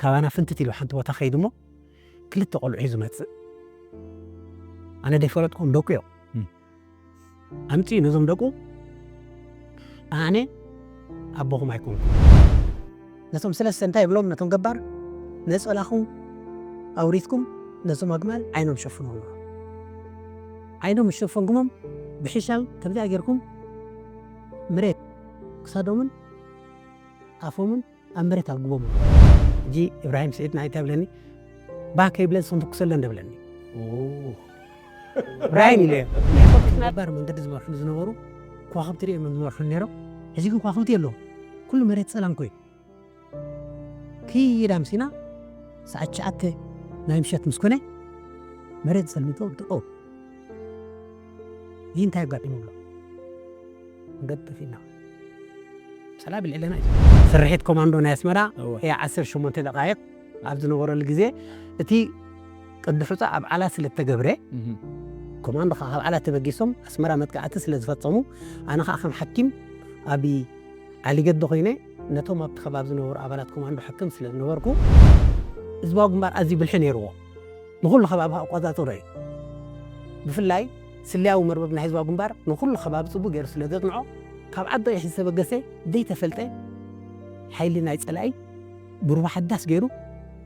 ካባና ፍንትት ኢሉ ሓንቲ ቦታ ከይዱ እሞ ክልተ ቆልዑ ሒዙ መጽእ። ኣነ ደይፈለጥኩም ደቁ እዮም። ኣምጺኡ ነዞም ደቁ ኣነ ኣቦኹም ኣይኮንኩም። ነቶም ሰለስተ እንታይ ይብሎም? ነቶም ገባር ነጸላኹም ኣውሪድኩም ነዞም ኣግማል ዓይኖም ሸፍኖም። ዓይኖም ሸፈንኩሞም ብሒሻብ ከምዚኣ ጌርኩም መሬት ክሳዶምን ኣፎምን ኣብ መሬት ኣጉቦም። ሕጂ እብራሂም ስዒድ ንዓይ እንታይ ብለኒ? ባህ ከይብለን ስኽንትኩሰለን ደብለኒ። እብራሂም ኢለ። ገባር መንገዲ ዝመርሑኒ ዝነበሩ ከዋኽብቲ ሪኦም እዮም ዝመርሑኒ ነይሮም። ሕጂ ግን ከዋኽብቲ የለዎም። ኩሉ መሬት ጸላም ኮይኑ። ክይድ ኣምሲና ሰዓት ትሽዓተ ናይ ምሸት ምስ ኮነ መሬት ጸልሚቶ ድቆ። ይህ እንታይ ኣጋጢሙ ብሎ? መንገዲ ጠፊእና። ሰላም ይልዕለና እዩ። ስርሒት ኮማንዶ ናይ ኣስመራ እወ። እያ ዓሰርተ ሸሞንተ ደቃይቕ ኣብ ዝነበረሉ ግዜ እቲ ቅዲ ሑጻ ኣብ ዓላ ስለ እተገብረ እህ። ኮማንዶ ከዓ ካብ ዓላ ተበጊሶም ኣስመራ መጥቃዕቲ ስለ ዝፈጸሙ ኣነ ከዓ ከም ሓኪም ኣብ ዓሊገዶ ኮይነ ነቶም ኣብቲ ከባቢ ዝነበሩ ኣባላት ኮማንዶ ሓክም ስለ ዝነበርኩ ህዝባዊ ግንባር ኣዝዩ ብልሒ ነይርዎ። ንኹሉ ከባቢ ኣቆጻጽሮ እዩ። ብፍላይ ስልያዊ መርበብ ናይ ህዝባዊ ግንባር ንኹሉ ከባቢ ጽቡቕ ገይሩ ስለ ዘጽንዖ ካብ ዓዲ ቀይሕ ዝተበገሰ ዘይተፈልጠ ሓይሊ ናይ ጸላኢ ብሩባ ሓዳስ ገይሩ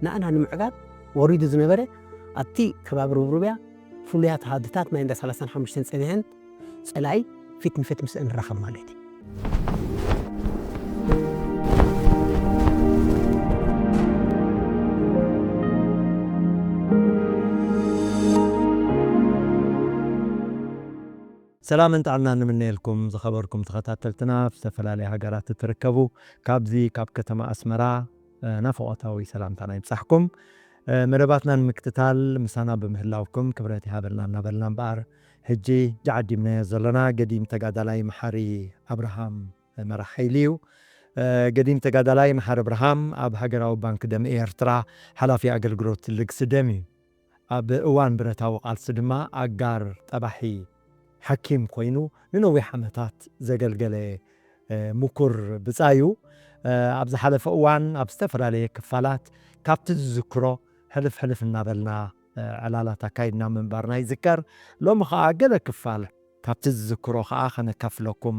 ንኣና ንምዕጋብ ወሪዱ ዝነበረ ኣብቲ ከባቢ ርብርብያ ፍሉያት ሃድታት ናይ እንዳ ሰላሳን ሓሙሽተን ጸኒሐን ጸላኢ ፊት ንፊት ምስአን ንራኸብ ማለት እዩ። ሰላምን ጥዕናን ንምነየልኩም ዝኸበርኩም ተኸታተልትና ኣብ ዝተፈላለያ ሃገራት እትርከቡ ካብዚ ካብ ከተማ ኣስመራ ናፍቖታዊ ሰላምታና ይብጻሕኩም። መደባትና ንምክትታል ምሳና ብምህላውኩም ክብረት ይሃበልና እናበልና እምበኣር ሕጂ ጃዓዲምናዮ ዘለና ገዲም ተጋዳላይ መሓሪ ኣብርሃም መራሕ ሓይሊ እዩ። ገዲም ተጋዳላይ መሓሪ ኣብርሃም ኣብ ሃገራዊ ባንክ ደም ኤርትራ ሓላፊ ኣገልግሎት ልግሲ ደም እዩ። ኣብ እዋን ብረታዊ ቃልሲ ድማ ኣጋር ጠባሒ ሓኪም ኮይኑ ንነዊሕ ዓመታት ዘገልገለ ምኩር ብጻዩ ኣብ ዝሓለፈ እዋን ኣብ ዝተፈላለየ ክፋላት ካብቲ ዝዝክሮ ሕልፍ ሕልፍ እናበልና ዕላላት ኣካይድና ምንባርና ይዝከር። ሎሚ ኸኣ ገለ ክፋል ካብቲ ዝዝክሮ ኸኣ ከነካፍለኩም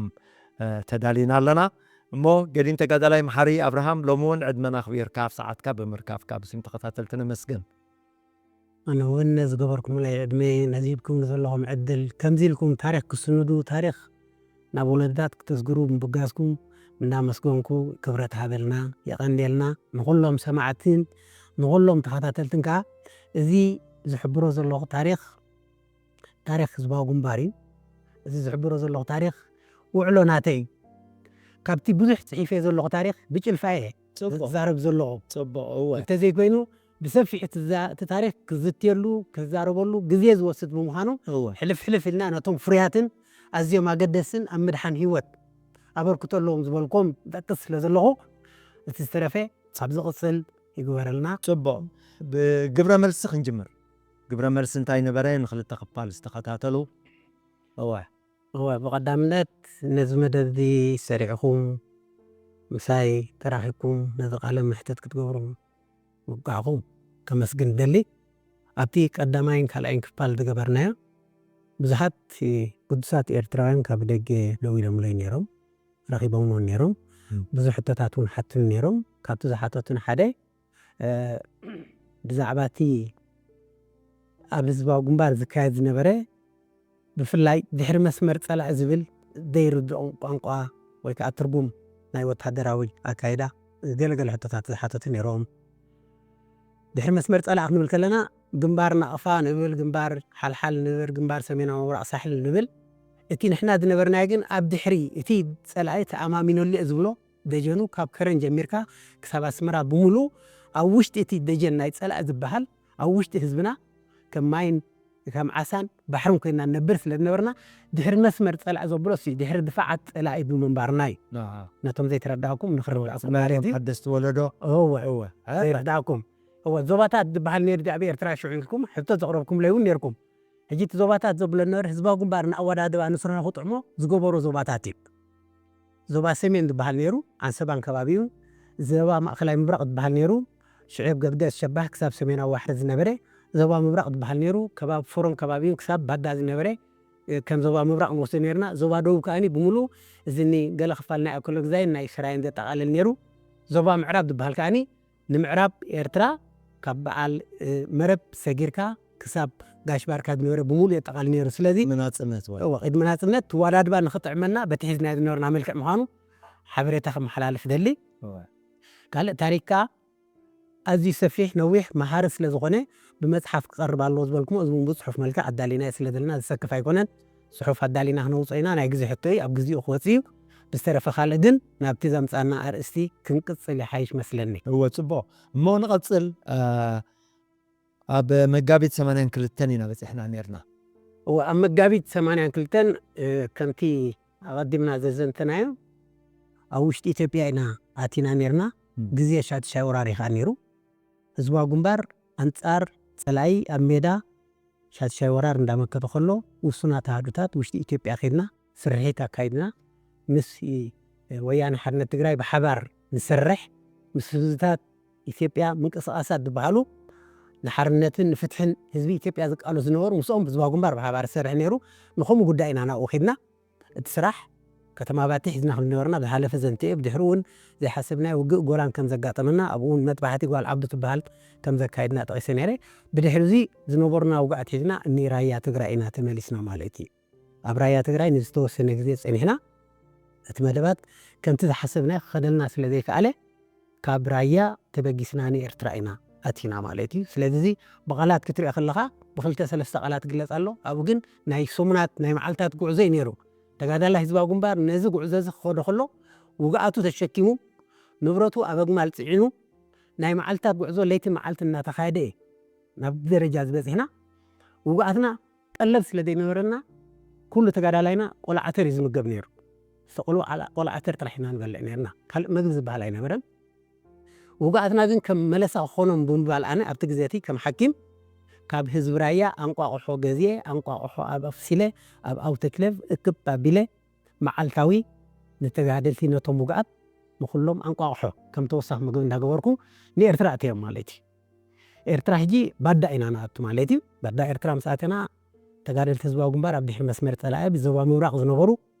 ተዳሊና ኣለና። እሞ ገዲም ተጋዳላይ መሓሪ ኣብርሃም ሎሚ እውን ዕድመና ኣኽቢርካ ኣብ ሰዓትካ ብምርካብካ ብስም ተኸታተልቲ ነመስግን። ኣነ እውን ነዚ ገበርኩምለይ ዕድመ ነዚ ሂብኩም ዘለኹም ዕድል ከምዚ ኢልኩም ታሪኽ ክስንዱ ታሪኽ ናብ ወለድታት ክተስግሩ ምብጋስኩም እናመስገንኩ ክብረት ሃበልና የቐንየልና ንኹሎም ሰማዕትን ንኹሎም ተኸታተልትን ከዓ እዚ ዝሕብሮ ዘለኹ ታሪኽ ታሪኽ ህዝባዊ ግንባር እዩ። እዚ ዝሕብሮ ዘለኹ ታሪኽ ውዕሎ ናተይ እዩ። ካብቲ ብዙሕ ጽሒፈ ዘለኹ ታሪኽ ብጭልፋ እየ ጽቡቕ። ዝዛረብ ዘለኹ። ጽቡቕ፣ እወ። እንተዘይኮይኑ ብሰፊሕ እቲ ዛ-፣ እቲ ታሪኽ ክዝትየሉ፣ ክዛረበሉ ግዜ ዝወስድ ብምዃኑ እወ። ሕልፍ ሕልፍ ኢልና ነቶም ፍርያትን ኣዝዮም ኣገደስትን ኣብ ምድሓን ህይወት ኣበርክቶ ኣለዎም ዝበልኩም ጠቅስ ስለ ዘለኹ እቲ ዝተረፈ ኣብ ዝቕጽል ይግበረልና። ጽቡቕ። ብግብረ መልሲ ክንጅምር። ግብረ መልሲ እንታይ ነበረ? ንኽልተ ክፋል ዝተኸታተሉ። እወ። እወ፣ ብቐዳምነት ነዚ መደብ እዚ ሰሪዕኹም ምሳይ ተራኺብኩም ነዚ ቃለ መሕተት ክትገብሩ ምብቃዕኹም ከመስግን እደሊ። ኣብቲ ቀዳማይን ካልኣይን ክፋል ዝገበርናዮ ብዙሓት ግዱሳት ኤርትራውያን ካብ ደገ ደዊሎምለይ ነይሮም፣ ረኺቦም እውን ነይሮም። እም። ብዙሕ ሕቶታት እውን ሓቱኒ ነይሮም። ካብቲ ዝሓተቱን ሓደ እ፣ ብዛዕባ እቲ ኣብ ህዝባዊ ግንባር ዝካየድ ዝነበረ ብፍላይ ድሕሪ መስመር ጸላኢ ዝብል ዘይርድኦም ቋንቋ ወይ ከዓ ትርጉም ናይ ወታደራዊ ኣካይዳ ገለገለ ሕቶታት ዝሓተቱ ነይሮም። ድሕሪ መስመር ጸላኢ ክንብል ከለና ግንባር ናቕፋ ንብል፣ ግንባር ሓልሓል ንብል፣ ግንባር ሰሜናዊ ምብራቕ ሳሕል ንብል። እቲ ንሕና ዝነበርናዮ ግን ኣብ ድሕሪ እቲ ጸላኢ ተኣማሚነሉ እየ ዝብሎ ደጀኑ ካብ ከረን ጀሚርካ ክሳብ ኣስመራ ብምሉእ ኣብ ውሽጢ እቲ ደጀን ናይ ጸላኢ ዝበሃል ኣብ ውሽጢ ህዝብና ከም ማይን ከም ዓሳን ባሕርን ኮይና ንነብር ስለ ዝነበርና ድሕሪ መስመር ጸላኢ ዘብሎ እሱ እዩ። ድሕሪ ድፋዓት ጸላኢ ብምንባርና እዩ። ኣሃ። ነቶም ዘይተረዳእኩም ንኽርዳእኩም ማለት እዩ። ሓደስቲ ወለዶ። እወ። እወ። ዘይረዳእኩም። እወ፣ ዞባታት ዝበሃል ነይሩ ኣብ ኤርትራ ሽዑ ኢልኩም ሕቶ ዘቕረብኩምለይ እውን ነይርኩም። ሕጂ እቲ ዞባታት ዘብሎ ነበረ ህዝባዊ ግንባር ንኣወዳድባ ንስርሑ ክጥዕሞ ዝገበሮ ዞባታት እዩ። ዞባ ሰሜን ዝበሃል ነይሩ፣ ዓንሰባን ከባቢኡን፣ ዞባ ማእከላይ ምብራቕ ዝበሃል ነይሩ፣ ሽዑ ገብደስ ሸባህ ክሳብ ሰሜናዊ ዋሕሪ ዝነበረ ዞባ ምብራቕ ዝበሃል ነይሩ። ከባቢ ፎሮም ከባቢውን ክሳብ ባዳ ዝነበረ ከም ዞባ ምብራቕ ንወስዶ ነርና። ዞባ ደቡብ ከኣኒ ብምሉእ እዝኒ ገለ ክፋል ናይ ኣኮሎግዛይን ናይ ስራይን ዘጠቓልል ነይሩ። ዞባ ምዕራብ ዝበሃል ከኣኒ ንምዕራብ ኤርትራ ካብ በዓል መረብ ሰጊርካ ክሳብ ጋሽ ባርካ ዝነበረ ብምሉእ የጠቓልል ነይሩ። ስለዚ ምናጽነት ወይ እወ ቅድሚ ናጽነት ትዋዳድባ ንኽጥዕመና በቲ ሒዝናዮ ዝነበርና መልክዕ ምዃኑ ሓበሬታ ከመሓላልፍ ደሊ። ካልእ ታሪክ ከኣ ኣዝዩ ሰፊሕ ነዊሕ መሃሪ ስለ ዝኾነ ብመጽሓፍ ክቐርብ ኣለዎ ዝበልኩሞ እዚ እውን ብጽሑፍ መልክዕ ኣዳሊናዮ ስለ ዘለና ዘሰክፍ ኣይኮነን። ጽሑፍ ኣዳሊና ክነውፅኦ ኢና። ናይ ግዜ ሕቶ እዩ፣ ኣብ ግዜኡ ክወፅእ እዩ። ብዝተረፈ ካልእ ግን ናብቲ ዘምፃና ኣርእስቲ ክንቅፅል ይሓይሽ መስለኒ። እወ ጽቡቕ። እሞ ንቐጽል። ኣብ መጋቢት ሰማንያን ክልተን ኢና በጺሕና ነርና። እወ ኣብ መጋቢት ሰማንያን ክልተን ከምቲ ኣቐዲምና ዘዘንተናዮ ኣብ ውሽጢ ኢትዮጵያ ኢና ኣቲና ነርና። ግዜ ሻድሻይ ወራር እዩ ከዓ ነይሩ። ህዝባዊ ግንባር ኣንጻር ጸላኢ ኣብ ሜዳ ሻድሻይ ወራር እንዳመከተ ከሎ ውሱናት ኣሃዱታት ውሽጢ ኢትዮጵያ ከይድና ስርሒት ኣካይድና ምስ ወያነ ሓርነት ትግራይ ብሓባር ንሰርሕ ምስ ህዝብታት ኢትዮጵያ ምንቅስቃሳት ዝበሃሉ ንሓርነትን ንፍትሕን ህዝቢ ኢትዮጵያ ዝቃለሱ ዝነበሩ ምስኦም ህዝባዊ ግንባር ብሓባር ዝሰርሕ ነይሩ። ንኸምኡ ጉዳይ ኢና ናብኡ ከይድና እቲ ስራሕ ከተማ ባቲ ሒዝና ከም ዝነበርና ዝሓለፈ ዘንትዮ ብድሕሪ እውን ዘይሓሰብናዮ ውግእ ጎላን ከም ዘጋጠመና ኣብኡ እውን መጥባሕቲ ጓል ዓብዱ ትበሃል ከም ዘካየድና ጠቂሰ ነይረ። ብድሕሪ እዚ ዝነበሩና ውግኣት ሒዝና እኒ ራያ ትግራይ ኢና ተመሊስና ማለት እዩ። ኣብ ራያ ትግራይ ንዝተወሰነ ግዜ ጸኒሕና እቲ መደባት ከምቲ ዝሓሰብናዮ ክኸደልና ስለ ዘይከኣለ ካብ ራያ ተበጊስና ንኤርትራ ኢና ኣቲና ማለት እዩ። ስለዚ እዚ ብቓላት ክትሪኦ ከለኻ ብክልተ ሰለስተ ቃላት ክግለጽ ኣሎ። ኣብኡ ግን ናይ ሰሙናት ናይ መዓልታት ጉዕዞ እዩ ነይሩ። ተጋዳላይ ህዝባዊ ግንባር ነዚ ጉዕዞ እዚ ክኸዶ ከሎ ውግኣቱ ተሸኪሙ ንብረቱ ኣብ ኣግማል ጽዒኑ ናይ መዓልታት ጉዕዞ ለይቲ መዓልቲ እናተኻየደ እዩ ናብ ደረጃ ዝበፂሕና። ውግኣትና ቀለብ ስለ ዘይነበረና ኩሉ ተጋዳላይና ቆልዓተር እዩ ዝምገብ ነይሩ። ዝተቆልኡ ቆልዓተር ጥራሕ ኢና ንበልዕ ነርና። ካልእ መግቢ ዝበሃል ኣይነበረን። ውግኣትና ግን ከም መለሳ ክኾኖም ብምባል ኣነ ኣብቲ ግዜ እቲ ከም ሓኪም ካብ ህዝቢ ራያ ኣንቋቑሖ ገዝየ ኣንቋቑሖ ኣብ ኣፍሲለ ኣብ ኣውቶክሌቭ እክብ ኣቢለ መዓልታዊ ንተጋደልቲ ነቶም ውግኣት ንኹሎም ኣንቋቑሖ ከም ተወሳኺ ምግቢ እንዳገበርኩ ንኤርትራ ኣእተዮም ማለት እዩ። ኤርትራ ሕጂ ባዳ ኢና ንኣቱ ማለት እዩ። ባዳ ኤርትራ ምስ ኣተና ተጋደልቲ ህዝባዊ ግንባር ኣብ ድሕሪ መስመር ጸላኢ ብዞባ ምብራቕ ዝነበሩ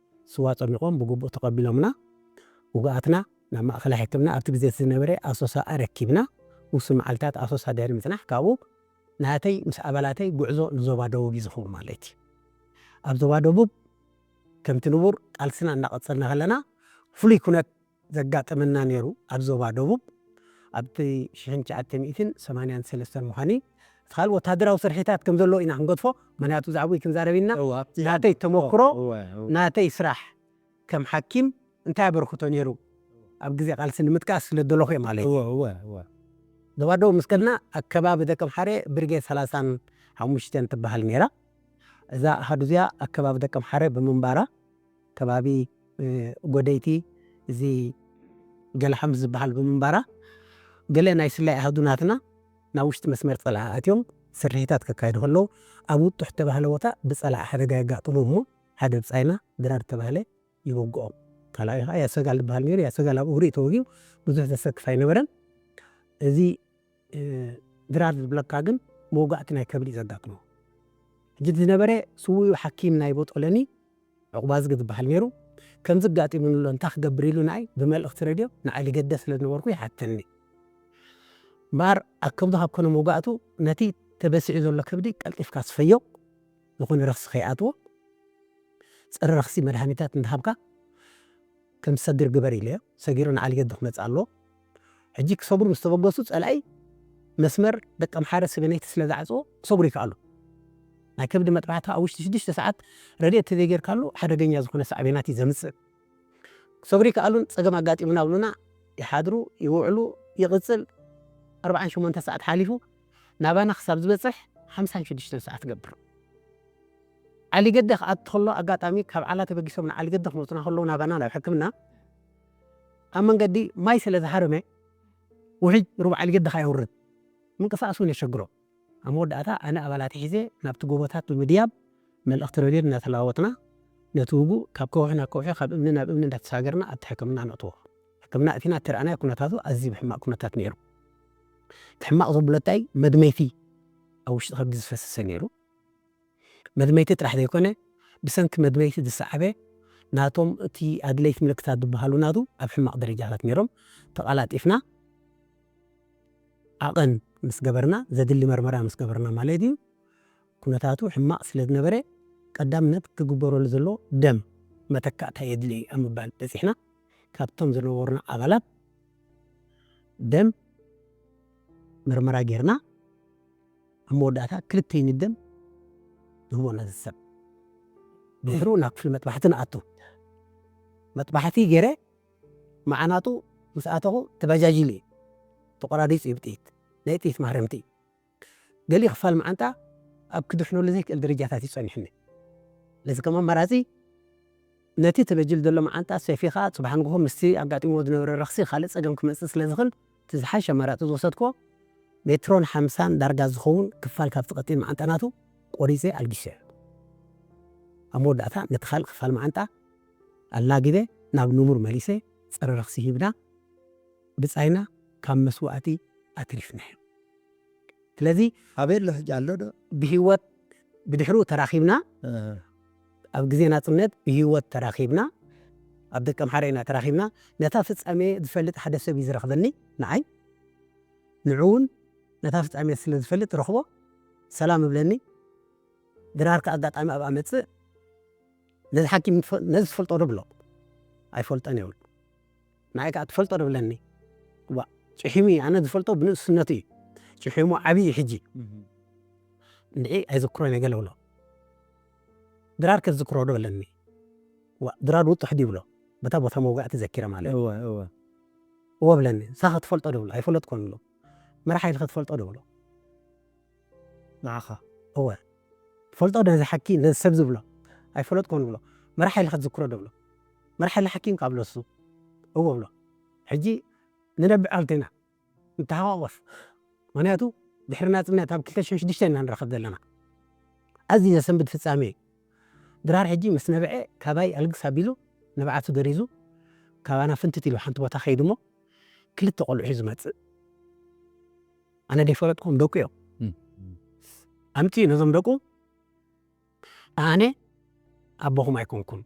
ስዋ ጸሚቖም ብግቡእ ተቐቢሎምና። ውግኣትና ናብ ማእኸላይ ሕክምና ኣብቲ ግዜ ዝነበረ ኣሶሳ ኣረኪብና ውሱን መዓልታት ኣሶሳ ድሕሪ ምጽናሕ ካብኡ ናተይ ምስ ኣባላተይ ጉዕዞ ንዞባ ደቡብ እዩ ዝኸውን ማለት እዩ። ኣብ ዞባ ደቡብ ከምቲ ንቡር ቃልስና እናቐጸልና ከለና ፍሉይ ኩነት ዘጋጠመና ነይሩ። ኣብ ዞባ ደቡብ ኣብቲ ሽሕን ትሽዓተ ሚእትን ሰማንያን ሰለስተን ምዃኑ እቲ ካልእ ወታደራዊ ስርሒታት ከም ዘለዎ ኢና ክንገድፎ። ምክንያቱ ብዛዕባኡ ክንዛረብ ኢና። ናተይ ተመክሮ ናተይ ስራሕ ከም ሓኪም እንታይ ኣበርክቶ ነይሩ ኣብ ግዜ ቃልሲ ንምጥቃስ ስለ ዘለኹ እየ ማለት እዩ። ዞባ ደቡብ ምስ ከድና ኣብ ከባቢ ደቀምሓረ ብርጌድ ሰላሳን ሓሙሽተን ትበሃል ነይራ። እዛ ኣሃዱ እዚኣ ኣብ ከባቢ ደቀምሓረ ብምንባራ ከባቢ ጎደይቲ እዚ ገለ ሓምስ ዝበሃል ብምንባራ ገለ ናይ ስላይ ኣሃዱ ናትና ናብ ውሽጢ መስመር ጸላኢ ኣትዮም ስርሒታት ከካይዱ ከለዉ ኣብ ውጡሕ ተባህለ ቦታ ብጸላኢ ሓደጋ የጋጥሙ እሞ ሓደ ብጻይና ድራር ተባህለ ይወግኦም። ካልኣይ ከዓ ያሰጋል ዝበሃል ነይሩ። ያሰጋል ኣብ እግሪ ተወጊኡ ብዙሕ ዘሰክፍ ኣይነበረን። እዚ ድራር ዝብለካ ግን መውጋእቲ ናይ ከብዲ ዘጋጥሞ ሕጂ ዝነበረ ስውኡ ሓኪም ናይ ቦጦለኒ ዕቑባዝጊ ዝበሃል ነይሩ። ከምዚ ኣጋጢሙኒ ኣሎ እንታይ ክገብር ኢሉ ንዓይ ብመልእኽቲ ሬድዮ ንዓሊ ገደ ስለ ዝነበርኩ ይሓተኒ። እምበኣር ኣብ ከብዱ ካብ ኮነ መውጋእቱ ነቲ ተበሲዑ ዘሎ ከብዲ ቀልጢፍካ ስፈዮ ዝኾነ ረኽሲ ከይኣትዎ ጸረ ረኽሲ መድሃኒታት እንዳሃብካ ከም ዝሰግር ግበር ኢለዮ። ሰጊሩ ንዓሊ ገደ ክመጽእ ኣለዎ። ሕጂ ክሰግሩ ምስ ተበገሱ ጸላኢ መስመር ደቀምሓረ ስበነይቲ ስለ ዝዓጽዎ ክሰግሩ ይከኣሉ። ናይ ከብዲ መጥባሕቲ ኣብ ውሽጢ ሽዱሽተ ሰዓት ረድኤት ተዘይጌርካሉ ሓደገኛ ዝኾነ ሳዕቤናት እዩ ዘምጽእ። ክሰግሩ ይከኣሉን ጸገም ኣጋጢሙና ብሉና ይሓድሩ ይውዕሉ ይቕጽል። ኣርባዓን ሸሞንተ ሰዓት ሓሊፉ ናባና ክሳብ ዝበጽሕ ሓምሳን ሽዱሽተን ሰዓት ገብር። ዓሊ ገደ ክኣቱ ከሎ ኣጋጣሚ ካብ ዓላ ተበጊሶም ንዓሊ ገደ ክመጹና ከለዉ ናባና ናብ ሕክምና ኣብ መንገዲ ማይ ስለ ዝሃረመ ውሕጅ ሩባ ዓሊ ገደ ከየውርድ ምንቅስቃስ እውን የሸግሮ። ኣብ መወዳእታ ኣነ ኣባላተይ ሒዘ ናብቲ ጎቦታት ብምድያብ መልእኽቲ ረድዮ እናተለዋወጥና ነቲ ውጉእ ካብ ከውሒ ናብ ከውሒ ካብ እምኒ ናብ እምኒ እንዳተሳገርና ኣብቲ ሕክምና ነእትዎ። ሕክምና እቲና እተረኣናዮ ኩነታቱ ኣዝዩ ብሕማቕ ኩነታት ነይሩ። እቲ ሕማቕ ዘብሎ እንታይ? መድመይቲ ኣብ ውሽጢ ከብዲ ዝፈሰሰ ነይሩ። መድመይቲ ጥራሕ ዘይኮነ፣ ብሰንኪ መድመይቲ ዝሰዓበ ናቶም እቲ ኣድለይቲ ምልክታት ዝበሃሉ ናቱ ኣብ ሕማቕ ደረጃታት ነይሮም። ተቐላጢፍና ዓቐን ምስ ገበርና፣ ዘድሊ መርመራ ምስ ገበርና ማለት እዩ፣ ኩነታቱ ሕማቕ ስለ ዝነበረ፣ ቀዳምነት ክግበረሉ ዘሎ ደም መተካእታ የድሊ እዩ ኣብ ምባል በጺሕና። ካብቶም ዝነበሩና ኣባላት ደም መርመራ ጌርና፣ ኣብ መወዳእታ ክልተ ዩኒት ደም ንህቦ ነዚ ሰብ። ድሕሩ ናብ ክፍሊ መጥባሕቲ ንኣቱ። መጥባሕቲ ገይረ፣ መዓናጡ ምስ ኣተኹ ተባጃጂሉ እዩ። ተቖራሪጹ እዩ ብጥይት። ናይ ጥይት ማህረምቲ እዩ። ገሊኡ ክፋል መዓንጣ ኣብ ክድሕነሉ ዘይክእል ደረጃታት እዩ ጸኒሑኒ። ስለዚ ከም ኣማራጺ ነቲ ተበጅል ዘሎ መዓንጣ ሰፊኻ፣ ጽባሕ ንግሆ ምስቲ ኣጋጢምዎ ዝነበረ ረኽሲ ካልእ ጸገም ክመጽእ ስለ ዝኽእል፣ እቲ ዝሓሸ ኣማራጺ ዝወሰድክዎ፣ ሜትሮን ሓምሳን ዳርጋ ዝኸውን ክፋል ካብቲ ቀጢን መዓንጣ ናቱ ቆሪጸ ኣልጊሰ። ኣብ መወዳእታ ነቲ ካልእ ክፋል መዓንጣ ኣላጊበ ናብ ንቡር መሊሰ፣ ጸረ ረኽሲ ሂብና፣ ብጻይና ካብ መስዋእቲ ኣትሪፍናዮ። ስለዚ ኣበይ ኣሎ ሕጂ? ኣሎ ዶ? ብህይወት ብድሕሩ ተራኺብና፣ እ። ኣብ ግዜ ናጽነት ብህይወት ተራኺብና፣ ኣብ ደቀምሓረ ኢና ተራኺብና። ነታ ፍጻሜ ዝፈልጥ ሓደ ሰብ እዩ ዝረኽበኒ፣ ንዓይ። ንዑ እውን ነታ ፍጻሜ ስለ ዝፈልጥ ረኽቦ፣ ሰላም እብለኒ። ድራር ከኣ ኣጋጣሚ ኣብኣ መጽእ። ነዚ ሓኪም ትፈ-፣ ነዚ ትፈልጦ ዶ ብሎ? ኣይፈልጦን እየ ብሎ። ንዓይ ከኣ ትፈልጦ ዶ ብለኒ? ዋ፣ ጭሒሙ እዩ። ኣነ ዝፈልጦ ብንእስነቱ እዩ። ጭሒሙ ዓብዪ እዩ ሕጂ። እህ። ንዒ ኣይዝክሮን እየ ገለ ብሎ። ድራር ከ ትዝክሮ ዶ በለኒ? ዋ፣ ድራር ውጡሕ ድዩ ብሎ? በታ ቦታ መውጋእቲ ዘኪረ ማለት እዩ። እወ፣ እወ። እወ ብለኒ። ንሳኸ ትፈልጦ ዶ ብሎ? ኣይፈለጥኩን ብሎ። መራሕ ሓይልኸ ትፈልጦ ዶ ብሎ? ንዓኻ? እወ። ትፈልጦ ዶ ነዚ ሓኪም፣ ነዚ ሰብ ዝብሎ? ኣይፈለጥኩን ብሎ። መራሕ ሓይልኸ ትዝክሮ ዶ ብሎ? መራሕ ሓይሊ ሓኪም ካብ ለሱ። እወ ብሎ። ሕጂ ንነብዕ ኣልቴና። ንተሃዋወስ። ምኽንያቱ ድሕሪ ናጽነት ኣብ ክልተ ሽሕን ሽዱሽተን ኢና ንራኸብ ዘለና። ኣዝዩ ዘሰንብድ ፍጻሜ እዩ። ድራር ሕጂ ምስ ነበዐ ካባይ ኣልግስ ኣቢሉ ንብዓቱ ገሪዙ ካባና ፍንትት ኢሉ ሓንቲ ቦታ ከይዱ እሞ ክልተ ቆልዑ ሒዙ መጽእ። ኣነ ደይፈለጥኩም ደቁ እዮም። እም። ኣምጽኡ ነዞም ደቁ ኣነ ኣቦኹም ኣይኮንኩን።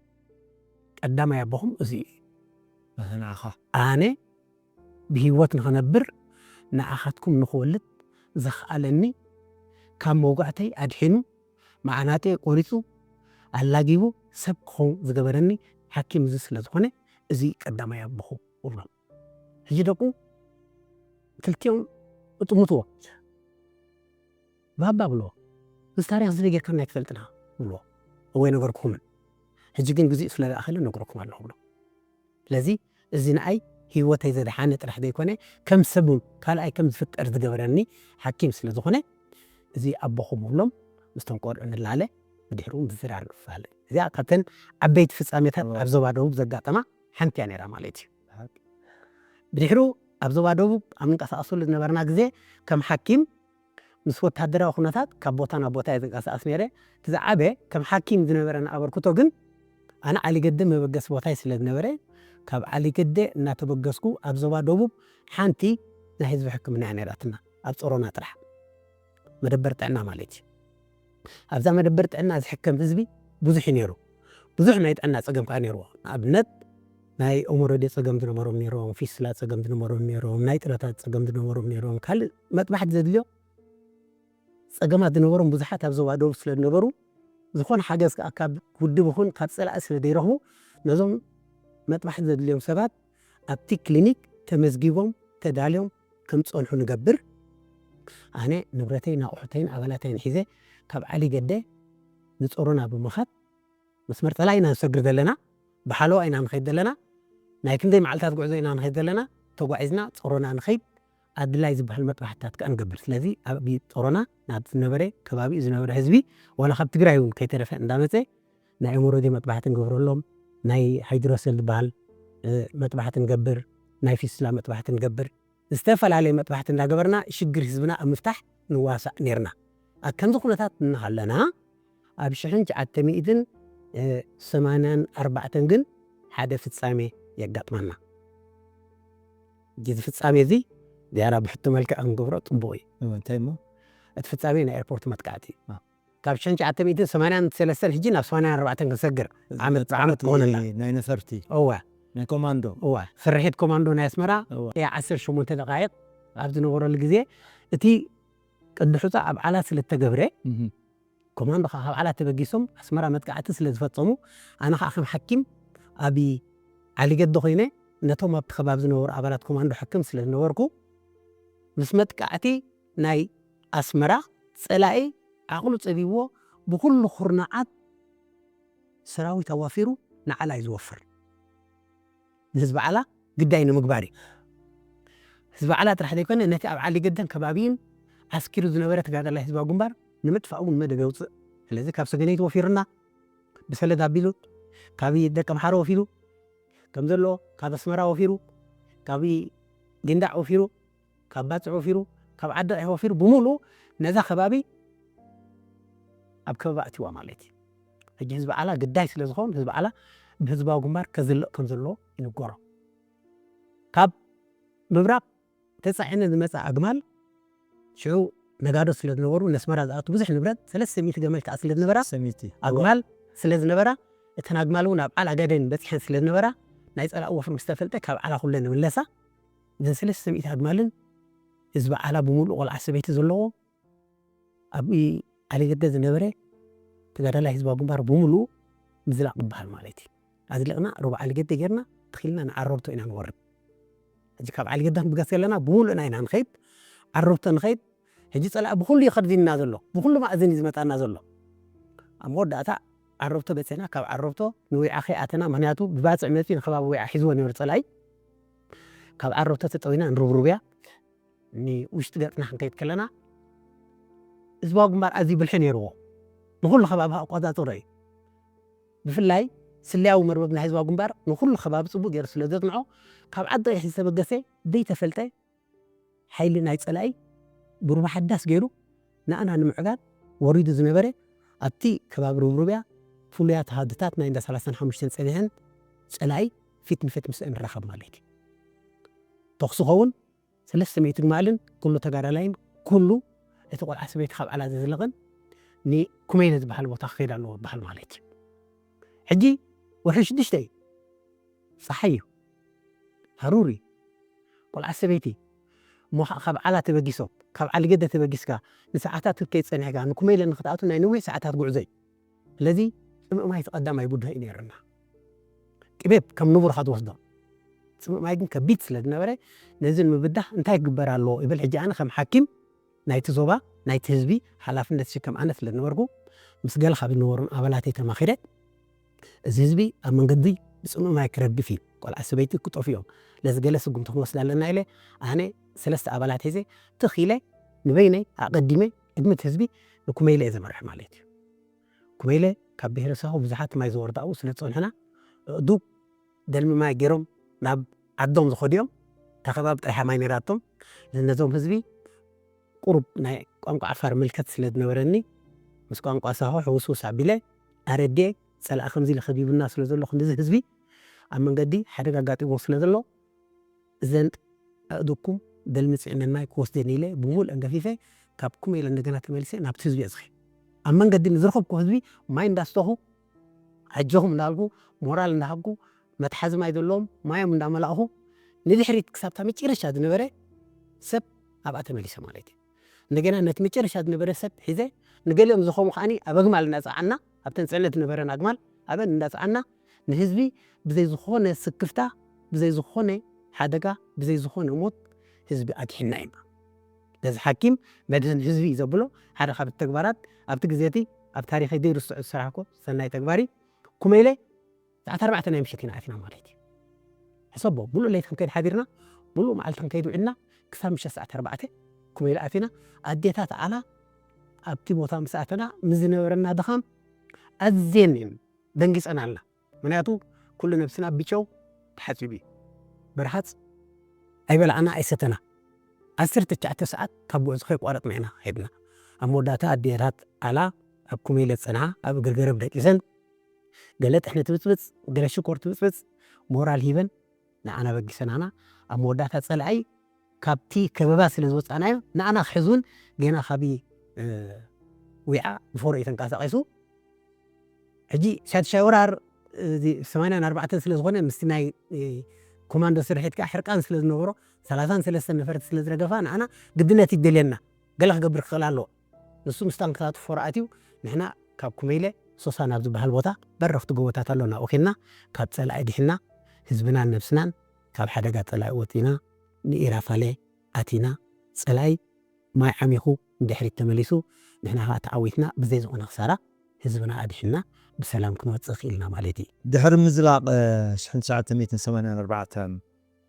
ቀዳማይ ኣቦኹም እዚ እዩ። ኣህ፣ ንዓኻ። ኣነ ብህይወት ንኽነብር ንዓኻትኩም ንኽወልድ ዘኽኣለኒ ካብ መውጋእተይ ኣድሒኑ መዓናጠይ ቆሪጹ ኣላጊቡ ሰብ ክኸውን ዝገበረኒ ሓኪም እዚ ስለ ዝኾነ እዚ ቀዳማይ ኣቦኹም እብሎም። ሕጂ ደቁ ክልቲኦም እጥምትዎ። ባባ ብሎ፣ እዚ ታሪኽ እዚ ነጊርካና ኣይትፈልጥና ብሎ። እወ ነገርኩኹምን። ሕጂ ግን ግዜኡ ስለ ዝኣኸለ ነግረኩም ኣለኹ ብሎ። ስለዚ እዚ ንኣይ ህይወተይ ዘድሓነ ጥራሕ ዘይኮነ ከም ሰብ እውን ካልኣይ ከም ዝፍጠር ዝገበረኒ ሓኪም ስለ ዝኾነ እዚ ኣቦኹም ብሎም ምስቶም ቆልዑ ንላለ ብድሕሪኡ ምዝራር ንፋለ። እዚኣ ካብተን ዓበይቲ ፍጻሜታት እወ። ኣብ ዞባ ደቡብ ዘጋጠማ ሓንቲ እያ ነይራ ማለት እዩ። ብሓቂ። ብድሕሪኡ ኣብ ዞባ ደቡብ ኣብ ንንቀሳቐሰሉ ዝነበርና ግዜ ከም ሓኪም ምስ ወታደራዊ ኩነታት ካብ ቦታ ናብ ቦታ እየ ዝንቀሳቐስ ነይረ። እቲ ዝዓበ ከም ሓኪም ዝነበረና ኣበርክቶ ግን ኣነ ዓሊገደ መበገሲ ቦታይ ስለ ዝነበረ ካብ ዓሊገደ እናተበገስኩ ኣብ ዞባ ደቡብ ሓንቲ ናይ ህዝቢ ሕክምና እያ ነይራትና ኣብ ጾሮና ጥራሕ። መደበር ጥዕና ማለት እዩ። ኣብዛ መደበር ጥዕና ዝሕከም ህዝቢ ብዙሕ እዩ ነይሩ። ብዙሕ ናይ ጥዕና ጸገም ከኣ ነይርዎ። ንኣብነት ናይ ኦሞሮዴ ጸገም ዝነበሮም ነይሮም፣ ፊስላ ጸገም ዝነበሮም ነይሮም፣ ናይ ጥረታት ጸገም ዝነበሮም ነይሮም፣ ካልእ መጥባሕቲ ዘድልዮ ጸገማት ዝነበሮም ብዙሓት ኣብ ዞባ ደቡብ ስለ ዝነበሩ፣ ዝኾነ ሓገዝ ከኣ ካብ ውድብ ይኹን ካብ ጸላኢ ስለ ዘይረኽቡ፣ ነዞም መጥባሕቲ ዘድልዮም ሰባት ኣብቲ ክሊኒክ ተመዝጊቦም ተዳልዮም ከም ዝጸንሑ ንገብር። ኣነ ንብረተይን ኣቑሑተይን ኣባላተይን ሒዘ ካብ ዓሊ ገደ ንጾሮና ብምኻድ መስመር ጸላኢ ኢና ንሰግር ዘለና፣ ብሓለዋ ኢና ንኸይድ ዘለና፣ ናይ ክንደይ መዓልታት ጉዕዞ ኢና ንኸይድ ዘለና፣ ተጓዒዝና ጾሮና ንኸይድ ኣድላይ ዝበሃል መጥባሕትታት ከኣ ንገብር። ስለዚ ኣብ ጾሮና ናብ ዝነበረ ከባቢኡ ዝነበረ ህዝቢ ዋላ ካብ ትግራይ እውን ከይተረፈ እንዳመጸ ናይ ኦሞሮዴ መጥባሕቲ ንገብረሎም፣ ናይ ሃይድሮሰል ዝበሃል፣ እ፣ መጥባሕቲ ንገብር፣ ናይ ፊስላ መጥባሕቲ ንገብር፣ ዝተፈላለየ መጥባሕቲ እንዳገበርና ሽግር ህዝብና ኣብ ምፍታሕ ንዋሳእ ኔርና። ኣብ ከምዚ ኩነታት እናሃለና ኣብ ሽሕን ትሽዓተ ሚእትን ሰማንያን ኣርባዕተን ግን ሓደ ፍጻሜ የጋጥመና። እዚ ፍጻሜ እዚ ዚያራ ብሕቶ መልክዕ ክንገብሮ ጽቡቕ እዩ። እንታይ እሞ? እቲ ፍጻሜ ናይ ኤርፖርት መጥቃዕቲ እዩ። ካብ ሽሕን ትሽዓተ ሚእትን ሰማንያን ሰለስተን ሕጂ ናብ ሰማንያን ኣርባዕተን ክንሰግር ዓመት ብዓመት ክኾነና። ናይ ነፈርቲ እወ ናይ ኮማንዶ እወ ስርሒት ኮማንዶ ናይ ኣስመራ እወ ያ ዓሰርተ ሸሞንተ ደቃይቕ ኣብ ዝነበረሉ ግዜ እቲ ቅዲ ሑጻ ኣብ ዓላ ስለ እተገብረ እህ፣ ኮማንዶ ከዓ ካብ ዓላ ተበጊሶም ኣስመራ መጥቃዕቲ ስለ ዝፈጸሙ ኣነ ከዓ ከም ሓኪም ኣብ ዓሊገዲ ኮይነ ነቶም ኣብቲ ከባቢ ዝነበሩ ኣባላት ኮማንዶ ሓክም ስለ ዝነበርኩ ምስ መጥቃዕቲ ናይ ኣስመራ ጸላኢ ዓቕሉ ጸቢብዎ ብኩሉ ኩርናዓት ሰራዊት ኣዋፊሩ ንዓላ እዩ ዝወፍር። ንህዝቢ ዓላ ግዳይ ንምግባር እዩ። ህዝቢ ዓላ ጥራሕ ዘይኮነ ነቲ ኣብ ዓሊ ገደን ከባቢን ዓስኪሩ ዝነበረ ተጋዳላይ ህዝባዊ ግንባር ንምጥፋእ እውን መደብ የውፅእ። ስለዚ ካብ ሰገነይቲ ወፊሩና ብሰለድ ኣቢሉ ካብ ደቂ ምሓሮ ወፊሩ ከም ዘሎ ካብ ኣስመራ ወፊሩ ካብ ጊንዳዕ ወፊሩ ካብ ባፅዕ ወፊሩ ካብ ዓዲ ቐይሕ ወፊሩ ብምሉእ ነዛ ከባቢ ኣብ ከበባ ኣትዋ ማለት እዩ። ሕጂ ህዝቢ ዓላ ግዳይ ስለ ዝኾን ህዝቢ ዓላ ብህዝባዊ ግንባር ከዝልእ ከም ዘለዎ ይንገሮ። ካብ ምብራቕ ተፃዒነ ዝመፃ ኣግማል ሽዑ ነጋዶ ስለ ዝነበሩ ነስመራ ዝኣቱ ብዙሕ ንብረት ሰለስተ ሚእቲ ገመል ከዓ ስለ ዝነበራ ሰሚቲ ኣግማል ስለ ዝነበራ እተን ኣግማል እውን ኣብ ዓላ ገደን በፂሐን ስለ ዝነበራ ናይ ፀላእ ወፍሪ ምስ ተፈልጠ ካብ ዓላ ኩለን ይምለሳ። እዘን ሰለስተ ሚእቲ ኣግማልን ህዝቢ ዓላ ብምሉእ ቆልዓ ሰበይቲ ዘለዎ ኣብ ዓሊገደ ዝነበረ ተጋዳላይ ህዝባዊ ግንባር ብምሉኡ ምዝላቕ ይበሃል ማለት እዩ። ኣዝሊቕና ሩባ ዓሊገደ ጌርና ትኺልና ንዓረብቶ ኢና ንወርድ። ሕጂ ካብ ዓሊገደ ክንብገስ ከለና ብምሉእና ኢና ንኸይድ ዓረብቶ ንኸይድ። ሕጂ ፀላእ ብኩሉ ይኸድዝና ዘሎ ብኩሉ ማእዝን እዩ ዝመፃና ዘሎ። ኣብ መወዳእታ ዓረብቶ በፅና ካብ ዓረብቶ ንዊዓ ከይኣተና ምክንያቱ ብባፅዕ መፂኡ ንከባቢ ዊዓ ሒዝዎ ነሩ ፀላኢ። ካብ ዓረብቶ ተጠዊና ንሩብሩብያ ንውሽጢ ገፅና ክንከይድ ከለና ህዝባዊ ግንባር ኣዝዩ ብልሒ ነይርዎ። ንኩሉ ከባቢ ኣቆፃፅሮ እዩ። ብፍላይ ስለያዊ መርበብ ናይ ህዝባዊ ግንባር ንኩሉ ከባቢ ፅቡቅ ገይሩ ስለ ዘፅንዖ ካብ ዓዲ ቀይሕ ዝተበገሰ ዘይተፈልጠ ሓይሊ ናይ ፀላኢ ብሩባ ሓዳስ ገይሩ ንኣና ንምዕጋት ወሪዱ ዝነበረ ኣብቲ ከባቢ ርብሩብያ ፍሉያት ሃድታት ናይ እንዳ ሰላሳን ሓሙሽተን ፀኒሐን ፀላኢ ፊት ንፊት ምስአን ንራኸብ ማለት እዩ። ተኩሲ ኸውን ሰለስተ ሚእቲ ግማልን ኩሉ ተጋዳላይን ኩሉ እቲ ቆልዓ ሰበይቲ ካብ ዓላ ዘዝለቕን ንኩመይነ ዝበሃል ቦታ ክኸይድ ኣለዎ ዝበሃል ማለት እዩ። ሕጂ ወርሒ ሽዱሽተ እዩ። ፀሓይ እዩ። ሃሩር እዩ። ቆልዓ ሰበይቲ እሞ ከዓ ካብ ዓላ ተበጊሶም ካብ ዓሊገደ ተበጊስካ ንሰዓታት ክትከይድ ፀኒሕካ ንኩመይለ ንክትኣቱ ናይ ነዊሕ ሰዓታት ጉዕዞ እዩ። ስለዚ ፅምእ ማይ እቲ ቀዳማይ ብድሆ እዩ ነይሩና። ቅቤብ ከም ንቡር ኢኻ ትወስዶ። ፅምእ ማይ ግን ከቢድ ስለ ዝነበረ ነዚ ንምብዳህ እንታይ ክግበር ኣለዎ ይብል። ሕጂ ኣነ ከም ሓኪም ናይቲ ዞባ ናይቲ ህዝቢ ሓላፍነት ዝሽከም ኣነ ስለ ዝነበርኩ ምስ ገለ ካብ ዝነበሩን ኣባላተይ ተማኺረ እዚ ህዝቢ ኣብ መንገዲ ብፅምእ ማይ ክረግፍ እዩ፣ ቆልዓ ሰበይቲ ክጠፍኡ እዮም፣ ስለዚ ገለ ስጉምቲ ክንወስድ ኣለና ኢለ ኣነ ሰለስተ ኣባላት ሒዘ ትኽ ኢለ ንበይነይ ኣቐዲመ ቅድሚ እቲ ህዝቢ ንኩመይለ እየ ዘመርሕ ማለት እዩ። ኩመይለ ካብ ብሄረ ሳሆ ብዙሓት ማይ ዝወርዳኡ ስለ ዝፀንሑና ኣእዱግ ደልሚ ማይ ገይሮም ናብ ዓዶም ዝኸዱ እዮም። እታ ከባቢ ጥሪሓ ማይ ነይራቶም። ነዞም ህዝቢ ቁሩብ ናይ ቋንቋ ዓፋር ምልከት ስለ ዝነበረኒ ምስ ቋንቋ ሳሆ ሕውስውስ ኣቢለ ኣረድኤ ፀላእ ከምዚ ኢለ ከቢቡና ስለ ዘሎ ክንድዚ ህዝቢ ኣብ መንገዲ ሓደጋ ኣጋጢሞ ስለ ዘሎ እዘን ኣእዱግኩም ደልሚ ፅዕነን ማይ ክወስደን ኢለ ብምሉእ ኣንገፊፈ ካብ ኩመይለ እንደገና ተመሊሰ ናብቲ ህዝቢ እየ ዝኸይድ። ኣብ መንገዲ ንዝረኸብኩ ህዝቢ ማይ እንዳስተኹ ኣጆኹም እንዳልኩ ሞራል እንዳሃብኩ መትሓዚ ማይ ዘለዎም ማዮም እንዳመላእኹ ንድሕሪት ክሳብታ መጨረሻ ዝነበረ ሰብ ኣብኣ ተመሊሰ ማለት እዩ። እንደገና ነቲ መጨረሻ ዝነበረ ሰብ ሒዘ ንገሊኦም ዝኾሙ ከዓኒ ኣብ ኣግማል እንዳፀዓና ኣብተን ፅዕነት ዝነበረን ኣግማል ኣበን እንዳፀዓና ንህዝቢ ብዘይ ዝኾነ ስክፍታ ብዘይ ዝኾነ ሓደጋ ብዘይ ዝኾነ ሞት ህዝቢ ኣድሒና ኢና። ነዚ ሓኪም መድህን ህዝቢ እዩ ዘብሎ ሓደ ካብ ተግባራት ኣብቲ ግዜ እቲ ኣብ ታሪኸይ ዘይርስዖ ዝሰራሕኮ ሰናይ ተግባር እዩ። ኩመይለ ሰዓት ኣርባዕተ ናይ ምሸት ኢና ኣቲና ማለት እዩ። ሕሰቦ ሙሉእ ለይቲ ክንከይድ ሓዲርና ሙሉእ መዓልቲ ክንከይድ ውዒልና ክሳብ ምሸት ሰዓት ኣርባዕተ ኩመይለ ኣቲና ኣዴታት ዓላ ኣብቲ ቦታ ምስ ኣተና ምስ ዝነበረና ድኻም ኣዝየን እየን ደንጊፀናልና። ምክንያቱ ኩሉ ነብስና ብጨው ተሓፂቡ እዩ። ብርሃፅ ኣይበላዕና ኣይሰተና ዓሰርተ ትሽዓተ ሰዓት ካብ ጉዕዞ ከይቋረፅና ኢና ሄድና። ኣብ መወዳእታ ኣዴታት ዓላ ኣብ ኩመይለ ዝፀንሓ ኣብ እግሪ ገረብ ደቂሰን ገለ ጥሕኒ ትብፅብፅ ገለ ሽኮር ትብፅብፅ ሞራል ሂበን ንዓና በጊሰናና። ኣብ መወዳእታ ፀላኣይ ካብቲ ከበባ ስለ ዝወፃእናዮ ንኣና ክሕዝ እውን ገና ካብ እ፣ ዊዓ ብፎሮ እዩ ተንቀሳቒሱ። ሕጂ ሳልሳይ ወራር እዚ ሰማንያን ኣርባዕተን ስለ ዝኾነ ምስቲ ናይ እ፣ ኮማንዶ ስርሒት ከዓ ሕርቃን ስለ ዝነበሮ ሰላሳን ሰለስተን ነፈርቲ ስለ ዝረገፋ ንኣና ግድነት ይደልየና፣ ገለ ክገብር ክኽእል ኣለዎ። ንሱ ምስ ታንክታት ፎሮ ኣትዩ ንሕና ካብ ኩመይለ ሶሳ ናብ ዝበሃል ቦታ በረኽቲ ጎቦታት ኣሎ ናብኡ ኬድና ካብ ፀላኢ ድሕና ህዝብናን ነብስናን ካብ ሓደጋ ፀላኢ ወፂና ንኢራፋለ ኣቲና ፀላኢ ማይ ዓሚኹ ንድሕሪት ተመሊሱ ንሕና ከዓ ተዓዊትና ብዘይ ዝኾነ ክሳራ ህዝብና ኣድሕና ብሰላም ክንወፅእ ክኢልና ማለት እዩ። ድሕሪ ምዝላቕ ሽሕን ትሽዓተ ሚእትን ሰማንያን ኣርባዕተን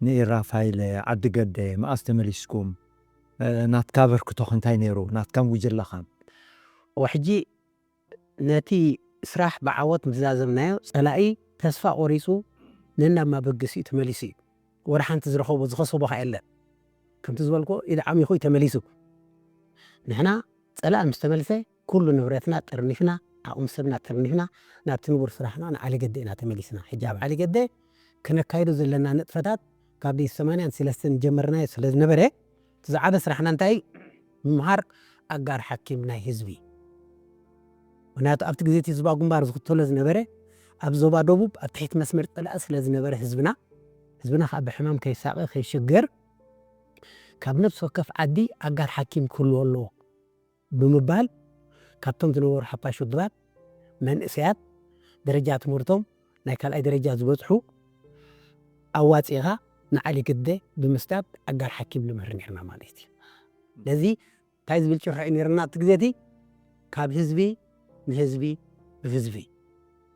ንኢራፋይለ ዓዲ ገደ መኣስ ተመሊስኩም? ናትካ ኣበርክቶኸ እንታይ ነይሩ? ናትካን ጉጅለኻን? ሕጂ ነቲ ስራሕ ብዓወት ምስ ዛዘምናዮ ፀላኢ ተስፋ ቆሪፁ ነናብ ማበገሲኡ ተመሊሱ እዩ። ወላ ሓንቲ ዝረኸቦ ዝኸሰቦ ከዓ የለን። ከምቲ ዝበልኮ ኢድ ዓሚኹ እዩ ተመሊሱ። ንሕና ፀላኢ ምስ ተመልሰ ኩሉ ንብረትና ጠርኒፍና ዓቕሚ ሰብና ጠርኒፍና ናብቲ ንቡር ስራሕና ንዓሊ ገደ ኢና ተመሊስና። ሕጂ ኣብ ዓሊ ገደ ክነካይዶ ዘለና ንጥፈታት ካብ ሰማንያን ሰለስተን ጀመርናዮ ስለ ዝነበረ እቲ ዝዓበ ስራሕና እንታይ ምምሃር ኣጋር ሓኪም ናይ ህዝቢ ምክንያቱ ኣብቲ ግዜ እቲ ህዝባዊ ግንባር ዝኽተሎ ዝነበረ ኣብ ዞባ ደቡብ ኣብ ትሕቲ መስመር ፀላኢ ስለ ዝነበረ ህዝብና ህዝብና ከዓ ብሕማም ከይሳቐ ከይሽገር ካብ ነብሲ ወከፍ ዓዲ ኣጋር ሓኪም ክህልዎ ኣለዎ ብምባል ካብቶም ዝነበሩ ሓፋሽ ውድባት መንእሰያት ደረጃ ትምህርቶም ናይ ካልኣይ ደረጃ ዝበፅሑ ኣዋፂኻ ንዓሊ ግደ ብምስዳድ ኣጋር ሓኪም ንምህር ነርና ማለት እዩ። ነዚ እንታይ ዝብል ጭርሖ እዩ ነርና ኣብቲ ግዜ እቲ ካብ ህዝቢ ንህዝቢ ብህዝቢ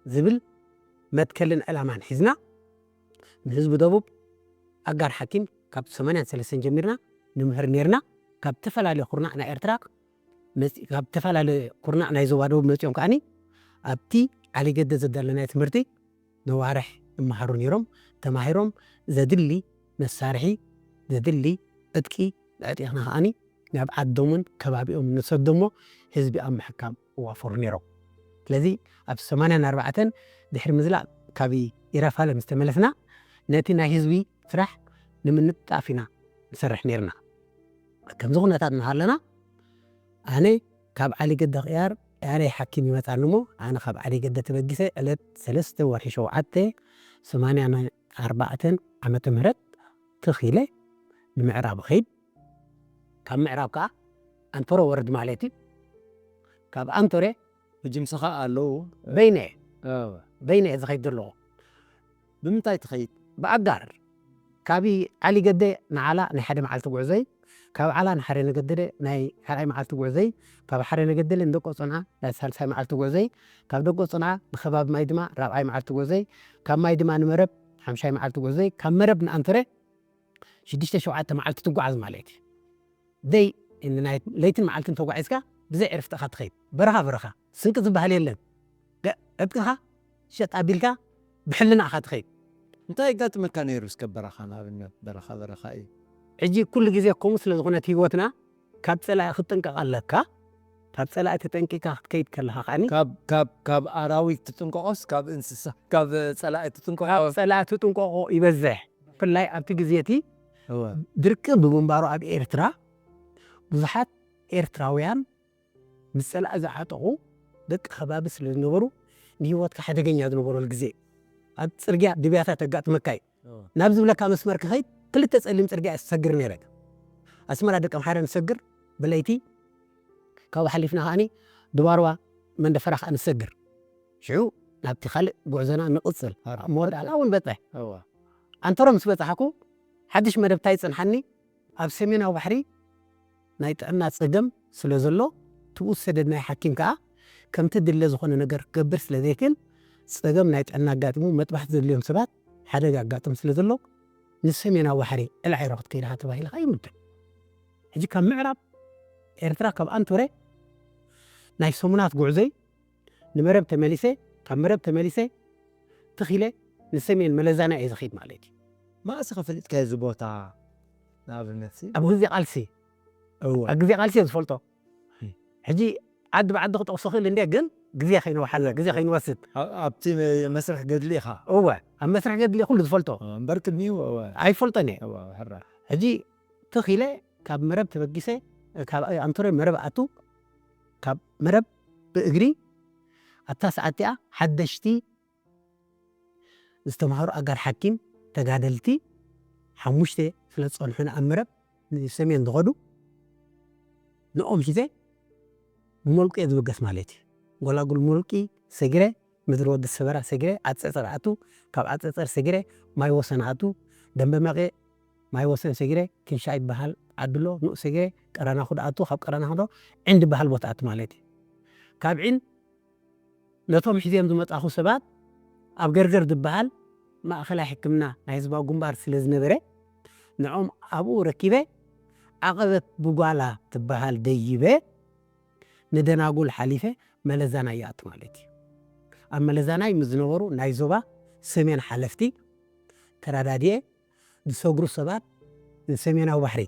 ዝብል መትከልን ዕላማን ሒዝና ንህዝቢ ደቡብ ኣጋር ሓኪም ካብ ሰማንያን ሰለስተን ጀሚርና ንምህር ነርና ካብ ዝተፈላለዩ ኩርናዕ ናይ ኤርትራ ካብ ዝተፈላለዩ ኩርናዕ ናይ ዞባ ደቡብ መፂኦም ከዓኒ ኣብቲ ዓሊገደ ዘዳለናዮ ትምህርቲ ነዋርሕ ይመሃሩ ነይሮም። ተማሂሮም ዘድሊ መሳርሒ ዘድሊ ዕጥቂ ኣዕጢቕና ከዓኒ ናብ ዓዶምን ከባቢኦም ንሰዶሞ ህዝቢ ኣብ ምሕካም ይዋፈሩ ነይሮም። ስለዚ ኣብ ሰማንያን ኣርባዕተን ድሕሪ ምዝላቕ ካብ ኢረፋለ ምስ ተመለስና ነቲ ናይ ህዝቢ ስራሕ ንምንጣፍ ኢና ንሰርሕ ነይርና። ከምዚ ኩነታት እናሃለና ኣነ ካብ ዓሊ ገደ ቅያር ኣነ ሓኪም ይመፃኒ እሞ ኣነ ካብ ዓሊ ገደ ተበጊሰ ዕለት ሰለስተ ወርሒ ሸውዓተ ሰማንያን ኣርባዕተን ዓመተ ምህረት ትኽ ኢለ ንምዕራብ ኸይድ ካብ ምዕራብ ከዓ ኣንቶረ ወርድ ማለት እዩ ካብ ኣንቶረ ብጅምስኻ ኣለዉ በይነ ኣወ። በይነ እየ ዝኸይድ ዘለኹ ብምንታይ ትኸይድ ብኣጋር ካብ ዓሊ ገደ ንዓላ ናይ ሓደ መዓልቲ ጉዕዞይ ካብ ዓላ ንሓረ ነገደለ ናይ ካልኣይ መዓልቲ ጉዕዞይ ካብ ሓረ ነገደለ ንደቆ ፅንዓ ናይ ሳልሳይ መዓልቲ ጉዕዞይ ካብ ደቆ ፅንዓ ንከባቢ ማይ ድማ ራብዓይ መዓልቲ ጉዕዞይ ካብ ማይ ድማ ንመረብ ሓምሻይ መዓልቲ ጉዕዞይ ካብ መረብ ንኣንቶረ ሽዱሽተ ሸውዓተ መዓልቲ ትጓዓዝ ማለት እዩ ደይ ናይ ለይትን መዓልትን ተጓዒዝካ ብዘይ ዕርፍቲ ኢኻ ትኸይድ በረኻ በረኻ ስንቂ ዝበሃል የለን ዕጥቅኻ ሸጥ ኣቢልካ ብሕልና ኢኻ ትኸይድ እንታይ ኣጋጥመካ ነይሩ እስከ በረኻ ንኣብነት በረኻ በረኻ እዩ ሕጂ ኩሉ ግዜ ከምኡ ስለ ዝኾነት ህይወትና ካብ ፀላኢ ክትጥንቀቕ ኣለካ ካብ ፀላኢ ተጠንቂካ ክትከይድ ከለኻ ከዓኒ ካብ ካብ ካብ ኣራዊት ትጥንቀቆስ ካብ እንስሳ ካብ ፀላኢ ትጥንቀቆ ካብ ፀላኢ ትጥንቀቆ ይበዝሕ ብፍላይ ኣብቲ ግዜ እቲ እወ ድርቂ ብምንባሩ ኣብ ኤርትራ ብዙሓት ኤርትራውያን ምስ ፀላኢ ዝዓጠቑ ደቂ ከባቢ ስለ ዝነበሩ ንህይወትካ ሓደገኛ ዝነበረሉ ግዜ ኣብ ፅርግያ ድብያታት ኣጋጥመካ እዩ ናብ ዝብለካ መስመር ክኸይድ ክልተ ፀሊም ፅርግያ እየ ዝሰግር ነይረ ኣስመራ ደቂ ኣምሓረ ንሰግር ብለይቲ ካብኡ ሓሊፍና ከዓኒ ድባርዋ መንደፈራ ከዓ ንሰግር ሽዑ ናብቲ ካልእ ጉዕዞና ንቕፅል ኣብ መወዳእታ እውን በፀሕ እወ ኣንቶሮ ምስ በፃሕኩ ሓድሽ መደብ እንታይ ይፅንሓኒ ኣብ ሰሜናዊ ባሕሪ ናይ ጥዕና ፀገም ስለ ዘሎ ትብኡ ዝሰደድ ናይ ሓኪም ከዓ ከምቲ ድለ ዝኾነ ነገር ክገብር ስለ ዘይክእል ፀገም ናይ ጥዕና ኣጋጢሙ መጥባሕቲ ዘድልዮም ሰባት ሓደጋ ኣጋጥም ስለ ዘሎ ንሰሜናዊ ባሕሪ ዕልዓይሮ ክትከይድ ኢኻ ተባሂልካ ይምደብ ሕጂ ካብ ምዕራብ ኤርትራ ካብ ኣንቶረ ናይ ሰሙናት ጉዕዞይ ንመረብ ተመሊሰ ካብ መረብ ተመሊሰ ትኽ ኢለ ንሰሜን መለዛና እየ ዝኸይድ ማለት እዩ ማእሰ ከፈሊጥካ እዚ ቦታ ንኣብነት ሲ ኣብ ግዜ ቃልሲ እወ ኣብ ግዜ ቃልሲ እየ ዝፈልጦ ሕጂ ዓዲ ብዓዲ ክጠቕሶ ክእል እንደ ግን ግዜ ከይንወሓዘ ግዜ ከይንወስድ ኣብ- ኣብቲ መስርሕ ገድሊ ኢኻ እወ ኣብ መስርሕ ገድሊ ኩሉ ዝፈልጦ እምበር ቅድሚኡ እወ ኣይፈልጦን እየ እወ ሕራ ሕጂ ትኽ ኢለ ካብ መረብ ተበጊሰ፣ ካብ ኣንቶረ መረብ ኣቱ፣ ካብ መረብ ብእግሪ ኣብታ ሰዓት እቲኣ ሓደሽቲ ዝተምሃሩ ኣጋር ሓኪም ተጋደልቲ ሓሙሽተ ስለ ዝጸንሑና ኣብ መረብ ንሰሜን ዝኸዱ ንኦም ሒዘ ብሞልቂ እየ ዝብገስ ማለት እዩ። ጎላጉል ሞልቂ ሰጊረ፣ ምድሪ ወዲ ሰበራ ሰጊረ፣ ዓጸጸር ኣቱ፣ ካብ ዓጸጸር ሰጊረ ማይ ወሰን ኣቱ፣ ደንበ መቐ ማይ ወሰን ሰጊረ፣ ክንሻ ይበሃል ዓድሎ ንኡ ሰጊረ፣ ቀራናኹ ደኣቱ፣ ካብ ቀራናኹ ዶ ዒን ዝበሃል ቦታ ኣቱ ማለት እዩ። ካብ ዒን ነቶም ሒዘም ዝመጻኹ ሰባት ኣብ ገርገር ዝበሃል ማእኸላይ ሕክምና ናይ ህዝባዊ ግንባር ስለ ዝነበረ ንዖም ኣብኡ ረኪበ ዓቐበት ብጓላ ትበሃል ደይበ ንደናጉል ሓሊፈ መለዛናይ ይኣቱ ማለት እዩ። ኣብ መለዛናይ ምስ ዝነበሩ ናይ ዞባ ሰሜን ሓለፍቲ ተረዳዲኤ ዝሰግሩ ሰባት ንሰሜናዊ ባሕሪ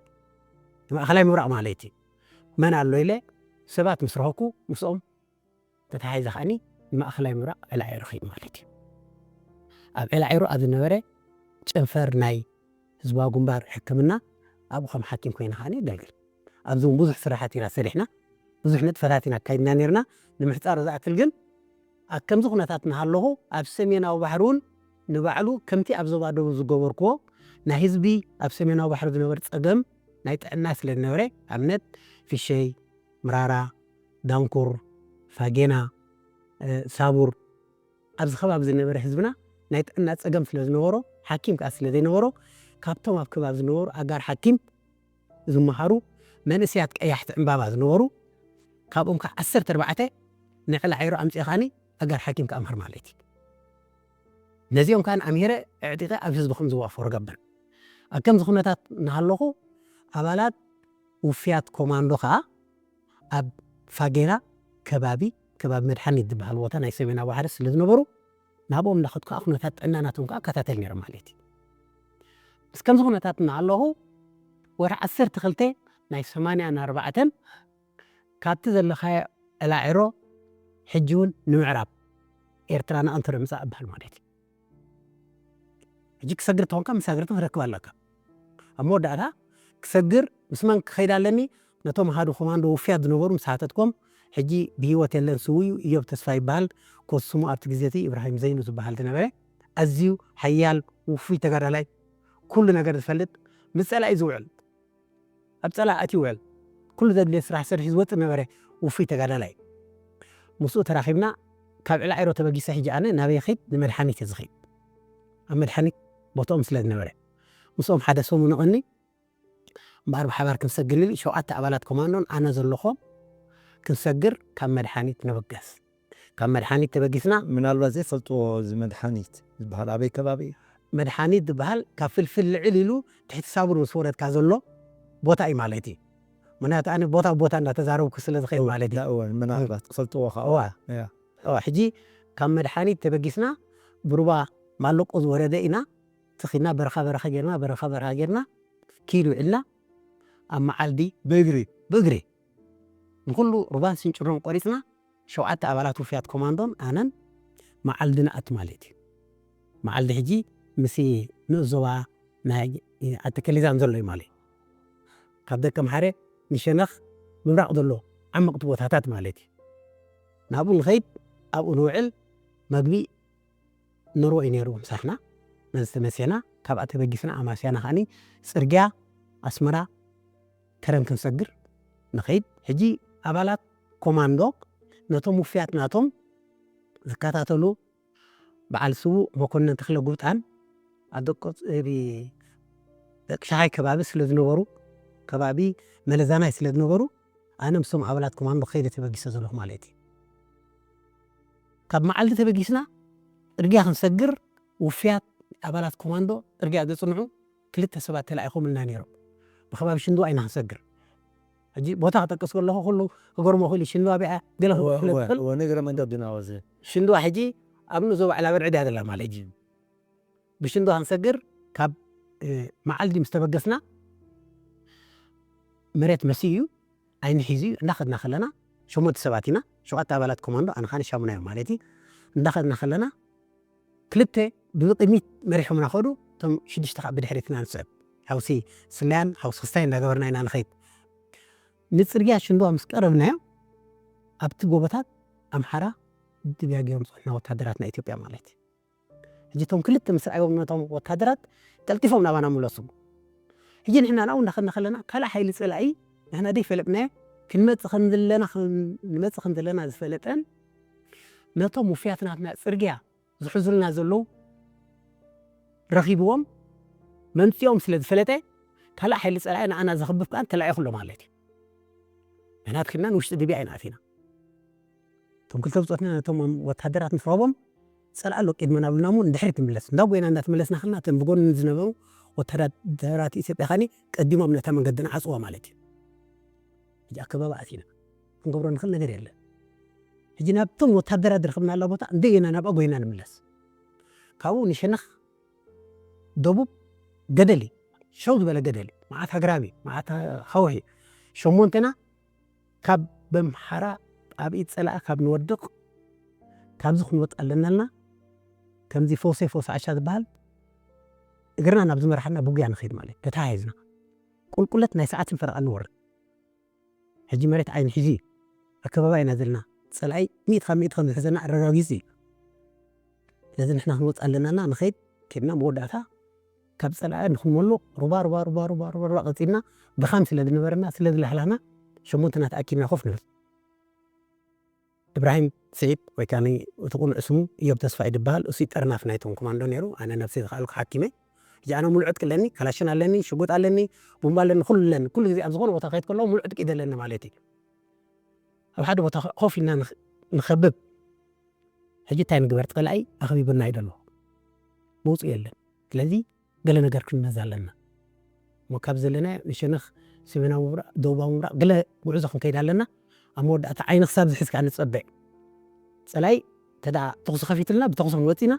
ንማእኸላይ ምብራቕ ማለት እዩ መን ኣሎ ኢለ ሰባት ምስ ረኸብኩ ምስኦም ተተሓሒዘ ከዓኒ ንማእኸላይ ምብራቕ ዕላዒ ረኺብ ማለት እዩ። ኣብ ዕላዒሩ ኣብ ዝነበረ ጨንፈር ናይ ህዝባዊ ግንባር ሕክምና ኣብኡ ከም ሓኪም ኮይነ ከዓኒ የገልግል። ኣብዚ እውን ብዙሕ ስራሓት ኢና ሰሪሕና፣ ብዙሕ ንጥፈታት ኢና ኣካይድና ነርና። ንምሕፃር ዝኣክል ግን ኣብ ከምዚ ኩነታት እናሃለኹ ኣብ ሰሜናዊ ባሕሪ እውን ንባዕሉ ከምቲ ኣብ ዞባ ደቡብ ዝገበርክዎ ናይ ህዝቢ ኣብ ሰሜናዊ ባሕሪ ዝነበረ ፀገም ናይ ጥዕና ስለ ዝነበረ ኣብነት ፊሸይ፣ ምራራ፣ ዳንኩር፣ ፋጌና፣ ሳቡር ኣብዚ ከባቢ ዝነበረ ህዝብና ናይ ጥዕና ፀገም ስለ ዝነበሮ ሓኪም ከዓ ስለ ዘይነበሮ ካብቶም ኣብ ከባቢ ዝነበሩ ኣጋር ሓኪም ዝመሃሩ መንእሰያት ቀያሕቲ ዕምባባ ዝነበሩ ካብኦም ከዓ ዓሰርተ ኣርባዕተ ንዕላ ዒሮ ኣምፂእኻኒ ኣጋር ሓኪም ክኣምሃር ማለት እዩ። ነዚኦም ከዓ ኣምሂረ ኣዕጢቐ ኣብ ህዝቢ ከም ዝዋፈሩ ገበር ኣብ ከምዚ ኩነታት እናሃለኹ ኣባላት ውፍያት ኮማንዶ ከዓ ኣብ ፋጌና ከባቢ ከባቢ መድሓኒት ዝበሃል ቦታ ናይ ሰሜናዊ ባሕሪ ስለ ዝነበሩ ናብኦም እንዳኸድኩ ከዓ ኩነታት ጥዕና ናቶም ከዓ እከታተል ነይረ ማለት እዩ። ምስ ከምዚ ኩነታት እናሃለኹ ወርሒ ዓሰርተ ክልተ ናይ ሰማንያን ኣርባዕተን ካብቲ ዘለኻዮ ዕላዒሮ ሕጂ እውን ንምዕራብ ኤርትራ ንኣንተሮ ምፃእ እበሃል ማለት እዩ። ሕጂ ክሰግር ተኾንካ መሳግርቲ ክረክብ ኣለካ። ኣብ መወዳእታ ክሰግር ምስ መን ክኸይድ ኣለኒ? ነቶም ኣሃዱ ኮማንዶ ውፍያት ዝነበሩ ምስ ሓተትኮም ሕጂ ብህይወት የለን ስውእ እዩ እዮብ ተስፋ ይበሃል። ኮስሙ ኣብቲ ግዜ እቲ ኢብራሂም ዘይኑ ዝበሃል ዝነበረ ኣዝዩ ሓያል ውፉይ ተጋዳላይ ኩሉ ነገር ዝፈልጥ ምስ ጸላኢ ዝውዕል ኣብ ጸላኢ ኣትዩ ይውዕል ኩሉ ዘድልዮ ስራሕ ሰሪሑ ዝወጽእ ነበረ ውፉይ ተጋዳላይ። ምስኡ ተራኺብና ካብ ዕላዒሮ ተበጊሰ ሕጂ ኣነ ናበይ ኺድ ንመድሓኒት እየ ዝኺድ ኣብ መድሓኒት ቦትኦም ስለ ዝነበረ ምስኦም ሓደ ሰሙን እቐኒ እምበኣር ብሓባር ክንሰግር ኢሉ ሸውዓተ ኣባላት ኮማንዶን ኣነ ዘለኾም ክንሰግር ካብ መድሓኒት ንብገስ ካብ መድሓኒት ተበጊስና ምናልባት ዘይፈልጥዎ እዚ መድሓኒት ዝበሃል ኣበይ ከባቢ እዩ? መድሓኒት ዝበሃል ካብ ፍልፍል ልዕል ኢሉ ትሕቲ ሳቡር ምስ ወረድካ ዘሎ ቦታ እዩ ማለት እዩ። ምክንያቱ ኣነ ቦታ ቦታ እንዳተዛረብኩ ስለ ዝኸይድ ማለት እዩ። ምናልባት ክፈልጥዎ ከዓ ሕጂ ካብ መድሓኒት ተበጊስና ብሩባ ማለቆ ዝወረደ ኢና ትኺና በረኻ በረኻ ጌርና በረኻ በረኻ ጌርና ኪሉ ዕልና ኣብ መዓልዲ ብእግሪ ብእግሪ ንኩሉ ሩባን ስንጭሮን ቆሪፅና ሸውዓተ ኣባላት ውፍያት ኮማንዶን ኣነን መዓልዲ ንኣት ማለት እዩ። መዓልዲ ሕጂ ምስ ንእዞባ ናይ ኣተከሊዛን ዘሎ እዩ ማለት እዩ። ካብ ደቀ ምሓረ ንሸነኽ ምብራቕ ዘሎ ዓመቕቲ ቦታታት ማለት እዩ። ናብኡ ንኸይድ ኣብኡ ንውዕል መግቢ ንርኦ እዩ ነይሩ ምሳሕና ነዚ ተመሲሕና ካብኣ ተበጊስና ኣማስያና ከዓኒ ፅርግያ ኣስመራ ከረን ክንሰግር ንኸይድ ሕጂ ኣባላት ኮማንዶ ነቶም ውፍያት ናቶም ዝከታተሉ በዓል ስዉእ መኮንን ተክለ ጉብጣን ኣደቆ ደቂ ሻሃይ ከባቢ ስለ ዝነበሩ ከባቢ መለዛናይ ስለ ዝነበሩ ኣነ ምስቶም ኣባላት ኮማንዶ ከይደ ተበጊሰ ዘለኹ ማለት እዩ። ካብ መዓልቲ ተበጊስና እርግያ ክንሰግር ውፍያት ኣባላት ኮማንዶ እርግያ ዘፅንዑ ክልተ ሰባት ተላኢኾምልና ነይሮም። ብከባቢ ሽንድዋ ኢና ክንሰግር። ሕጂ ቦታ ክጠቅስ ከለኹ ኩሉ ክገርሞ ክእል እዩ። ሽንድዋ ቢኣ ገለ ክትብል ትኽእል። እወ፣ እግረ መንገድና ወዘ። ሽንድዋ ሕጂ ኣብ ንዞባ ዕላበርዕድ እያ ዘላ ማለት እዩ። ብሽንድዋ ክንሰግር ካብ መዓልዲ ምስ ተበገስና መሬት መሲ እዩ ኣይኒ ሒዙ እዩ እንዳኸድና ከለና ሸሞንተ ሰባት ኢና ሸውዓተ ኣባላት ኮማንዶ ኣነ ኻኒ ሻሙና እዮም ማለት እዩ እንዳኸድና ከለና ክልተ ብቅድሚት መሪሖምና ከዱ እቶም ሽዱሽተ ከዓ ብድሕሪትና ንስዕብ ሓውሲ ስናያን ሓውሲ ክስታይ እንዳገበርና ኢና ንኸይድ። ንፅርግያ ሽንድዋ ምስ ቀረብናዮ ኣብቲ ጎቦታት ኣምሓራ ድብያ ገይሮም ዝኮና ወታደራት ናይ ኢትዮጵያ ማለት እዩ። ሕጂ እቶም ክልተ ምስ ረኣይዎም ነቶም ወታደራት ቀልጢፎም ናባና ምለሱ። ሕጂ ንሕና ናብኡ እንዳኸድና ከለና ካልእ ሓይሊ ፀላኢ ንሕና ደይፈለጥናዮ ክንመፅእ ከም ዘለና ንመፅእ ከም ዘለና ዝፈለጠን ነቶም ውፍያት ናትና ፅርግያ ዝሕዙልና ዘለዉ ረኺብዎም መምፅኦም ስለ ዝፈለጠ ካልእ ሓይሊ ፀላኢ ንኣና ዘኽብብ ከኣ ተላኢኹ ኣሎ ማለት እዩ። ንሕና ትኪድና ንውሽጢ ድብያ ኢና ኣቲና። እቶም ክልተ ብፆትና ነቶም ወታደራት ምስ ረኸቦም ፀላእ ኣሎ ቅድመና ብልና እሞ ንድሕሪት ንምለስ። እንዳ ጎይና እንዳተመለስና ከለና እተን ብጎኒ ዝነበሩ ወታደራት ኢትዮጵያ ከኒ ቀዲሞም ነታ መንገድና ዓፅዋ ማለት እዩ። ሕጂ ኣከባቢ ኣቲና ክንገብሮ ንኽእል ነገር የለን። ሕጂ ናብቶም ወታደራት ዝረኸብናላ ቦታ እንደ ጎይና ናብኣ ጎይና ንምለስ። ካብኡ ንሸነኽ ደቡብ ገደል እዩ። ሸው ዝበለ ገደል እዩ። መዓት ኣግራብ እዩ። መዓት ከውሒ እዩ። ሸሞንተና ካብ በምሓራ ኣብ ኢድ ፀላኢ ካብ ንወድቕ ካብዚ ክንወጥ ኣለና ልና ከምዚ ፈውሰይ ፈውሰ ዓሻ ዝበሃል እግርና ናብ ዝመርሓና ብጉያ ንኸይድ ማለት እዩ። ተተሓሒዝና ቁልቁለት ናይ ሰዓትን ፈረቓን ንወርድ። ሕጂ መሬት ዓይኒ ሒዙ እዩ። ኣከባባ ኢና ዘለና። ፀላኢ ሚእቲ ካብ ሚእቲ ከም ዝሕዘና ኣረጋጊፁ እዩ። ስለዚ ንሕና ክንወፅእ ኣለናና ንኸይድ ኬድና መወዳእታ ካብ ፀላኢ ንኽንመሎ ሩባ ሩባ ሩባ ሩባ ሩባ ሩባ ቀፂልና ድኻም ስለ ዝነበረና ስለ ዝላህላህና ሸሞንትና ተኣኪብና ኮፍ ንብል። እብራሂም ስዒድ ወይ ከዓ እቲ ቁኑዕ ስሙ እዮብ ተስፋ ይድበሃል። እሱ ጠርናፍ ናይቶም ኮማንዶ ነይሩ። ኣነ ነብሰይ ዝኸኣልኩ ሓኪመ። ሕጂ ኣነ ሙሉእ ዕጥቂ ኣለኒ፣ ካላሽን ኣለኒ፣ ሽጉጥ ኣለኒ፣ ቡምባ ኣለኒ፣ ኩሉ ኣለኒ። ኩሉ ግዜ ኣብ ዝኾነ ቦታ ከይድ ከለኹ ሙሉእ ዕጥቂ ይደለኒ ማለት እዩ። ኣብ ሓደ ቦታ ኮፍ ኢልና ንኸብብ። ሕጂ እንታይ ንግበር? ፀላኢ ኣኽቢቡና እዩ ዘሎ። መውፅኢ የለን። ስለዚ ገለ ነገር ክንመዝ ኣለና። እሞ ካብ ዘለና ንሸነኽ ሰሜናዊ ምብራቕ፣ ደቡባዊ ምብራቕ ገለ ጉዕዞ ክንከይድ ኣለና። ኣብ መወዳእታ ዓይኒ ክሳብ ዝሕዝ ከዓ ንፀበዕ። ፀላኢ ተዳ ተኹሲ ከፊትልና ብተኹሲ ክንወፅእ ኢና።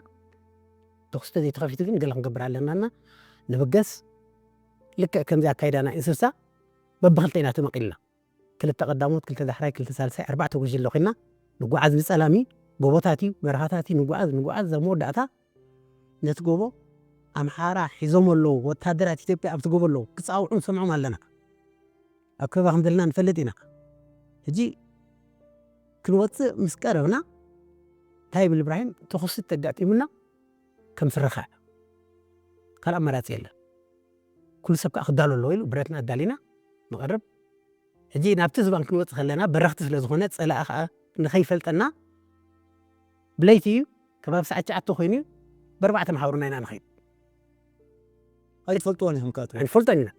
ተኹሲ ተዘይተኸፊቱ ግን ገለ ክንገብር ኣለናና። ንብገስ ልክዕ ከምዚ ኣካይዳ ናይ እንስሳ በብኽልተ ኢና ተመቒልና። ክልተ ቀዳሞት፣ ክልተ ዳሕራይ፣ ክልተ ሳልሳይ፣ ኣርባዕተ ጉጅለ ኮይና ንጓዓዝ። ብጸላም እዩ፣ ጎቦታት እዩ፣ በረኻታት እዩ፣ ንጓዓዝ፣ ንጓዓዝ። ኣብ መወዳእታ ነቲ ጎቦ ኣምሓራ ሒዞም ኣለዉ፣ ወታደራት ኢትዮጵያ ኣብቲ ጎቦ ኣለዉ፣ ክጻውዑ ንሰምዖም ኣለና። ኣብ ከበባ ከም ዘለና ንፈልጥ ኢና። ሕጂ ክንወጽእ ምስ ቀረብና እንታይ ይብል እብራሂም? ተኹሲ ተጋጢሙና ከም ስረኻ ካልእ ኣማራጺ የለን። ኩሉ ሰብ ከኣ ክዳሎ ኣለዎ ኢሉ ብረትና ኣዳሊና ንቐርብ። ሕጂ ናብቲ ዝባን ክንወጽእ ከለና በረኽቲ ስለ ዝኾነ ጸላኢ ከኣ ንኸይፈልጠና ብለይቲ እዩ፣ ከባቢ ሰዓት ትሽዓተ ኮይኑ እዩ፣ ብኣርባዕተ መሓውርና ኢና ንኸይድ። ኣይትፈልጥዎን ኢኹም ከኣ ትብሉ። ኣይንፈልጦን ኢና።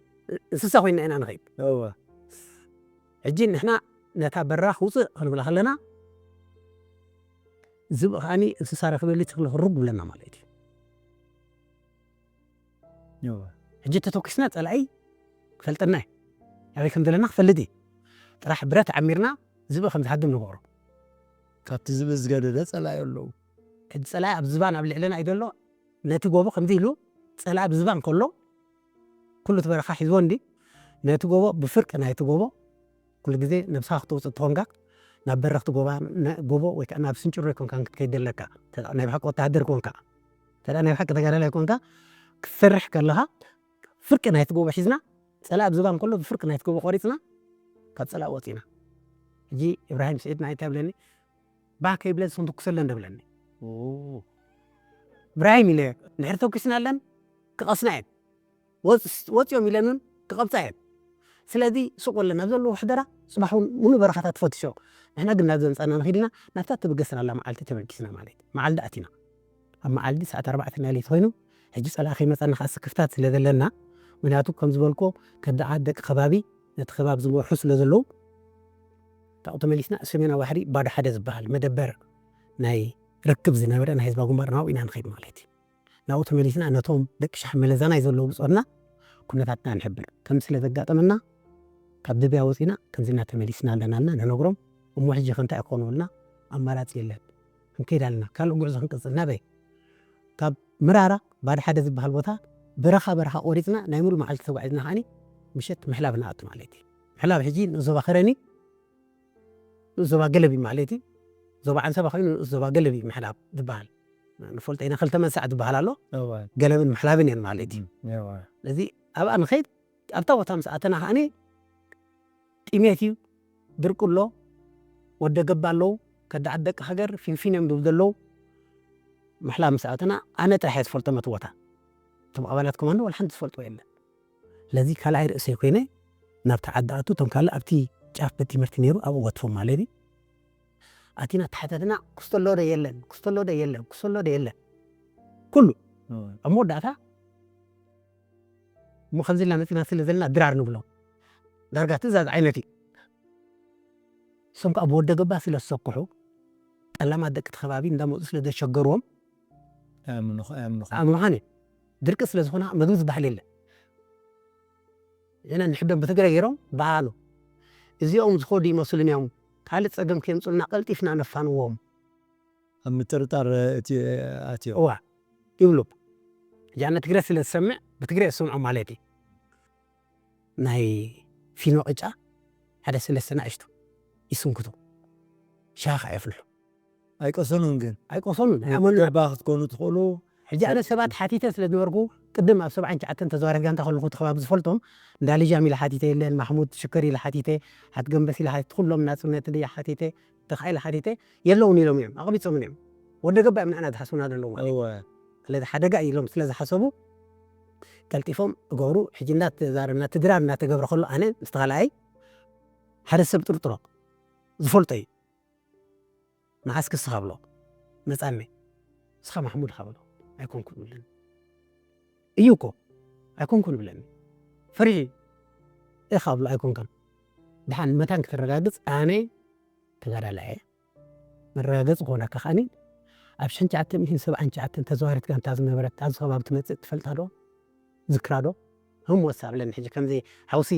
እንስሳ ኮይንና ኢና ንኸይድ። እወ። ሕጂ ንሕና ነታ በራኽ ውጽእ ክንብላ ከለና ዝብኢ ከኣኒ እንስሳ ረኺበ ኢሉ ትኽሊ ክሩግ ብለና ማለት እዩ። እወ። ሕጂ ተተኩስና ጸላኢ ክፈልጠና እዩ። ኣበይ ከም ዘለና ክፈልጥ እዩ። ጥራሕ ብረት ዓሚርና ዝብኢ ከም ዝሃድም ንገብሮ። ካብቲ ዝብኢ ዝገደደ ጸላኢ ኣለዉ። ሕጂ ጸላኢ ኣብ ዝባን ኣብ ልዕለና እዩ ዘሎ። ነቲ ጎቦ ከምዚ ኢሉ ጸላኢ ኣብ ዝባን ከሎ ኩሉ እቲ በረኻ ሒዝዎ እንዲ ነቲ ጎቦ ብፍርቂ ናይቲ ጎቦ ኩሉ ግዜ ነብስኻ ክተውፅእ ተኾንካ ናብ በረኽቲ ጎባ ነ- ጎቦ ወይ ከዓ ናብ ስንጭሮ ይኮንካ ክትከይድ ዘለካ። ተዳ ናይ ብሓቂ ወታሃደር ኮንካ፣ ተዳ ናይ ብሓቂ ተጋዳላይ ኮንካ ክትሰርሕ ከለኻ ፍርቂ ናይቲ ጎቦ ሒዝና ጸላኢ ኣብ ዝባን ከሎ ብፍርቂ ናይቲ ጎቦ ቆሪፅና ካብ ጸላኢ ወፂና። ሕጂ እብራሂም ስዒድ ንዓይ እንታይ ብለኒ? ባህ ከይብለ ዝኹን ትኩሰለን ደብለኒ። እብራሂም ኢለ ንድሕሪ ተኩስና ኣለን ክቐስና እየን። ወፅ- ወፅዮም ኢለን እውን ክቐብፃ እየን። ስለዚ ሱቕ በለን ናብ ዘለዎ ሕደራ። ፅባሕ እውን ሙሉእ በረኻታት ትፈትሾ። ንሕና ግን ናብ ዘምፃና ንኺድና ናብታ ተበገስናላ መዓልቲ ተበጊስና ማለት እዩ። መዓልዲ ኣቲና ኣብ መዓልዲ ሰዓት ኣርባዕተ ናይ ለይቲ ኮይኑ ሕጂ ፀላኢ ከይመፃና ከዓ ስክፍታት ስለ ዘለና ምክንያቱ ከም ዝበልኮ ከዳዓት ደቂ ከባቢ ነቲ ከባቢ ዝመርሑ ስለ ዘለዉ ካብኡ ተመሊስና ሰሜናዊ ባሕሪ ባዶ ሓደ ዝበሃል መደበር ናይ ርክብ ዝነበረ ናይ ህዝባዊ ግንባር ናብኡ ኢና ንኸይድ ማለት እዩ። ናብኡ ተመሊስና ነቶም ደቂ ሻሕ መለዛናይ ዘለዉ ብጾትና ኩነታትና ንሕብር ከም ስለ ዘጋጠመና ካብ ደብያ ወፂና ከምዚና ተመሊስና ኣለናልና ንነግሮም። እሞ ሕጂ ከ እንታይ ክኾኑ ኢልና ኣማራፂ የለን ክንከይድ ኣለና ካልእ ጉዕዞ ክንቅፅል ናበይ ካብ ምራራ ባዶ ሓደ ዝበሃል ቦታ በረኻ በረኻ ቆሪፅና ናይ ሙሉ መዓልቲ ተጓዒዝና ከዓኒ ምሸት ምሕላብ ንኣቱ ማለት እዩ። ምሕላብ ሕጂ ንዞባ ከረኒ ንዞባ ገለቢ ማለት እዩ። ዞባ ዓንሰባ ኮይኑ ንዞባ ገለቢ ምሕላብ ዝበሃል ንፈልጦ ኢና። ክልተ መንሳዕ ዝበሃል ኣሎ። ገለብን ምሕላብን እየን ማለት እዩ። ስለዚ ኣብኣ ንኸይድ። ኣብታ ቦታ ምስ ኣተና ከኣኒ ጥሜት እዩ፣ ድርቂ ኣሎ፣ ወደ ገባ ኣለዉ፣ ከዳዓት ደቂ ሃገር ፊንፊን እዮም ዝብሉ ዘለዉ። ምሕላ ምስ ኣተና ኣነ ጥራሕ እየ ዝፈልጦ ነቲ ቦታ። እቶም ኣባላት ኮማንዶ ዋላ ሓንቲ ዝፈልጥዎ የለን። ስለዚ ካልኣይ ርእሰይ ኮይነ ናብቲ ዓዲ ኣቱ፣ እቶም ካልእ ኣብቲ ጫፍ ቤት ትምህርቲ ነይሩ ኣብኡ ወትፎም ማለት እዩ። ኣቲና ተሓተትና፣ ክስተሎ ዶ የለን፣ ክስተሎ ዶ የለን፣ ክስተሎ ዶ የለን። ኩሉ ኣብ መወዳእታ እሞ ከምዚ ኢልና መፂና ስለ ዘለና ድራር ንብሎም። ዳርጋ ትእዛዝ ዓይነት እዩ። እሶም ከዓ ብወደ ገባ ስለ ዝሰክሑ፣ ጠላማት ደቂ እቲ ከባቢ እንዳመፁ ስለ ዘሸገርዎም ኣምልኾ ኣምልኾ ኣምልኾን እዩ። ድርቂ ስለ ዝኾነ ምግቢ ዝበሃል የለ። እነ ንሕዶም ብትግረ ገይሮም በሃሉ። እዚኦም ዝኸዱ ይመስሉን እዮም፣ ካልእ ጸገም ከየምጹልና ቀልጢፍና ነፋንዎም። ኣብ ምጥርጣር እቲ ኣትዮ እዋ ይብሉ። ያነ ትግረ ስለ ዝሰምዕ ብትግረ ዝሰምዖ ማለት እዩ። ናይ ፊኖ ቅጫ ሓደ ሰለስተ ናእሽቱ ይስንክቱ፣ ሻኻ የፍልሑ። ኣይቆሰኑን ግን። ኣይቆሰኑን፣ ኣይኣመኑን። ገባ ክትኮኑ ትኽእሉ። ሕጂ ኣነ ሰባት ሓቲተ ስለ ዝነበርኩ፣ ቅድም ኣብ ሰብዓን ትሽዓተን ተዘዋሪት ጋንታ ከለኹ እቲ ከባቢ ዝፈልጦም፣ እንዳ ልጃም ኢለ ሓቲተ የለን፣ ማሕሙድ ሽከር ኢለ ሓቲተ፣ ሓት ገንበስ ኢለ ሓቲተ፣ ኩሎም ናጽነት ኢለ ሓቲተ፣ ተኻኢለ ሓቲተ፣ የለውን ኢሎም እዮም፣ ኣቕቢጾምን እዮም። ወደ ገባ እዮም ንዓና ዝሓስቡና ዘለዉ ማለት እዩ። እወ። ስለዚ ሓደጋ እዩ ኢሎም ስለ ዝሓሰቡ፣ ቀልጢፎም እገብሩ። ሕጂ እንዳተዛረብና፣ እቲ ድራር እንዳተገብረ ከሎ፣ ኣነ ምስቲ ካልኣይ ሓደ ሰብ ጥርጥሮ ዝፈልጦ እዩ። ንዓስኪ እስኻ ብሎ መጻኒ። እስኻ ማሕሙድ ኢኻ ብሎ። ኣይኮንኩን ይብለኒ። እዩ እኮ። ኣይኮንኩን ይብለኒ። ፈሪሒ ኢኻ ብሎ ኣይኮንካን። ደሓን መታን ክትረጋግጽ ኣነ ተጋዳላይ እየ። መረጋገጺ ክኾነካ ከኣኒ ኣብ ሽሕን ትሽዓተ ሚእትን ሰብዓን ትሽዓተን ተዘዋሪት ጋንታ ዝነበረት ኣብዚ ከባቢ ትመጽእ ትፈልጣ ዶ? ዝክራ ዶ? ህም ወሳ ብለኒ። ሕጂ ከምዚ ሓውሲ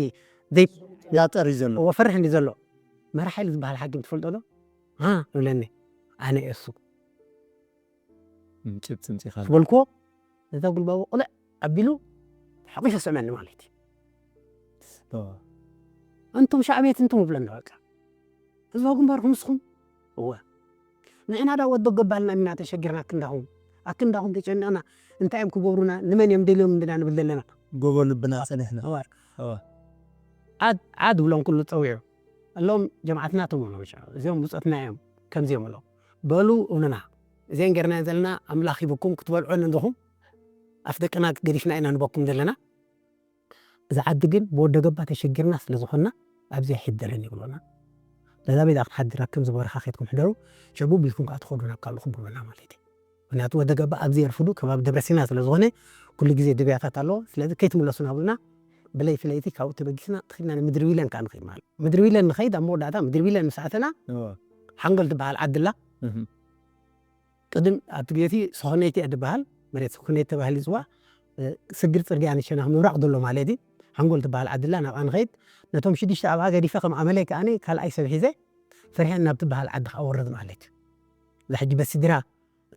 ዘይ ጋጠር እዩ ዘሎ። እዎ፣ ፈርሕ እንዲ ዘሎ። መራ ሓይሊ ዝበሃል ሓኪም ትፈልጦ ዶ? ሃ፣ ይብለኒ። ኣነ እየ እሱ። እም፣ ጭብጢ ምጺኻ። ዝበልክዎ፣ ነዛ ጉልባቡ ቁልዕ ኣቢሉ ሓቂፈ ስዕመኒ ማለት እዩ። እዎ። ኣንቱም ሻዕብየት እንቱም ይብለኒ በቃ። ህዝባዊ ግንባርኩም ንስኹም? እወ። ንሕና ዳ ወዶ ገባልና ኢና ተሸጊርና ኣክንዳኹም። ኣክንዳኹም ተጨኒቕና እንታይ እዮም ክገብሩና? ንመን እዮም ደልዮም እንድና ንብል ዘለና? ጎቦ ልብና ጸኒሕና። እወ። እወ። ዓድ፣ ዓድ ብሎም ኩሉ ጸዊዑ። እሎም ጀማዓትና እቶም እዮም። እዚኦም ብጾትና እዮም። ከምዚኦም እሎም። በሉ እብሉና። እዚአን ጌርና ዘለና ኣምላኽ ሂብኩም ክትበልዑ ኣለኹም። ኣፍ ደቅና ገዲፍና ኢና ንበኩም ዘለና። እዛ ዓዲ ግን ብወደ ገባ ተሸጊርና ስለ ዝኾንና ኣብዚ ኣይሕደርን ይብሉና። ነዛ ቤዛ ክንሓድር ኣብ ከምዚ በረኻ ከይድኩም ሕደሩ፣ ሽዑ ቢልኩም ከዓ ትኸዱ ናብ ካልእኹም ብሉና ማለት እዩ። ምክንያቱ ወደ ገባ ኣብዚ የርፍዱ ከባቢ ደብረ ሲና ስለ ዝኾነ ኩሉ ግዜ ድብያታት ኣለዎ። ስለዚ ከይትምለሱና ብሉና፣ ብለይቲ ለይቲ ካብኡ ተበጊስና ተኺድና ንምድሪ ዊለን ከዓ ንኸይድ ማለት። ምድሪ ዊለን ንኸይድ፣ ኣብ መወዳእታ ምድሪ ዊለን ምስ ኣተና እዎ። ሓንጎል ትበሃል ዓዲ ኣላ። እህ። ቅድም ኣብቲ ግዜ እቲ ሰኾነይቲ እያ ትበሃል፣ መሬት ሰኾነይቲ ተባሂሉ ይጽዋዕ። እ፣ ስግር ጽርግያ ንሸነኽ ምብራቕ ዘሎ ማለት እዩ። ሓንጎል ትበሃል ዓዲ ኣላ፣ ናብኣ ንኸይድ። ነቶም ሽዱሽተ ኣብኣ ገዲፈ ከም ኣመለይ ከኣኒ ካልኣይ ሰብ ሒዘ ፈሪሐን ናብ ትበሃል ዓዲ ክኣወርድ ማለት እዩ። እዛ ሕጂ በሲድራ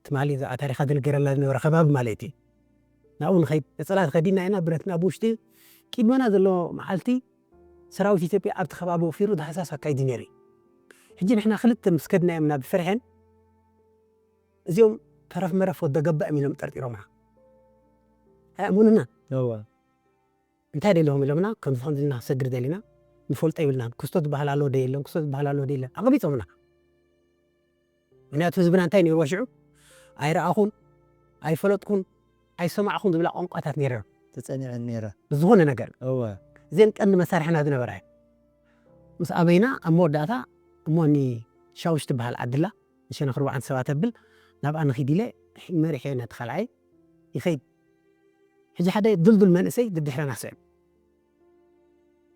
ትማሊ እዛ ታሪኻ ዝንገረላ ዝነበረ ከባቢ ማለት እዩ። ናብኡ ንኸይድ። ነጸላ ተኸዲና ኢና፣ ብረትና ኣብ ውሽጢ። ቅድመና ዘሎ መዓልቲ ሰራዊት ኢትዮጵያ ኣብቲ ከባቢ ወፊሩ ዳህሳስ ኣካይዱ ነይሩ እዩ። ሕጂ ንሕና ክልተ ምስ ከድናዮም ናብ ፈርሐን፣ እዚኦም ተረፍ መረፍ ወደ ገባእ እዮም ኢሎም ጠርጢሮምና። ኣይኣመኑና። እወ። እንታይ ደሊኹም ኢሎምና፣ ከምዚ ከምዚ ኢልና ክሰግር ደሊና፣ ንፈልጦ የብልናን። ክስቶ ዝበሃል ኣሎ ዶ የለን፣ ክስቶ ዝበሃል ኣሎ ዶ የለን፣ ኣቐቢጾምና። ምክንያቱ ህዝብና እንታይ ነይርዎ ሽዑ? ኣይረኣኹን፣ ኣይፈለጥኩን፣ ኣይሰማዕኹን ዝብላ ቋንቋታት ነይረን። ተጸኒዐን ነይረ። ብዝኾነ ነገር። እወ። እዘን ቀንዲ መሳርሕና ዝነበራ እየን። ምስ ኣበይና ኣብ መወዳእታ እሞ ንሻውሽ ትበሃል ዓዲ ኣላ፣ ንሸነኽ ኣርባዕተ ሰባት ተብል፣ ናብኣ ንኺድ ኢለ መሪሐዮ ነቲ ካልኣይ ይኸይድ። ሕጂ ሓደ ድልዱል መንእሰይ ድድሕረና ስዕብ።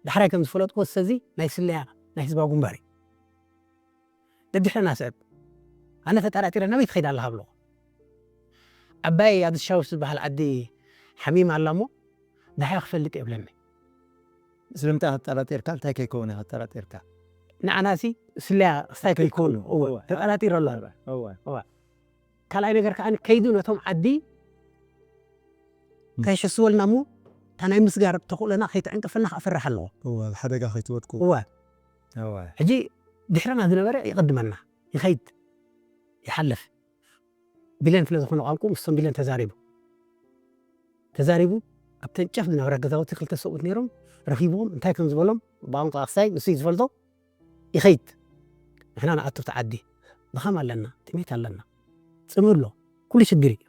ዳሕራይ ከም ዝፈለጥኩዎ፣ ሰዚ ናይ ስለያ ናይ ህዝባዊ ግንባር እዩ። ደድሕረና ስዕብ። ኣነ ተጠራጢረ፣ ናበይ ትኸይድ ኣለኻ ብሎ። ዓባይ ኣብ ሻውስ ዝበሃል ዓዲ ሓሚም ኣላ እሞ፣ ዳሕራይ ክፈልጥ እየ ብለኒ። ስለምንታይ ኣጠራጢርካ? እንታይ ከይከውን ኢኻ ኣጠራጢርካ? ንዓናሲ ስለያ ክስታይ ከይከውን፣ ከይከውን፣ እወ፣ እወ። ተጠራጢረ ኣሎ። እወ፣ እወ። እወ። ካልኣይ ነገር ከኣ ከይዱ ነቶም ዓዲ እም። ከይሕስወልና እሞ፣ እታ ናይ ምስጋር ተኽእሎና ከይትዕንቅፈልና ከኣ ፈራሕ ኣለዎ። እወ፣ ኣብ ሓደጋ ከይትወድቁ። እወ። እወ። ሕጂ ድሕረና ዝነበረ ይቕድመና፣ ይኸይድ፣ ይሓልፍ። ቢለን ስለ ዝኾነ ቋንቋኡ፣ ምስቶም ቢለን ተዛሪቡ። ተዛሪቡ፣ እተን ጨፍ ዝነበረ ገዛውቲ ክልተ ሰብኡት ነይሮም። ረኺብዎም እንታይ ከም ዝበሎም ብቋንቋ ኣኽሳይ ንሱ እዩ ዝፈልጦ። ይኸይድ። ንሕና ንኣቱ ኣብቲ ዓዲ። ድኻም ኣለና፣ ጥሜት ኣለና፣ ጽምእ ኣሎ፣ ኩሉ ሽግር እዩ።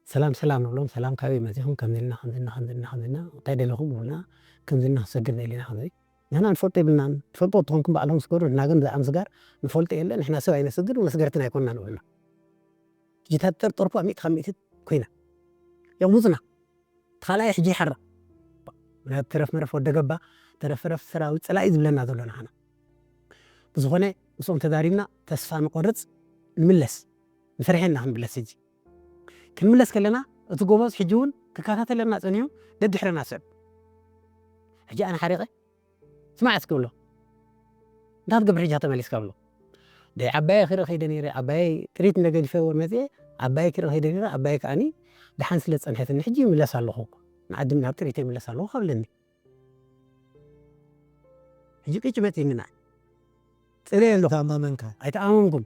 ሰላም ሰላም ንብሎም። ሰላም፣ ካበይ መጺኹም? ከምዚ ኢልና ከምዚ ኢልና ከምዚ ኢልና ከምዚ ኢልና፣ እንታይ ደለኹም? ይብሉና። ከምዚ ኢልና ክሰግር ደሊና ከምዚ። ንሕና ንፈልጦ የብልናን። ትፈልጦ ተኾንኩም ባዕልኹም ስገሩ፣ ንሕና ግን ብዛዕባ ምስጋር ንፈልጦ የለን። ንሕና ሰብ ኣይነስግር፣ መስገርትን ኣይኮንናን ይብሉና። ሕጂ እታ ዝጠርጠርኩዋ ሚእቲ ካብ ሚእቲ ኮይና። የቕብጹና። እቲ ካልኣይ ሕጂ ይሓራ። ናብ ተረፍ መረፍ ወደ ገባ፣ ተረፍ መረፍ ሰራዊት ጸላኢ ዝብለና ዘሎ ንዓና። ብዝኾነ ምስኦም ተዛሪብና ተስፋ ንቆርጽ፣ ንምለስ። ንፍርሒ ኢና ክንምለስ ሕጂ። ክንምለስ ከለና እቲ ጎበዝ ሕጂ እውን ክከታተለና ጸኒሑ ደድሕረና ስዕብ። ሕጂ ኣነ ሓሪቐ ስማዕ እስኪ ብሎ። እንታይ ትገብር ሕጂ ተመሊስካ ብሎ። ደይ ዓባየ ክርኢ ከይደ ነይረ፣ ዓባየ ጥሪት እንደገዲፈ ወር መጽየ፣ ዓባየ ክርኢ ከይደ ነይረ፣ ዓባየ ከኣኒ ደሓን ስለ ጸንሐትኒ ሕጂ ይምለስ ኣለኹ። ንዓዲ ናብ ጥሪት ይምለስ ኣለኹ ካብለኒ። ሕጂ ቅጭ መጺእኒ ንዓይ። ጽለየ ኣለኹ። ተኣማመንካ። ኣይተኣማመንኩም።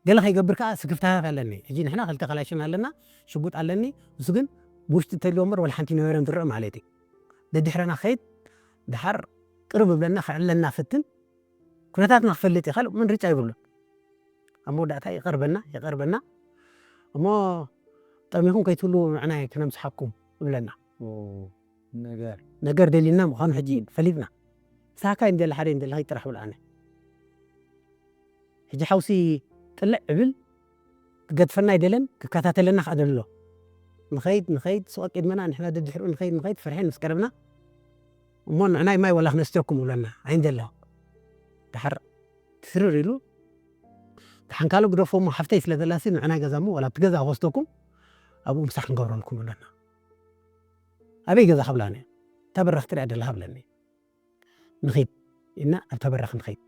ገለ ከይገብር ከኣ ስክፍታታት ኣለኒ። ሕጂ ንሕና ክልተ ካላሽን ኣለና፣ ሽጉጥ ኣለኒ። ንሱ ግን ብውሽጢ እንተልዮ እምበር ወላ ሓንቲ ነበረ ዝረአ ማለት እዩ። ደድሕረና ክኸይድ፣ ደሓር ቅርብ እብለና፣ ክዕለና ፍትን። ኩነታትና ክፈልጥ እዩ፣ ካልእ ምርጫ ይብሉን። ኣብ መወዳእታ ይቐርበና፣ ይቐርበና። እሞ ጠሚኹም ከይትህሉ ንዕናይ ክነምስሓኩም እብለና። ኦ፣ ነገር። ነገር ደሊና ምዃኑ ሕጂ ፈሊጥና። ምሳኻ እንደለ ሓደ እንደለ ጥራሕ ብልኣነ። ሕጂ ሓውሲ ጥልዕ እብል፣ ክገድፈና ኣይደለን፣ ክከታተለና ከኣ ደሎ። ንኸይድ፣ ንኸይድ፣ ሱቕ ኣቂድመና፣ ንሕና ደድሕሪኡ ንኸይድ፣ ንኸይድ፣ ፈርሐን ምስ ቀረብና፣ እሞ ንዕናይ ማይ ወላ ክነስትየኩም ይብለና፣ ኣይንደለ። ደሓር ትስርር ኢሉ፣ ደሓን ካልእ ግደፎ እሞ ሓፍተይ ስለ ዘላሲ ንዕናይ ገዛ እሞ ወላ ኣብቲ ገዛ ክወስደኩም፣ ኣብኡ ምሳሕ ክንገብረልኩም ይብለና። ኣበይ ገዛ ክብላኒ? እታ በራኽ ትሪኣ ደለኻ ብለኒ። ንኺድ ኢልና ኣብታ በራኽ ንኸይድ።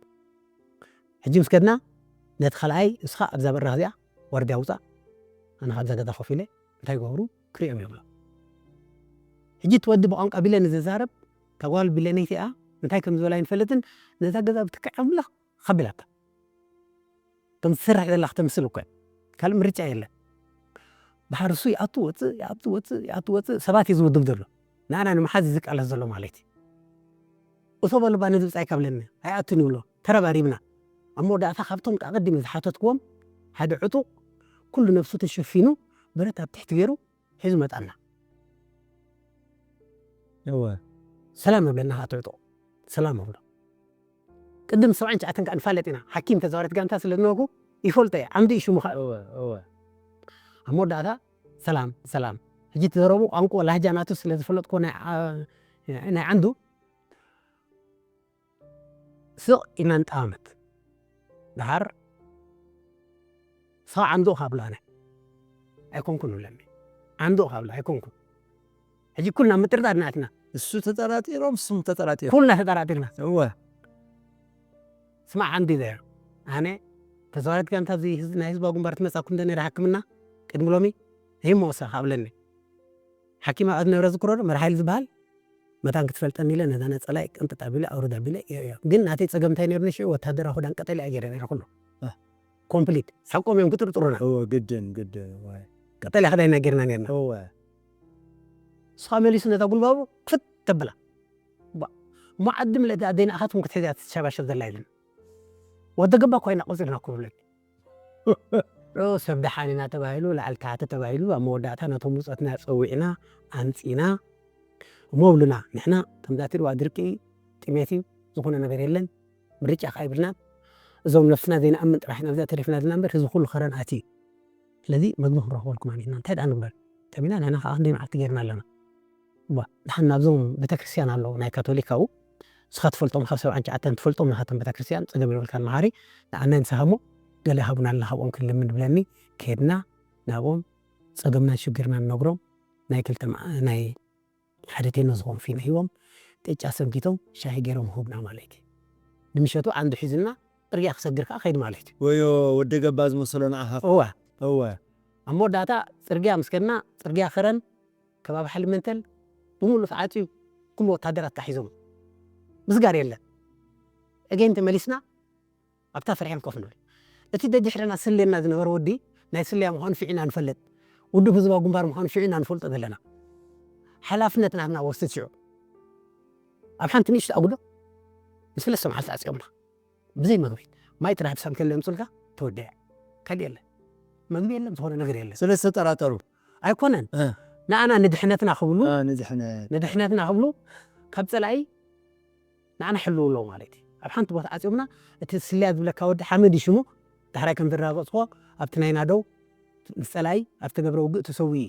ሕጂ ምስ ከድና ነቲ ካልኣይ፣ "እስኻ ኣብዛ በራኽ እዚኣ ዋርድያ ውጻእ፣ ኣነ ካብዛ ገዛ ኮፍ ኢለ እንታይ ይገብሩ ክሪኦም እዮም" ብሎ። ሕጂ እቲ ወዲ ብቋንቋ ቢለኒ ዝዛረብ፣ እታ ጓል ቢለነይቲ እያ፣ እንታይ ከም ዝበላ ኣይንፈልጥን፣ ነዛ ገዛ ብትክዕ ኣምላኽ ከቢላታ። ከም ትሰርሕ ዘላ ክተምስል እኮ እያ። ካልእ ምርጫ የለን። ድሓር እሱ ይኣቱ ወፅእ፣ ይኣቱ ወፅእ፣ ይኣቱ ወፅእ፣ ሰባት እዩ ዝውድብ ዘሎ። ንኣና ንምሓዝ እዩ ዝቃለስ ዘሎ ማለት እዩ። እቶ በሉ ባኒ ዝብፃይ ካብለኒ፣ ኣይኣቱን ይብሎ። ተረባሪብና። ኣብ መወዳእታ ካብቶም ኣቐዲመ ዝሓተትክዎም ሓደ ዕጡቕ ኩሉ ነብሱ ተሸፊኑ ብረት ኣብ ትሕቲ ገይሩ ሒዙ መጣና። እወ። ሰላም እብለና፣ ኣቶ ዕጡቕ። ሰላም እብሎ። ቅድም ሰብዓን ትሽዓተን ከኣ ንፋለጥ ኢና። ሓኪም ተዛዋሪት ጋንታ ስለ ዝነበርኩ ይፈልጦ እየ። ዓምዲ እዩ ሽሙ ከኣ። እወ፣ እወ። ኣብ መወዳእታ ሰላም፣ ሰላም። ሕጂ ትዘረቡ ቋንቋ ላህጃ ናቱ ስለ ዝፈለጥኩ ናይ ዓ-፣ ናይ ዓንዱ ስቕ ኢና ንጠማመት። ደሓር ስኻ ዓንዱ እኻ ብሎ ኣነ። ኣይኮንኩን ብለኒ። ዓንዱ እኻ ብሎ ኣይኮንኩን። ሕጂ ኩልና ምጥርጣር ናትና። እሱ ተጠራጢሮም፣ እሱም ተጠራጢሮም። ኩልና ተጠራጢርና። እወ። ስማዕ ዓንዱ እዩ። ኣነ ተዛዋሪት ጋንታ ኣብዚ ህዝ-፣ ናይ ህዝባዊ ግንባር ትመጻኩም እንደ ነይረ ሓክምና ቅድሚ ሎሚ ይመወሰ ካብለኒ። ሓኪም ኣብ ዝነበረ ዝክሮ ዶ መርሓይል ዝበሃል መታን ክትፈልጠኒ ኢለ ነዛ ነጸላይ ቅንጥጥ ኣቢለ ኣውርድ ኣቢለ እዮ፣ እዮ። ግን ናተይ ጸገም እንታይ ነይሩ ንሽዑ? ወታደራዊ ክዳን ቀጠልያ ገይረ ነይረ ኩሉ። እ። ኮምፕሊት። ሓቆም እዮም ክጥርጥሩና። እወ፣ ግድን፣ ግድን፣ እወ። ቀጠልያ ክዳን ኢና ገይርና ነይርና። እወ። ንሱ ከኣ መሊሱ ነታ ጉልባቡ ክፍት ተብላ። ባ-፣ እሞ ዓዲ ምልእቲ ኣደይ ንኣኻትኩም ክትሕዝያ ትሸባሸብ ዘላ ኢሉኒ። ወዲ ገባ እኮ ኢና ቆጺርና እኮ ብለኒ። ኦ፣ ሰብ ደሓን ኢና ተባሂሉ፣ ላዕሊ ታሕቲ ተባሂሉ፣ ኣብ መወዳእታ ነቶም ብጾትና ጸዊዕና፣ ኣምጺና፣ እሞ ብሉና፣ ንሕና ከምዛ ትሪእዋ ድርቂ፣ ጥሜት እዩ፣ ዝኾነ ነገር የለን፣ ምርጫ ከኣ ይብልናን። እዞም ነብስና ዘይንኣምን ጥራሕ ኢና ኣብዚኣ ተሪፍና ዘለና እምበር፣ ህዝቢ ኩሉ ከረን ኣትዩ። ስለዚ መግቢ ክንረኽበልኩም ኣሚትና፣ እንታይ ደኣ ንግበር? ጠሚና፣ ንሕና ከኣ ክንደይ መዓልቲ ጌርና ኣለና። እዋ፣ ደሓን ናብዞም ቤተክርስትያን ኣለዉ፣ ናይ ካቶሊክ ኣብኡ። ንስኻ ትፈልጦም፣ ካብ ሰብዓን ትሽዓተን ትፈልጦም ናኻቶም ቤተክርስትያን፣ ጸገም የብልካን መሓሪ። ንኣናይ ንስኻ እሞ ገለ ሃቡና ኣለና፣ ካብኦም ክንልምን ብለኒ። ከድና ናብኦም ጸገምናን ሽግርናን ንነግሮም። ናይ ክልተ መዓ-፣ ናይ ሓደ ቴኖ ዝኾን ፊኖ ሂቦም፣ ቅጫ ሰንኪቶም፣ ሻሂ ገይሮም ሁብና ማለት እዩ። ንምሸቱ ዓንዱ ሒዙና፣ ጽርግያ ክሰግር ከኣ ከይድ ማለት እዩ። ወዮ ወደ ገባ ዝመሰሎ ንዓኻ። እወ። እወ። ኣብ መወዳእታ ጽርግያ ምስ ከድና፣ ጽርግያ ከረን፣ ከባቢ ሓሊ መንተል፣ ብምሉእ ተዓጽዩ፣ ኩሉ ወታደራት ተታሒዞም። ምስጋር የለን። እገን ተመሊስና፣ ኣብታ ፍርሒ ኮፍ ንብል። እቲ ደድሕረና ስለየና ዝነበረ ወዲ፣ ናይ ስለያ ምዃኑ ፊዕና ንፈልጥ። ውድብ ህዝባዊ ግንባር ምዃኑ ፊዕና ንፈልጦ ዘለና። ሓላፍነት ናትና ወስድ ሽዑ ኣብ ሓንቲ ንእሽቶ ኣጉዶ ንሰለስተ መዓልቲ ኣፅዮምና ብዘይ መግቢ፣ ማይ ጥራሕ ብሳንከለ የምፅልካ፣ ተወዲዐ። ካልእ የለ፣ መግቢ የለን፣ ዝኾነ ነገር የለን። ስለዝተጠራጠሩ ኣይኮነን እ፣ ንኣና ንድሕነትና ክብሉ እ፣ ንድሕነት ንድሕነትና ክብሉ ካብ ፀላኢ ንዓና ሕልው ኣለዎ ማለት እዩ። ኣብ ሓንቲ ቦታ ዓፂዮምና፣ እቲ ስልያ ዝብለካ ወዲ ሓመድ እዩ ሽሙ። ዳሕራይ ከም ዘረጋገፅዎ ኣብቲ ናይ ናደው ምስ ፀላኢ ኣብ ተገብረ ውግእ ተሰዊኡ እዩ።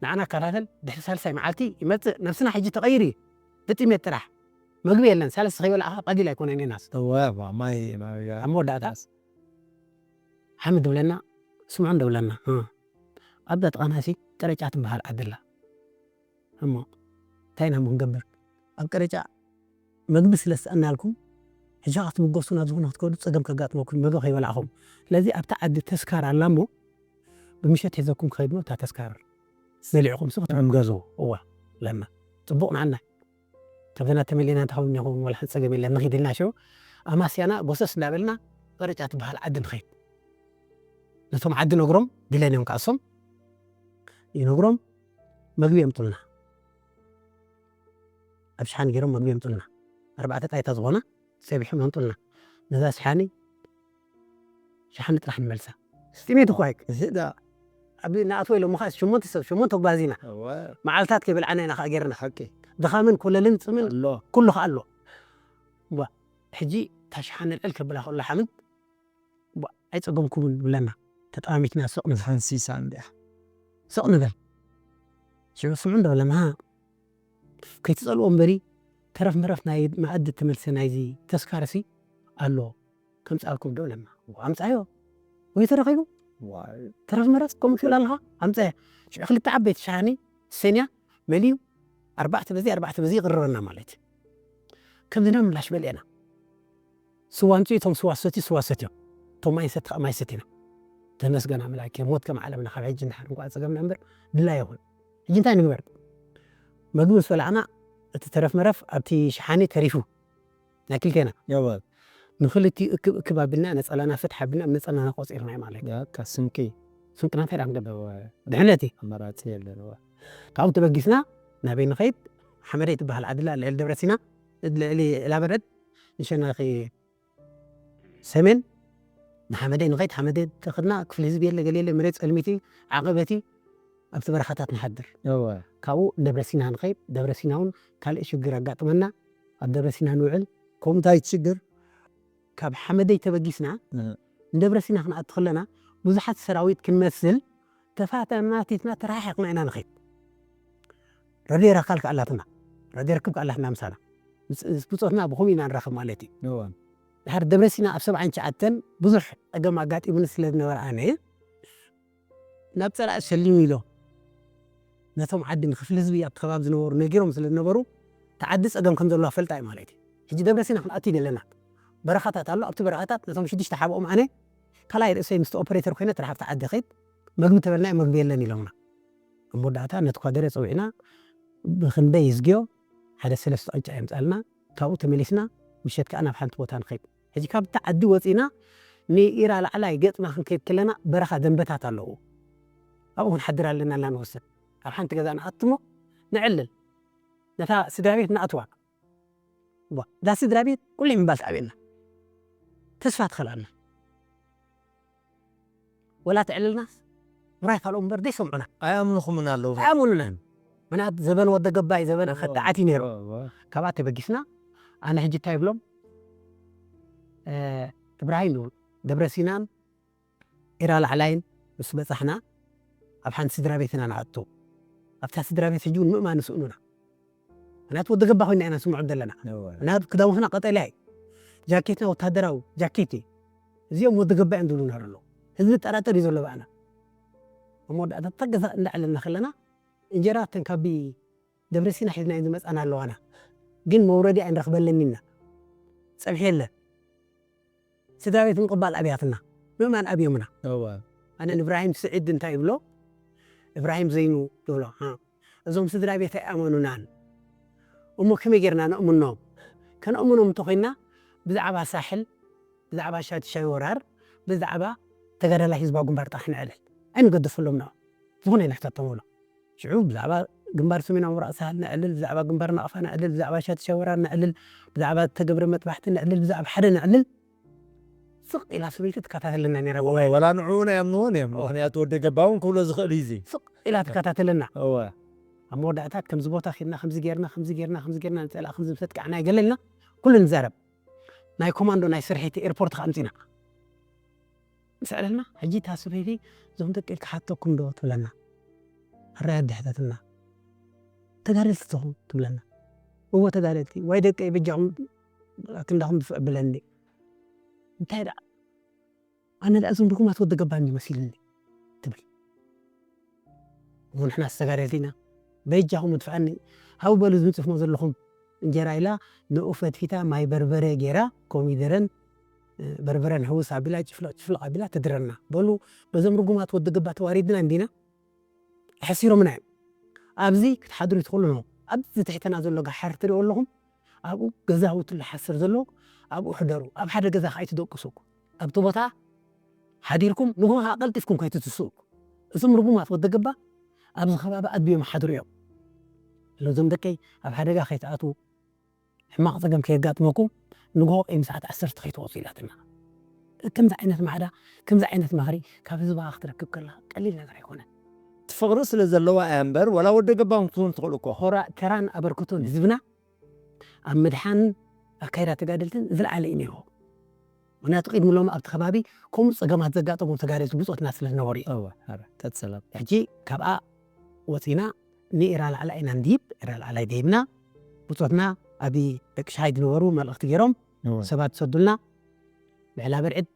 ንዓና ከታተል ድሕሪ ሳልሳይ መዓልቲ ይመፅእ። ነብስና ሕጂ ተቐይሩ እዩ። ብጥሜት ጥራሕ፣ መግቢ የለን። ሳልስቲ ከይበላዕካ ቀሊል ኣይኮነን ኢናስ እወ፣ ዋ፣ ማይ ማይ ኣብ መወዳእታ ሓመድ ብለና፣ ስምዑ እንዶ ብለና፣ እ፣ ኣብዛ ጥቓና ሲ ቀረጫ ትበሃል ዓዲ ኣላ። እሞ እንታይ ኢና እሞ ክንገብር? ኣብ ቀረጫ መግቢ ስለ ዝሰኣናልኩም፣ ሕጂ ኸዓ ክትብገሱ ናብ ዝኾነ ክትከዱ ጸገም ከጋጥመኩም፣ መግቢ ከይበላዕኹም። ስለዚ ኣብታ ዓዲ ተስካር ኣላ እሞ፣ ብምሸት ሒዘኩም ክኸድ እሞ፣ እታ ተስካር በሊዕኹም ሲ ክትዕምገዙ። እዋ፣ ለና። ጽቡቕ ንዓና። ካብዘና ተመሊእና እንተኸውን ይኸውን፣ ወላ ሓንቲ ጸገም የለን፣ ንኺድ ኢልና ሽዑ ኣማስያና ጎሰስ እንዳበልና፣ ቀረጫ ትበሃል ዓዲ ንኸይድ። ነቶም ዓዲ ነግሮም፣ ድለን እዮም ከኣሶም፣ ይነግሮም፣ መግቢ የምጡልና። ኣብ ሸሓኒ ገይሮም መግቢ የምጡልና። ኣርባዕተ ጣይታ ዝኾና፣ ጸቢሖም የምጡልና። ነዛ ሸሓኒ፣ ሸሓኒ ጥራሕ ንመልሳ። ስጢሜት እኮ ኣይክ-፣ እዚዳ ኣብ ንኣትዎ ኢሎም ምኻስ ሸሞንተ ሰብ፣ ሸሞንተ ጓዝ ኢና። እወ፣ መዓልታት ከይበልዓና ኢና ከኣ ገይርና። ሓቂ ድኻምን ኮለልን ጽምን ኣሎ። ኩሉ ከኣ ኣሎ። ዋ፣ ሕጂ እታ ሸሓኒ ልዕል ከብላ ከሎ ሓምድ፣ ዋ፣ ኣይጸገምኩምን ብለና። ተጠማሚትና ስቕ ንብል። ሓንሲሳ እንዲያ ስቕ ንብል። ሽዑ ስምዑ እንዶ በለና፣ ከይትጸልዎ እምበሪ፣ ተረፍ መረፍ ናይ መኣዲ ተመልሰ ናይዚ ተስካርሲ ኣሎ፣ ከምጽኣልኩም ዶ በለና። ዋ፣ ኣምጻዮ። ወይ ተረኺቡ? ዋይ ተረፍ መረፍ ከምኡ ትብል ኣለኻ? ኣምጻዮ። ሽዑ ክልተ ዓበይቲ ሸሓኒ ሰንያ መሊኡ፣ ኣርባዕተ በዚ፣ ኣርባዕተ በዚ ይቕርበና ማለት እዩ። ከምዚ ኢና ምላሽ በሊዕና። ስዋ ኣምጽኡ፣ እቶም ስዋ ሰትዩ፣ ስዋ ሰትዮም። እቶም ማይ ሰቲ፣ ማይ ሰቲና። ተመስገን ኣምላክ፣ ሞት ከም ዓለምና ካብ ሕጂ ንድሓር እንኳ ጸገምና እምበር፣ ድላይ ይኹን። ሕጂ እንታይ ንግበር? መግቢ ምስ በላዕና፣ እቲ ተረፍ መረፍ ኣብቲ ሸሓኒ ተሪፉ። ናይ ክልቴና። የወ ንክልቲኡ እክብ እክብ ኣቢልና፣ ነጸላና ፍትሕ ኣቢልና፣ ነጸላና ቆጺርና ማለት እዩ። ያካ ስንቂ ስንቅና እንታይ ደኣ ክንገብር? እወ ድሕነት እዩ። ኣማራጺ የለን። እወ ካብኡ ተበጊስና ናበይ ንኸይድ? ሓመደይ ትበሃል ዓዲ ኣላ፣ ልዕሊ ደብረ ሲና፣ ልዕሊ ላበረድ፣ ንሸናኺ ሰሜን ንሓመደይ ንኸይድ። ሓመደይ ተኸድና፣ ክፍሊ ህዝቢ የለ፣ ገለ የለ፣ መሬት ጸልሚቲ፣ ዓቐበቲ፣ ኣብቲ በረኻታት ንሓድር። እወ ካብኡ ደብረ ሲና ንኸይድ። ደብረ ሲና እውን ካልእ ሽግር ኣጋጥመና። ኣብ ደብረ ሲና ንውዕል። ከምኡ እንታይ ትሽግር? ካብ ሓመደይ ተበጊስና እ፣ ንደብረ ሲና ክንኣቱ ከለና፣ ብዙሓት ሰራዊት ክንመስል ተፋተናቲትና ተረሓሒቕና ኢና ንኸይድ። ረድዮ ረካል ከኣላትና፣ ረድዮ ርክብ ከኣላትና ምሳና። ምስ፣ ምስ ብጾትና ብኸምኡ ኢና ንራኸብ ማለት እዩ። እወ ድሓር ደብረ ሲና ኣብ ሰብዓን ትሽዓተን ብዙሕ ጸገም ኣጋጢሙኒ ስለ ዝነበረ ኣነ፣ ናብ ጸላኢ ሰሊሙ ኢሎ ነቶም ዓዲ ንክፍሊ ህዝቢ ኣብቲ ከባቢ ዝነበሩ ነጊሮም ስለ ዝነበሩ፣ እቲ ዓዲ ጸገም ከም ዘለዋ ፈልጣ እዩ ማለት እዩ። ሕጂ ደብረ ሲና ክንኣቱ እዩ ዘለና። በረኻታት ኣሎ፣ ኣብቲ በረኻታት ነቶም ሽዱሽተ ሓብኦም ኣነ ካልኣይ ርእሰይ ምስቲ ኦፐሬተር ኮይነ ጥራሕ ኣብቲ ዓዲ ኸይድ፣ መግቢ ተበልና መግቢ የለን ኢሎምና። ኣብ መወዳእታ ነቲ ኳደረ ጸዊዕና ብኽንደይ ይዝግዮ ሓደ ሰለስተ ቅጫ የምጻልና። ካብኡ ተመሊስና ምሸት ከኣ ናብ ሓንቲ ቦታ ንኸይድ። ሕጂ ካብቲ ዓዲ ወጺና ንኢራ ላዕላይ ገጽና ክንከይድ ከለና በረኻ ደንበታት ኣለዎ። ኣብኡ ክንሓድር ኣለና እና ንወስን። ኣብ ሓንቲ ገዛ ንኣትሞ ንዕልል። ነታ ስድራ ቤት ንኣትዋ። ዋ፣ እዛ ስድራ ቤት ቁልዕ ምባል ትኣብየና። ተስፋ ትኸልኣና። ወላ ትዕልልናስ ውራይ ካልኦም እምበር ዘይሰምዑና። ኣይኣምኑኹምን ኣለዉ። ኣይኣምኑናን። ምክንያቱ ዘበን ወደ ገባይ፣ ዘበን ከዳዓት እዩ ነይሩ። እወ ካብኣ ተበጊስና፣ ኣነ ሕጂ እንታይ ይብሎም? እ፣ እብራሂም ይብሉ። ደብረ ሲናን ኢራ ላዕላይን ምስ በጻሕና፣ ኣብ ሓንቲ ስድራ ቤት ኢና ንኣቱ። ኣብታ ስድራ ቤት ሕጂ እውን ምእማን ይስእኑና። ምክንያቱ ወደ ገባ ኮይና ኢና ንስምዖም ዘለና። እወ ምክንያቱ ክዳውንትና ቀጠልያ እዩ። ጃኬትና ወታደራዊ ጃኬት እዩ። እዚኦም ወደ ገባ እዮም ዝብሉና ዘለዉ። ህዝቢ ጠራጠር እዩ ዘሎ ብኣና። ኣብ መወዳእታ እታ ገዛ እንዳዕለልና ከለና፣ እንጀራ እተን ካብ ደብረ ሲና ሒዝና ዝመጻና ኣለዋና። ግን መውረዲ ኣይንረኽበለን ኢና። ጸብሒ የለን። ስድራ ቤት ምቕባል ኣብያትና። ምእማን ኣብዮምና። እወ ኣነ ንእብራሂም ስዒድ እንታይ ይብሎ? እብራሂም ዘይኑ ይብሎ። ሃ። እዞም ስድራ ቤት ኣይኣመኑናን። እሞ ከመይ ጌርና ነእምኖም? ከነእምኖም እንተኾይና፣ ብዛዕባ ሳሕል፣ ብዛዕባ ሻድሻይ ወራር፣ ብዛዕባ ተጋዳላይ ህዝባዊ ግንባር ጥራሕ ንዕልል። ኣይንገድፈሎም ንዖ። ዝኾነ ኣይንሕተቶም ብሎ። ሽዑ ብዛዕባ ግንባር ሰሜናዊ ምብራቕ ሳህል ነዕልል፣ ብዛዕባ ግንባር ናቕፋ ነዕልል፣ ብዛዕባ ሻቲ ሸወራ ነዕልል፣ ብዛዕባ እተገብረ መጥባሕቲ ነዕልል፣ ብዛዕባ ሓደ ነዕልል። ስቕ ኢላ ሰበይቲ ትከታተለና ነይራ። ወላ ንዕኡ ናይ ኣምንዎን እዮም። ምኽንያቱ ወደ ገባውን ክብሎ ዝኽእል እዩ እዚ። ስቕ ኢላ ትከታተለና። እወ። ኣብ መወዳእታ ከምዚ ቦታ ኺድና ከምዚ ጌርና ከምዚ ጌርና ከምዚ ጌርና ንፀላ ከምዚ ምስ ኣጥቃዕና ይገለልና ኩሉ ንዛረብ። ናይ ኮማንዶ ናይ ስርሒት ኤርፖርት ከኣ ኣምፂና ምስ ኣዕለልና፣ ሕጂ እታ ሰበይቲ እዞም ደቂ ኢልካ ሓተኩም ዶ ትብለና። ኣራይ ኣድሕተትና። ተጋደልቲ ትኹም ትብለና። እዎ ተጋደልቲ። ዋይ ደቂ በጃኹም ክንዳኹም ድፍዕ ብለኒ። እንታይ ደኣ ኣነ ደኣ እዞም ድኹማት ወዲ ገባን እዩ መሲልኒ ትብል። እሞ ንሕና ተጋደልቲ ኢና። በጃኹም ድፍዓኒ። ሃው በሉ ዝምፅፍሞ ዘለኹም እንጀራ ኢላ ንኡ ፈትፊታ ማይ በርበረ ጌራ ኮሚደረን በርበረን ሕውስ ኣቢላ ጭፍለቕ ጭፍለቕ ኣቢላ ትድረና። በሉ በዞም ርጉማት ወዲ ገባ ተዋሪድና እንዲና። ኣሕሲሮምና እዮም። ኣብዚ ክትሓድሩ ትኽእሉ ነው። ኣብዚ ትሕተና ዘሎ ጋሓር ትሪኦ ኣለኹም። ኣብኡ ገዛውቲ ዝሓስር ዘሎ ኣብኡ ሕደሩ። ኣብ ሓደ ገዛ ከኣ ኣይትደቅሱ። ኣብቲ ቦታ ሓዲርኩም ንግሆ ከኣ ቀልጢፍኩም ከይትትስኡ። እዞም ርጉማት ወዲ ገባ ኣብዚ ከባቢ ኣድብዮም ሓድሩ እዮም። እዞም ደቀይ ኣብ ሓደጋ ከይትኣትዉ ሕማቕ ጸገም ከየጋጥመኩም ንግሆ ቅድሚ ሰዓት ዓሰርተ ከይትወጹ ኢላትና። ከምዚ ዓይነት ማዕዳ ከምዚ ዓይነት ምኽሪ ካብ ህዝባ ክትረክብ ከላ ቀሊል ነገር ኣይኮነን። እቲ ፍቕሪ ስለ ዘለዋ እያ እምበር ወላ ወደ ገባን ክትውን ትኽእል እኮ። ሆራ ተራን ኣበርክቶን ህዝብና ኣብ ምድሓን ኣካይዳ ተጋደልትን ዝለዓለ እዩ ነይሩ። ምክንያቱ ቅድሚ ሎም ኣብቲ ከባቢ ከምኡ ጸገማት ዘጋጠሞም ተጋደልቲ ብጾትና ስለ ዝነበሩ እዩ። እወ፣ ኧረ፣ ተትሰላም። ሕጂ ካብኣ ወፂና ንኤራ ላዕላ ኢና እንዲብ ኤራ ላዕላይ ደይብና ብጾትና ኣብ ደቂ ሻሃይ ዝነበሩ መልእኽቲ ገይሮም ሰባት ሰዱልና። ብዕላ ብርዕድ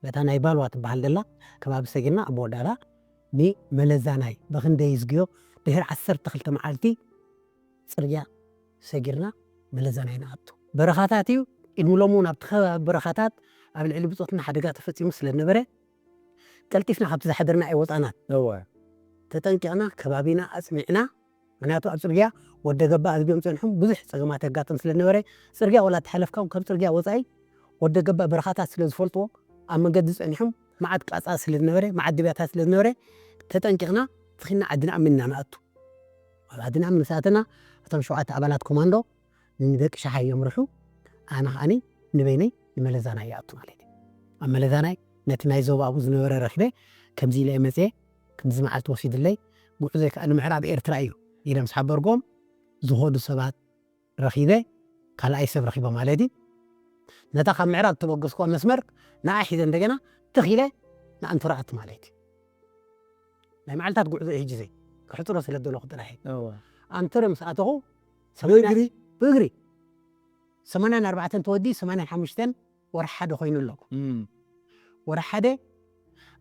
በታ ናይ ባልዋ ትበሃል ደላ ከባቢ ሰጊርና ኣብ መወዳእታ ንመለዛናይ ብክንደይ ዝግዮ ድሕሪ ዓሰርተ ክልተ መዓልቲ ፅርግያ ሰጊርና መለዛናይ ንኣቱ። በረኻታት እዩ። ቅድሚ ሎም እውን ኣብቲ ከባቢ በረኻታት ኣብ ልዕሊ ብጾትና ሓደጋ ተፈጺሙ ስለ ዝነበረ ቀልጢፍና ካብቲ ዝሓደርና ኣይወፃናን። እወ። ተጠንቂቕና ከባቢና ኣፅኒዕና። ምክንያቱ ኣብ ፅርግያ ወደ ገባ ኣዝብዮም ፀንሖም ብዙሕ ፀገማት የጋጥም ስለ ዝነበረ ፅርግያ ወላ ተሓለፍካ እውን ካብ ፅርግያ ወፃኢ ወደ ገባ በረኻታት ስለ ዝፈልጥዎ ኣብ መንገዲ ፀኒሖም መዓት ቃፃ ስለ ዝነበረ መዓት ድብያታት ስለ ዝነበረ ተጠንቂቕና ትኺና ዓድና ኣሚንና ንኣቱ። ኣብ ዓድና ምስ ኣተና እቶም ሸውዓተ ኣባላት ኮማንዶ ንደቂ ሸሓይ የምርሑ። ኣነ ከዓኒ ንበይነይ ንመለዛናይ ይኣቱ ማለት እዩ። ኣብ መለዛናይ ነቲ ናይ ዞባ ኣብኡ ዝነበረ ረኺበ ከምዚ ኢለ እየ መፅየ፣ ከምዚ መዓልቲ ወሲድለይ፣ ጉዕዞይ ከዓ ንምዕራብ ኤርትራ እዩ ኢለ ምስ ሓበርጎም ዝኸዱ ሰባት ረኺበ፣ ካልኣይ ሰብ ረኺበ ማለት እዩ። ነታ ካብ ምዕራብ እተበገስኩዋ መስመር ንዓ ሒዘ እንደገና ትኽ ኢለ ንኣንቶራ ኣቱ ማለት እዩ። ናይ መዓልታት ጉዕዞ እዩ ሕጂ ዘይ ክሕፅሮ ስለ ዘለኹ ጥራሕ እዩ። እወ። ኣንቶረ ምስ ኣተኹ ብእግሪ? ብእግሪ ሰማንያን ኣርባዕተን ተወዲ ሰማንያን ሓሙሽተን ወርሒ ሓደ ኮይኑ ኣሎ። እም። ወርሒ ሓደ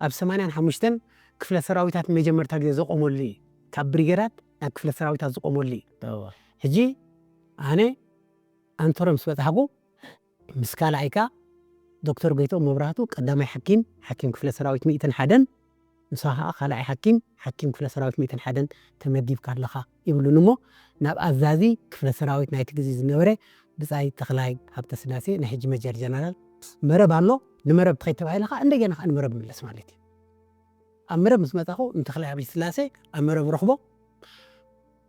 ኣብ ሰማንያን ሓሙሽተን ክፍለ ሰራዊታት መጀመርታ ግዜ ዘቆመሉ እዩ። ካብ ብሪጌዳት ናብ ክፍለ ሰራዊታት ዝቆመሉ እዩ። እወ። ሕጂ ኣነ ኣንቶረ ምስ በፃሕኩ ምስ ካልኣይካ ዶክተር ጎይትኦም መብራህቱ ቀዳማይ ሓኪም ሓኪም ክፍለ ሰራዊት ሚእትን ሓደን ንስኻ ከዓ ካልኣይ ሓኪም ሓኪም ክፍለ ሰራዊት ሚእትን ሓደን ተመዲብካ ኣለኻ ይብሉኒ እሞ ናብ ኣዛዚ ክፍለ ሰራዊት ናይቲ ግዜ ዝነበረ ብፃይ ተኽላይ ሃብተ ስላሴ ናይ ሕጂ መጀር ጀነራል መረብ ኣሎ ንመረብ ትኸይድ ተባሂለ ከዓ እንደገና ከዓ ንመረብ ምለስ ማለት እዩ። ኣብ መረብ ምስ መፃኹ ንተኽላይ ሃብተ ስላሴ ኣብ መረብ ረኽቦ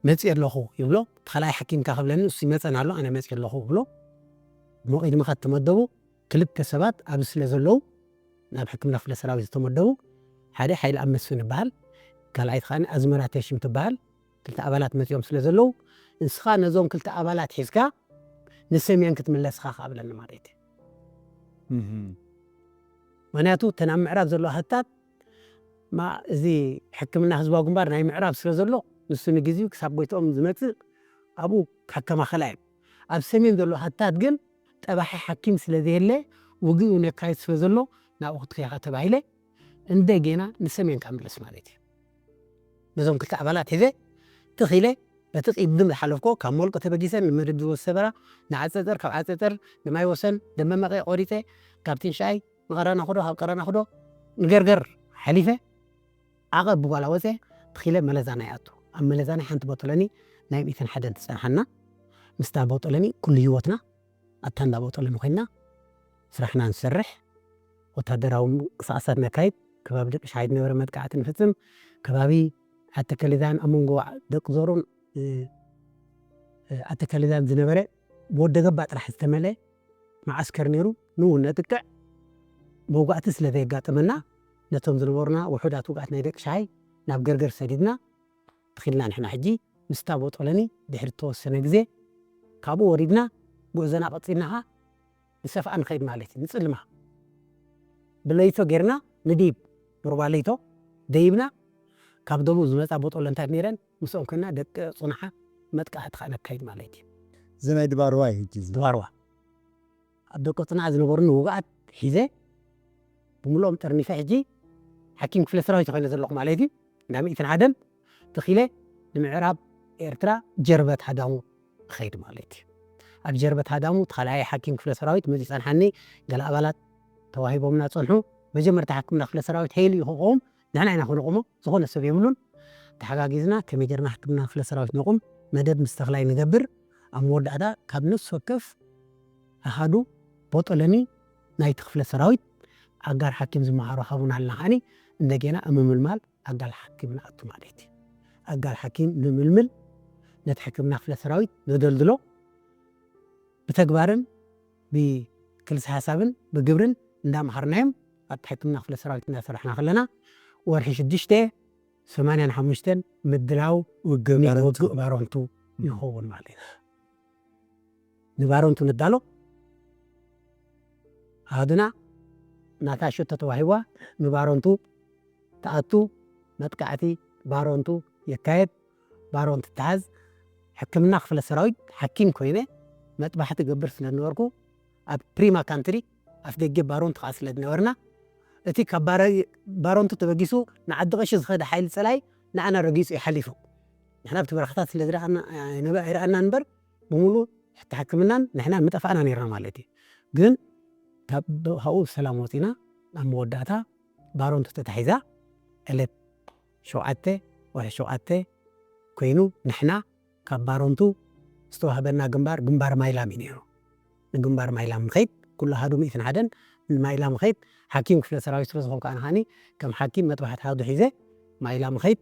መፅእ ኣለኹ ይብሎ። ተኽላይ ሓኪምካ ክብለኒ እሱ ይመፀን ኣሎ ኣነ መፅእ ኣለኹ ብሎ። እሞ ቅድሚ ከተመደቡ ክልተ ሰባት ኣብዚ ስለ ዘለዉ ናብ ሕክምና ክፍለ ሰራዊት ዝተመደቡ ሓደ ሓይሊ ኣብ መስፍን ይበሃል፣ ካልኣይቲ ከዓ ኣዝመራ ተሽም ትበሃል። ክልተ ኣባላት መፂኦም ስለ ዘለዉ ንስኻ ነዞም ክልተ ኣባላት ሒዝካ ንሰሜን ክትምለስኻ ክኣብለኒ ማለት እዩ። እም። ምክንያቱ እተን ኣብ ምዕራብ ዘለዋ ህታት ማ እዚ ሕክምና ህዝባዊ ግንባር ናይ ምዕራብ ስለ ዘሎ ንሱ ንግዜኡ ክሳብ ጎይትኦም ዝመፅእ ኣብኡ ክሕከማ ከላ እዮም። ኣብ ሰሜን ዘለዋ ህታት ግን ጠባሒ ሓኪም ስለ ዘየለ ውግእ እውን የካይድ ስለ ዘሎ ናብኡ ክትከይኻ ተባሂለ እንደገና ንሰሜን ክምለስ ማለት እዩ። ነዞም ክልተ ኣባላት ሒዘ ትኺለ በቲ ቅድም ዝሓለፍኮ ካብ ሞልቆ ተበጊሰ ንመደብ ዝወሰበራ ንዓፀፀር ካብ ዓፀፀር ንማይ ወሰን ደመመቐ ቆሪፀ ካብ ትንሻይ ንቐራና ክዶ ካብ ቀራና ክዶ ንገርገር ሓሊፈ ዓቐብ ብጓላ ወፀ ትኺለ መለዛና ይኣቱ። ኣብ መለዛና ሓንቲ ቦጦሎኒ ናይ ሚእትን ሓደን ትፀንሓና ምስታ ቦጦሎኒ ኩሉ ህይወትና ኣብታ እንዳ ቦጦሎኒ ኮይንና ስራሕና ንሰርሕ፣ ወታደራዊ ምንቅስቃሳት ነካይድ፣ ከባቢ ደቂ ሻሂ ዝነበረ መጥቃዕቲ ንፍፅም፣ ከባቢ ዓዲ ከሊዛን ኣብ መንጎ ደቂ ዞሮን ኣተካሊዛን ዝነበረ ብወደ ገባ ጥራሕ ዝተመለ መዓስከር ነይሩ። ንኡ ነጥቅዕ መውጋእቲ ስለ ዘየጋጠመና ነቶም ዝነበሩና ውሑዳት ውግኣት ናይ ደቂ ሻይ ናብ ገርገር ሰዲድና ትኺልና። ንሕና ሕጂ ምስታ ቦጦለኒ ድሕሪ ተወሰነ ግዜ ካብኡ ወሪድና ጉዕዞና ቀጺልና ኸኣ ንሰፍኣ ንኸይድ ማለት እዩ። ንጽልማ ብለይቶ ጌርና ንዲብ ሩባ ለይቶ ደይብና ካብ ደቡብ ዝመጻ ቦጦለንታት ነይረን ምስኦም ኮይና ደቂ ጽንዓ መጥቃዕቲ ኸኣ ነካይድ ማለት እዩ። እዚ ናይ ድባርዋ እዩ ሕጂ እዚ። ድባርዋ ኣብ ደቂ ጽንዓ ዝነበሩኒ ውግኣት ሒዘ ብምልኦም ጠርኒፈ ሕጂ ሓኪም ክፍለ ሰራዊት ኮይነ ዘለኹ ማለት እዩ። እንዳ ሚእትን ሓደን ተኺለ ንምዕራብ ኤርትራ ጀርበት ሃዳሙ እኸይድ ማለት እዩ። ኣብ ጀርበት ሃዳሙ ተኻልኣይ ሓኪም ክፍለ ሰራዊት መዚ ጸንሓኒ። ገለ ኣባላት ተዋሂቦምና ጸንሑ። መጀመርታ ሕክምና ክፍለ ሰራዊት ሄሉ እዩ ክቆም፣ ንሕና ኢና ክነቆሞ፣ ዝኾነ ሰብ የብሉን። ተሓጋጊዝና ከመይ ጌርና ሕክምና ክፍለ ሰራዊት ነቁም፣ መደብ ምስ ተኽላይ ንገብር። ኣብ መወዳእታ ካብ ነፍሲ ወከፍ ኣሃዱ ቦጦለኒ ናይቲ ክፍለ ሰራዊት ኣጋር ሓኪም ዝመሃሩ ሃቡና ኣለና። ከዓኒ እንደገና እምምልማል ኣጋር ሓኪም ንኣቱ ማለት እዩ። ኣጋር ሓኪም ንምልምል ነቲ ሕክምና ክፍለ ሰራዊት ነደልድሎ ብተግባርን ብክልሲ ሓሳብን ብግብርን እንዳመሃርናዮም ኣብቲ ሕክምና ክፍለ ሰራዊት እንዳሰራሕና ከለና ወርሒ ሽዱሽተ ሰማንያን ሓሙሽተን ምድላው ውግእ ኒ- ባረንቱ። ውግእ ባረንቱ ይኸውን ማለት እዩ። ንባረንቱ ንዳሎ ኣሃዱና ናታ ሸቶ ተዋሂቧ ንባረንቱ ተኣቱ መጥቃዕቲ ባረንቱ የካየድ። ባረንቱ ተሓዝ ሕክምና ክፍለ ሰራዊት ሓኪም ኮይነ መጥባሕቲ ገብር ስለ ዝነበርኩ ኣብ ፕሪማ ካንትሪ ኣፍ ደገ ባረንቱ ከዓ ስለ ዝነበርና እቲ ካብ ባረ- ባረንቱ ተበጊሱ ንዓዲ ቀሺ ዝኸደ ሓይሊ ጸላይ ንዓና ረጊጹ ይሓሊፉ። ንሕና ኣብቲ በረኻታት ስለ ዝረኣና ኣይነበ- ኣይረኣና እምበር ብምሉእ ሕቲ ሕክምናን ንሕና ምጠፋእና ነርና ማለት እዩ። ግን ካብ ካብኡ ብሰላም ወፂና ኣብ መወዳእታ ባሮንቱ ተታሒዛ ዕለት ሸውዓተ ወርሒ ሸውዓተ ኮይኑ ንሕና ካብ ባሮንቱ ዝተዋህበና ግንባር ግንባር ማይላም እዩ ነይሩ። ንግንባር ማይላም ንኸይድ ኩሉ ኣሃዱ ሚእትን ሓደን ማይላም ኸይድ ሓኪም ክፍለ ሰራዊት ስለ ዝኾንኩ ኣነ ኸዓኒ ከም ሓኪም መጥባሕቲ ኣሃዱ ሒዘ ማይላም ኸይድ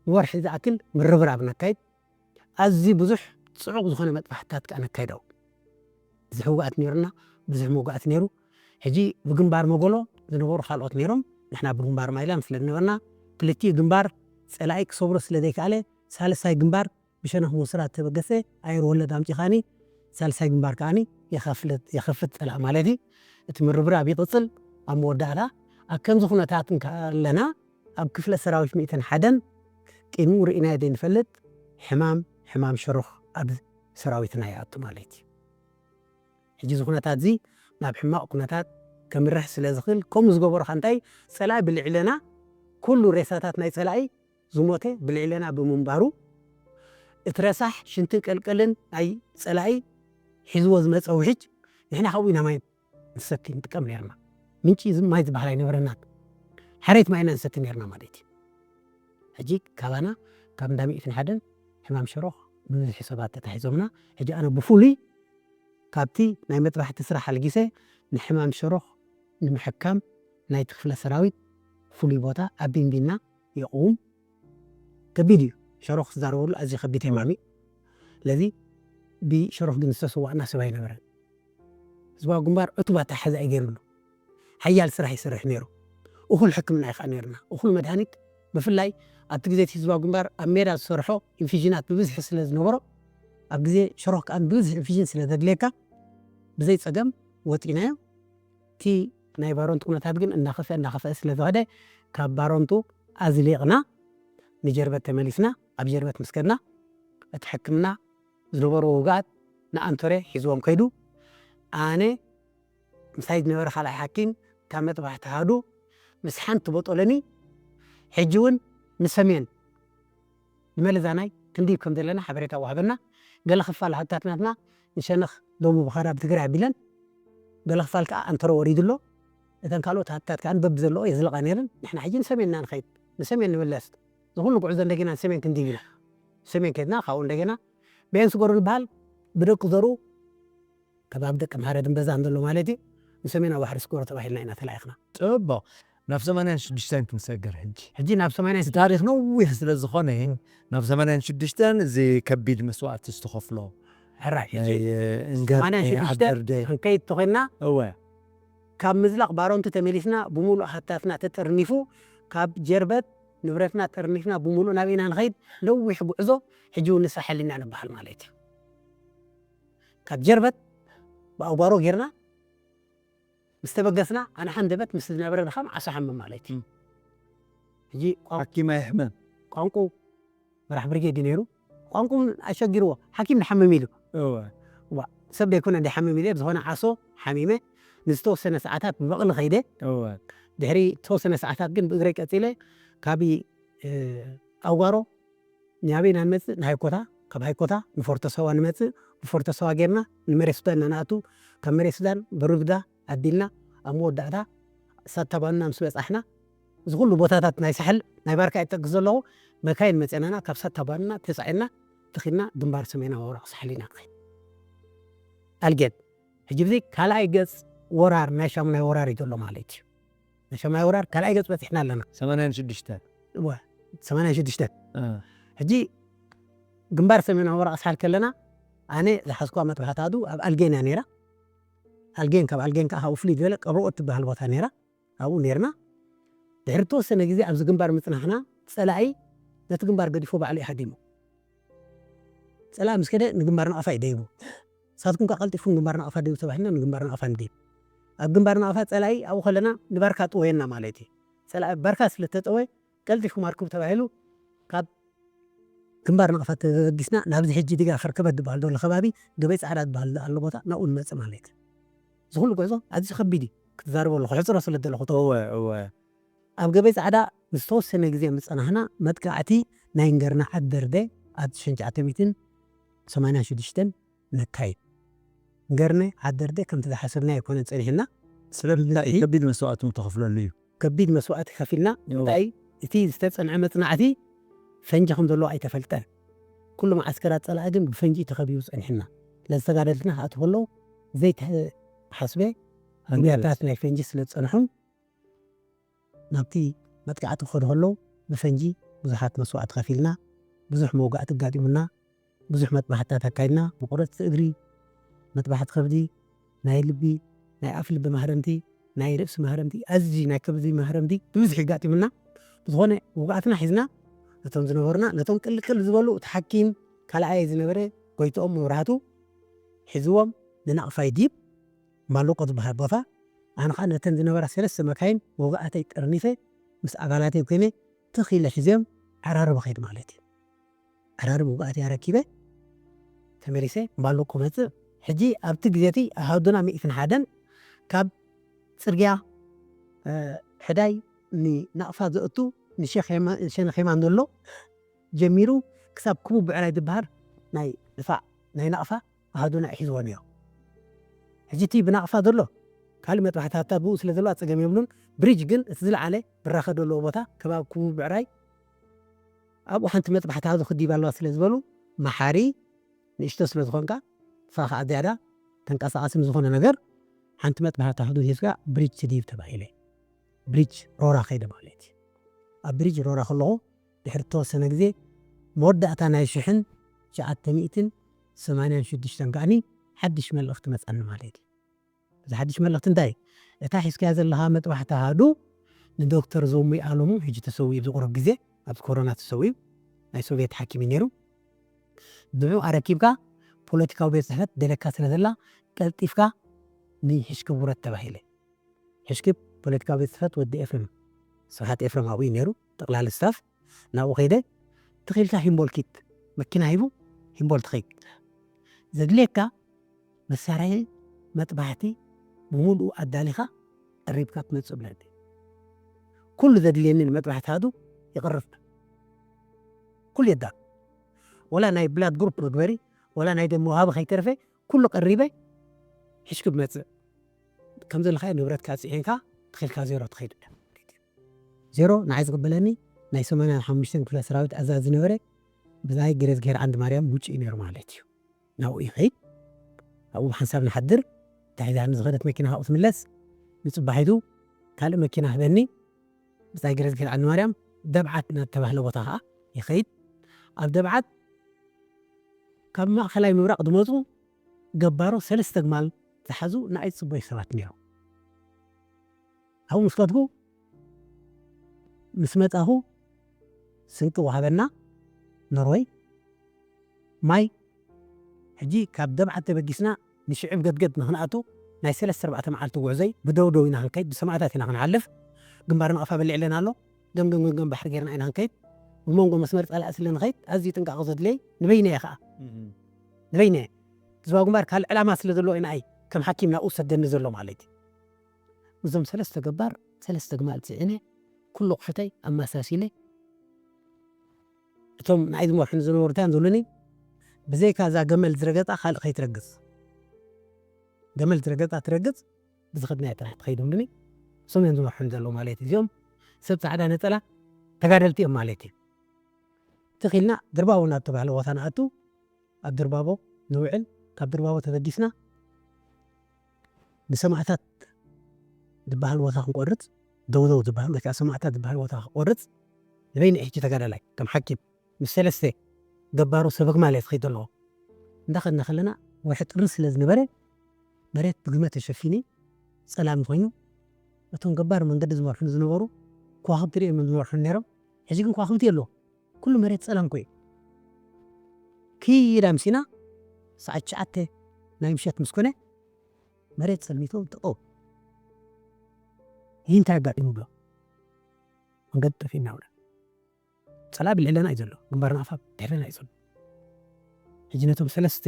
ንወርሒ ዝኣክል ምርብራብ ነካይድ። ኣዝዩ ብዙሕ ጽዑቕ ዝኾነ መጥባሕትታት ከኣ ነካይድ። ብዙሕ ውግኣት ነይሩና፣ ብዙሕ መውጋእቲ ነይሩ። ሕጂ ብግንባር መጎሎ ዝነበሩ ካልኦት ነይሮም፣ ንሕና ብግንባር ማይላም ስለ ዝነበርና ክልቲኡ ግንባር ጸላኢ ክሰብሮ ስለ ዘይከኣለ ሳልሳይ ግንባር ብሸነኽ ሙስራት ተበገሰ ኣየር ወለድ ኣምጺኻኒ ሳልሳይ ግንባር ከኣኒ የኸፍለት- የኸፍት ጸላእ ማለት እዩ። እቲ ምርብራብ ይቕጽል። ኣብ መወዳእታ ኣብ ከምዚ ኩነታት እንከለና ኣብ ክፍለ ሰራዊት ሚእትን ሓደን ቅድሚኡ ርኢናዮ ዘይንፈልጥ ሕማም ሕማም ሸሮኽ ኣብ ሰራዊትና ይኣቱ ማለት እዩ። ሕጂ እዚ ኩነታት እዚ ናብ ሕማቕ ኩነታት ከምርሕ ስለ ዝኽእል ከምኡ ዝገበሩ ከ እንታይ ጸላኢ ብልዕለና ኩሉ ሬሳታት ናይ ጸላኢ ዝሞተ ብልዕለና ብምንባሩ እቲ ረሳሕ ሽንትን ቀልቀልን ናይ ጸላኢ ሒዝዎ ዝመጸ ውሕጅ ንሕና ካብኡ ኢና ማይ ንሰቲ ንጥቀም ነርና። ምንጪ ማይ ዝበሃል ኣይነበረናን። ሓረይት ማይ ኢና ንሰቲ ነርና ማለት እዩ። ሕጂ ካባና ካብ እንዳ ሚእትን ሓደን ሕማም ሸሮኽ ብብዝሒ ሰባት ተታሒዞምና። ሕጂ ኣነ ብፍሉይ ካብቲ ናይ መጥባሕቲ ስራሕ ኣልጊሰ ንሕማም ሸሮኽ ንምሕካም ናይቲ ክፍለ ሰራዊት ፍሉይ ቦታ ኣብ ቢንቢና የቕውም። ከቢድ እዩ ሸሮኽ ዝዛረበሉ ኣዝዩ ከቢድ ሕማም እዩ። ስለዚ ብሸሮኽ ግን ዝተሰዋእና ሰብ ኣይነበረን። ህዝባዊ ግንባር ዕቱብ ኣተሓሕዛ እዩ ገይሩሉ። ሓያል ስራሕ ይሰርሕ ነይሩ። እኹል ሕክምና እዩ ከዓ ነይርና። እኹል መድሃኒት ብፍላይ ኣብቲ ግዜ እቲ ህዝባዊ ግንባር ኣብ ሜዳ ዝሰርሖ ኢንፊዥናት ብብዝሒ ስለ ዝነበሮ ኣብ ግዜ ሸሮኽ ከዓ ብብዝሒ ኢንፊዥን ስለ ዘድልየካ ብዘይ ፀገም ወፂናዮ። እቲ ናይ ባሮንቱ ኩነታት ግን እናኸፍአ እናኸፍአ ስለ ዝኸደ ካብ ባሮንቱ ኣዝሊቕና ንጀርበት ተመሊስና። ኣብ ጀርበት ምስ ከድና እቲ ሕክምና ዝነበሩ ውግኣት ንኣንቶሬ ሒዝዎም ከይዱ። ኣነ ምሳይ ዝነበረ ካልኣይ ሓኪም እታ መጥባሕቲ ኣሃዱ ምስ ሓንቲ ቦጦለኒ ሕጂ እውን ንሰሜን ንመለዛናይ ክንድይ ከም ዘለና ሓበሬታ ወሃበና። ገለ ክፋል ሃብታት ናትና ንሸነኽ ደቡብ ኸራብ ትግራይ ኣቢለን ገለ ክፋል ከዓ ኣንተሮ ወሪዱ ኣሎ። እተን ካልኦት ሃብታት ከዓ በቢ ዘለዎ የዝለቓ ነይረን። ንሕና ሕጂ ንሰሜን ኢና ንኸይድ፣ ንሰሜን ንምለስ። ዝኹሉ ጉዕዞ እንደገና ንሰሜን ክንድይ ኢና ሰሜን ከድና ካብኡ እንደገና ቤንስጎር ዝበሃል ብደቂ ዘሩ ከባቢ ደቂ ምሃረ ድንበዛ እንተሎ ማለት እዩ ንሰሜናዊ ባሕሪ ስጎሮ ተባሂልና ኢና ተላኢኽና። ጽቡቕ። ናብ ሰማንያን ሽዱሽተን ክንሰገር ሕጂ። ሕጂ ናብ ሰማንያ እቲ ታሪኽ ነዊሕ ስለ ዝኾነ ናብ ሰማንያን ሽዱሽተን እዚ ከቢድ መስዋእቲ ዝተኸፍሎ ሕራይ ሕጂ ናይ እንገር ሰማንያን ሽዱሽተ ዓደርደ ክንከይድ ተኾይንና እወ ካብ ምዝላቕ ባሮንቲ ተመሊስና ብምሉእ ሃብታትና ተጠርኒፉ ካብ ጀርበት ንብረትና ጠርኒፍና ብምሉእ ናብ ኢና ንኸይድ ነዊሕ ጉዕዞ ሕጂ እውን ንሳ ሕሊና ንበሃል ማለት እዩ። ካብ ጀርበት ብኣውባሮ ጌርና ምስ ተበገስና ኣነ ሓንደበት ምስ ዝነበረ ድኻም ዓሶ ሓምም ማለት እዩ። እም። ሕጂ ቋን- ሓኪም ኣይሕመም ቋንቁ መራሕ ብርጌድ እዩ ነይሩ። ቋንቁ ኣሸጊርዎ ሓኪም ንሓምም ኢሉ እወ ዋ ሰብ ደይኮነ እንዲሓምም ኢለ ብዝኾነ ዓሶ ሓሚመ ንዝተወሰነ ሰዓታት ብበቕሊ ኸይደ እወ ድሕሪ ተወሰነ ሰዓታት ግን ብእግረይ ቀፂለ ካብ ኣውጋሮ ንኣበይ ኢና ንመፅእ ንሃይኮታ ካብ ሃይኮታ ንፎርቶ ሰዋ ንመፅእ ብፎርቶ ሰዋ ጌርና ንመሬት ሱዳን ኢና ንኣቱ ካብ መሬት ሱዳን በሩብዳ ኣዲልና ኣብ መወዳእታ ሳታባንና ምስ በፃሕና እዚ ኩሉ ቦታታት ናይ ሳሕል ናይ ባርካ ይጠቅስ ዘለኹ መካይን መፅናና ካብ ሳታባንና ተፃዒና ተኺልና ግንባር ሰሜናዊ ወራቕ ሳሕል ኢና ንኸይድ ኣልጌን ሕጂ ብዚ ካልኣይ ገፅ ወራር ናይ ሻሙናይ ወራር እዩ ዘሎ ማለት እዩ ናይ ሻሙናይ ወራር ካልኣይ ገፅ በፂሕና ኣለና ሰማንያን ሽዱሽተ እወ ሰማንያን ሽዱሽተ እ፣ ሕጂ ግንባር ሰሜናዊ ወራቕ ሳሕል ከለና ኣነ ዝሓዝኳ መጥባሕታቱ ኣብ ኣልጌን እያ ነይራ ኣልጌን ካብ ኣልጌን ከዓ ካብኡ ፍልይ ዝበለ ቀብሮ እትበሃል ቦታ ነይራ ኣብኡ ነይርና ድሕሪ ተወሰነ ግዜ ኣብዚ ግንባር ምፅናሕና ፀላኢ ነቲ ግንባር ገዲፎ ባዕሉ ይሃዲሙ ፀላኢ ምስ ከደ ንግንባር ናቕፋ ይደይቡ ሳትኩም ከዓ ቀልጢፍኩም ግንባር ናቕፋ ደይቡ ተባሂልና ንግንባር ናቕፋ ንደይብ ኣብ ግንባር ናቕፋ ፀላኢ ኣብኡ ከለና ንባርካ ጥወየና ማለት እዩ ፀላኢ ባርካ ስለተጠወ ቀልጢፍኩም ኣርክቡ ተባሂሉ ካብ ግንባር ናቕፋ ተበጊስና ናብዚ ሕጂ ድጋ ፈርከበት ዝበሃል ዘሎ ከባቢ ገበይ ፃዕዳ ዝበሃል ኣሎ ቦታ ናብኡ ንመፅእ ማለት እዩ እዚ ኩሉ ጉዕዞ ኣዝዩ ከቢድ እዩ ክትዛረበሉ ክሕፅሮ ስለ ዘለኹ እወ እወ ኣብ ገበይ ፃዕዳ ዝተወሰነ ግዜ ምፀናሕና መጥቃዕቲ ናይ እንገርና ዓደርደ ኣብ ትሽዓተ ሚእትን ሰማንያን ሽዱሽተን ነካይድ እንገርነ ዓደርደ ከምቲ ዝሓሰብና ኣይኮነን ፀኒሕና ስለምንታይ እዩ ከቢድ መስዋእቲ ተኸፍለሉ እዩ ከቢድ መስዋእቲ ከፊልና እንታይ እቲ ዝተፀንዐ መፅናዕቲ ፈንጂ ከም ዘለዎ ኣይተፈልጠን ኩሉ መዓስከራት ፀላኢ ግን ብፈንጂ ተኸቢቡ ፀኒሕና ለዝተጋደልትና ክኣት ከለዉ ዘይተሓስበ ጉዳያታት ናይ ፈንጂ ስለ ዝፀንሑ ናብቲ መጥቃዕቲ ክኸዱ ከለዉ ብፈንጂ ብዙሓት መስዋእቲ ከፊልና ብዙሕ መውጋእቲ ኣጋጢሙና ብዙሕ መጥባሕትታት ኣካይድና መቁረፅቲ እግሪ መጥባሕቲ ከብዲ ናይ ልቢ ናይ ኣፍ ልቢ ማህረምቲ ናይ ርእሲ ማህረምቲ ኣዝዩ ናይ ከብዲ ማህረምቲ ብብዝሒ ኣጋጢሙና ብዝኾነ ውግኣትና ሒዝና ነቶም ዝነበሩና ነቶም ቅልቅል ዝበሉ እቲ ሓኪም ካልኣየ ዝነበረ ጎይትኦም መብራህቱ ሒዝዎም ንናቕፋይ ዲብ ማሎቆ ዝበሃል ቦታ ኣነ ከዓ ነተን ዝነበራ ሰለስተ መካይን ወግኣተይ ጠርኒፈ ምስ ኣባላተይ ኮይነ ትኽ ኢለ ሒዘዮም ዓራርብ ኸይድ ማለት እዩ ዓራርብ ውግኣተይ ኣረኪበ ተመሊሰ ማሎቆ መፅእ ሕጂ ኣብቲ ግዜቲ ኣሃዱና ሚእትን ሓደን ካብ ፅርግያ ሕዳይ ንናቕፋ ዘእቱ ንሸነኼማን ዘሎ ጀሚሩ ክሳብ ክቡብ ብዕራይ ዝበሃል ናይ ድፋዕ ናይ ናቕፋ ኣሃዱና ይሕዝዎ ነይሩ ሕጂ እቲ ብናቕፋ ዘሎ ካልእ መጥባሕትታት ብኡ ስለ ዘለዋ ፀገም የብሉን ብሪጅ ግን እቲ ዝለዓለ ብራኸ ዘለዎ ቦታ ከባቢ ክቡብ ብዕራይ ኣብኡ ሓንቲ መጥባሕቲ ሃዙ ክዲባ ኣለዋ ስለ ዝበሉ መሓሪ ንእሽቶ ስለ ዝኾንካ ንሳ ከዓ ዝያዳ ተንቀሳቐሲ ንዝኾነ ነገር ሓንቲ መጥባሕቲ ሃዙ ሂዝካ ብሪጅ ትዲብ ተባሂለ ብሪጅ ሮራ ከይደ ማለት እዩ ኣብ ብሪጅ ሮራ ከለኹ ድሕሪ ተወሰነ ግዜ መወዳእታ ናይ ሽሕን ትሽዓተ ሚእትን ሰማንያን ሽዱሽተን ከዓኒ ሓድሽ መልእኽቲ መፀኒ ማለት እዩ እዚ ሓድሽ መልእኽቲ እንታይ እታ ሒዝካያ ዘለኻ መጥባሕቲ ሃዱ ንዶክተር ዞሙይ ኣለሙ ሕጂ ተሰዊኡ ኣብዚ ቁሩብ ግዜ ኣብዚ ኮሮና ተሰዊኡ ናይ ሶቪየት ሓኪም እዩ ነይሩ ንዑ ኣረኪብካ ፖለቲካዊ ቤት ፅሕፈት ደለካ ስለ ዘላ ቀልጢፍካ ንሕሽክብ ውረድ ተባሂለ ሕሽክብ ፖለቲካዊ ቤት ፅሕፈት ወዲ ኤፍሬም ስብሓት ኤፍሬም ኣብኡ እዩ ነይሩ ጠቕላሊ ስታፍ ናብኡ ከይደ ትኺልካ ሂምቦል ኪት መኪና ሂቡ ሂምቦል ትኸይድ ዘድልየካ መሳርሒ መጥባሕቲ ብምሉኡ ኣዳሊኻ ቀሪብካ ትመፅእ ብለኒ ኩሉ ዘድልየኒ ንመጥባሕቲ ሃዱ ይቕርብ ኩሉ የዳ ወላ ናይ ብላድ ግሩፕ መግበሪ ወላ ናይ ደም ወሃቢ ከይተርፈ ኩሉ ቀሪበ ሒዝኩ ብመፅእ ከም ዘለኻዮ ንብረትካ ፅዒንካ ትኺልካ ዜሮ ትኸይድ ዜሮ ንዓይ ዝቕበለኒ ናይ ሰማንያን ሓሙሽተን ክፍለ ሰራዊት ኣዛዚ ዝነበረ ብዛይ ገረዝግሄር ዓንዲ ማርያም ውጭ እዩ ነይሩ ማለት እዩ ናብኡ ይኸይድ ኣብኡ ብሓንሳብ ንሓድር ተሒዛኒ ዝኸደት መኪና ካብኡ ትምለስ ንፅባሒቱ ካልእ መኪና ህበኒ ብጻይ ገረዝጊሄር ዓንድማርያም ደብዓት ናብ ተባህለ ቦታ ኸዓ ይኸይድ። ኣብ ደብዓት ካብ ማእኸላይ ምብራቕ ዝመፁ ገባሮ ሰለስተ ግማል ዝሓዙ ንኣይ ፅቡይ ሰባት ነይሮም። ኣብኡ ምስ ከድኩ፣ ምስ መፃኹ ስንቂ ወሃበና። ኖርወይ ማይ። ሕጂ ካብ ደብዓት ተበጊስና ንሽዕብ ገድገድ ንክንኣቱ ናይ ሰለስተ ኣርባዕተ መዓልቲ ጉዕዞይ ብደውደው ኢና ክንከይድ፣ ብሰማእታት ኢና ክንሓልፍ። ግንባር ናቕፋ በሊዕለን ኣሎ። ገምገም ገምገም ባሕሪ ጌርና ኢና ክንከይድ። ብመንጎ መስመር ጸላኢ ስለ ንኸይድ ኣዝዩ ጥንቃቐ ዘድለይ ንበይነ እየ ኸኣ። ንበይነ እየ። ዝባ ግንባር ካልእ ዕላማ ስለ ዘለዎ ኢና ኣይ ከም ሓኪም ናብኡ ሰደኒ ዘሎ ማለት እዩ። እዞም ሰለስተ ገባር ሰለስተ ግማል ጽዒነ ኩሉ ኣቑሑተይ ኣመሳሲለ እቶም ንኣይ ዝመርሑኒ ዝነበሩ እንታይ እዮም ዝብሉኒ? ብዘይካ እዛ ገመል ዝረገጻ ካልእ ከይትረግጽ። ገመል ዝረገጻ ትረግጽ፣ ብዝኸድናዮ ጥራሕ ትኸይድ ይብሉኒ። እሶም እዮም ዝመርሑኒ ዘለዉ ማለት እዩ። እዚኦም ሰብ ጻዕዳ ነጸላ ተጋደልቲ እዮም ማለት እዩ። ትኽ ኢልና ድርባቦ ናብ ተባህለ ቦታ ንኣቱ፣ ኣብ ድርባቦ ንውዕል። ካብ ድርባቦ ተበጊስና ንሰማእታት ዝበሃል ቦታ ክንቆርጽ፣ ደውደው ዝበሃል ወይ ከዓ ሰማእታት ዝበሃል ቦታ ክቆርጽ ንበይነ ሕጂ ተጋዳላይ ከም ሓኪም ምስ ሰለስተ ገባሩ ሰበግ ማለት ዝኸይድ ኣለዎ። እንዳኸድና ከለና ወርሒ ጥሪ ስለ ዝነበረ መሬት ብግመ ተሸፊኑ ጸላም ኮይኑ እቶም ገባር መንገዲ ዝመርሑኒ ዝነበሩ ከዋኽብቲ ሪኦም እዮም ዝመርሑኒ ነይሮም። ሕጂ ግን ከዋኽብቲ የለዎ። ኩሉ መሬት ጸላም ኮይኑ ክይድ ኣምሲና ሰዓት ትሽዓተ ናይ ምሸት ምስ ኮነ መሬት ጸልሚቱ ጥቆ። ይህ እንታይ ኣጋጢሙ ብሎ መንገዲ ጠፊእና ብሎ። ጸላኢ ብልዕለና እዩ ዘሎ፣ ግንባር ናቕፋ ድሕረና እዩ ዘሎ። ሕጂ ነቶም ሰለስተ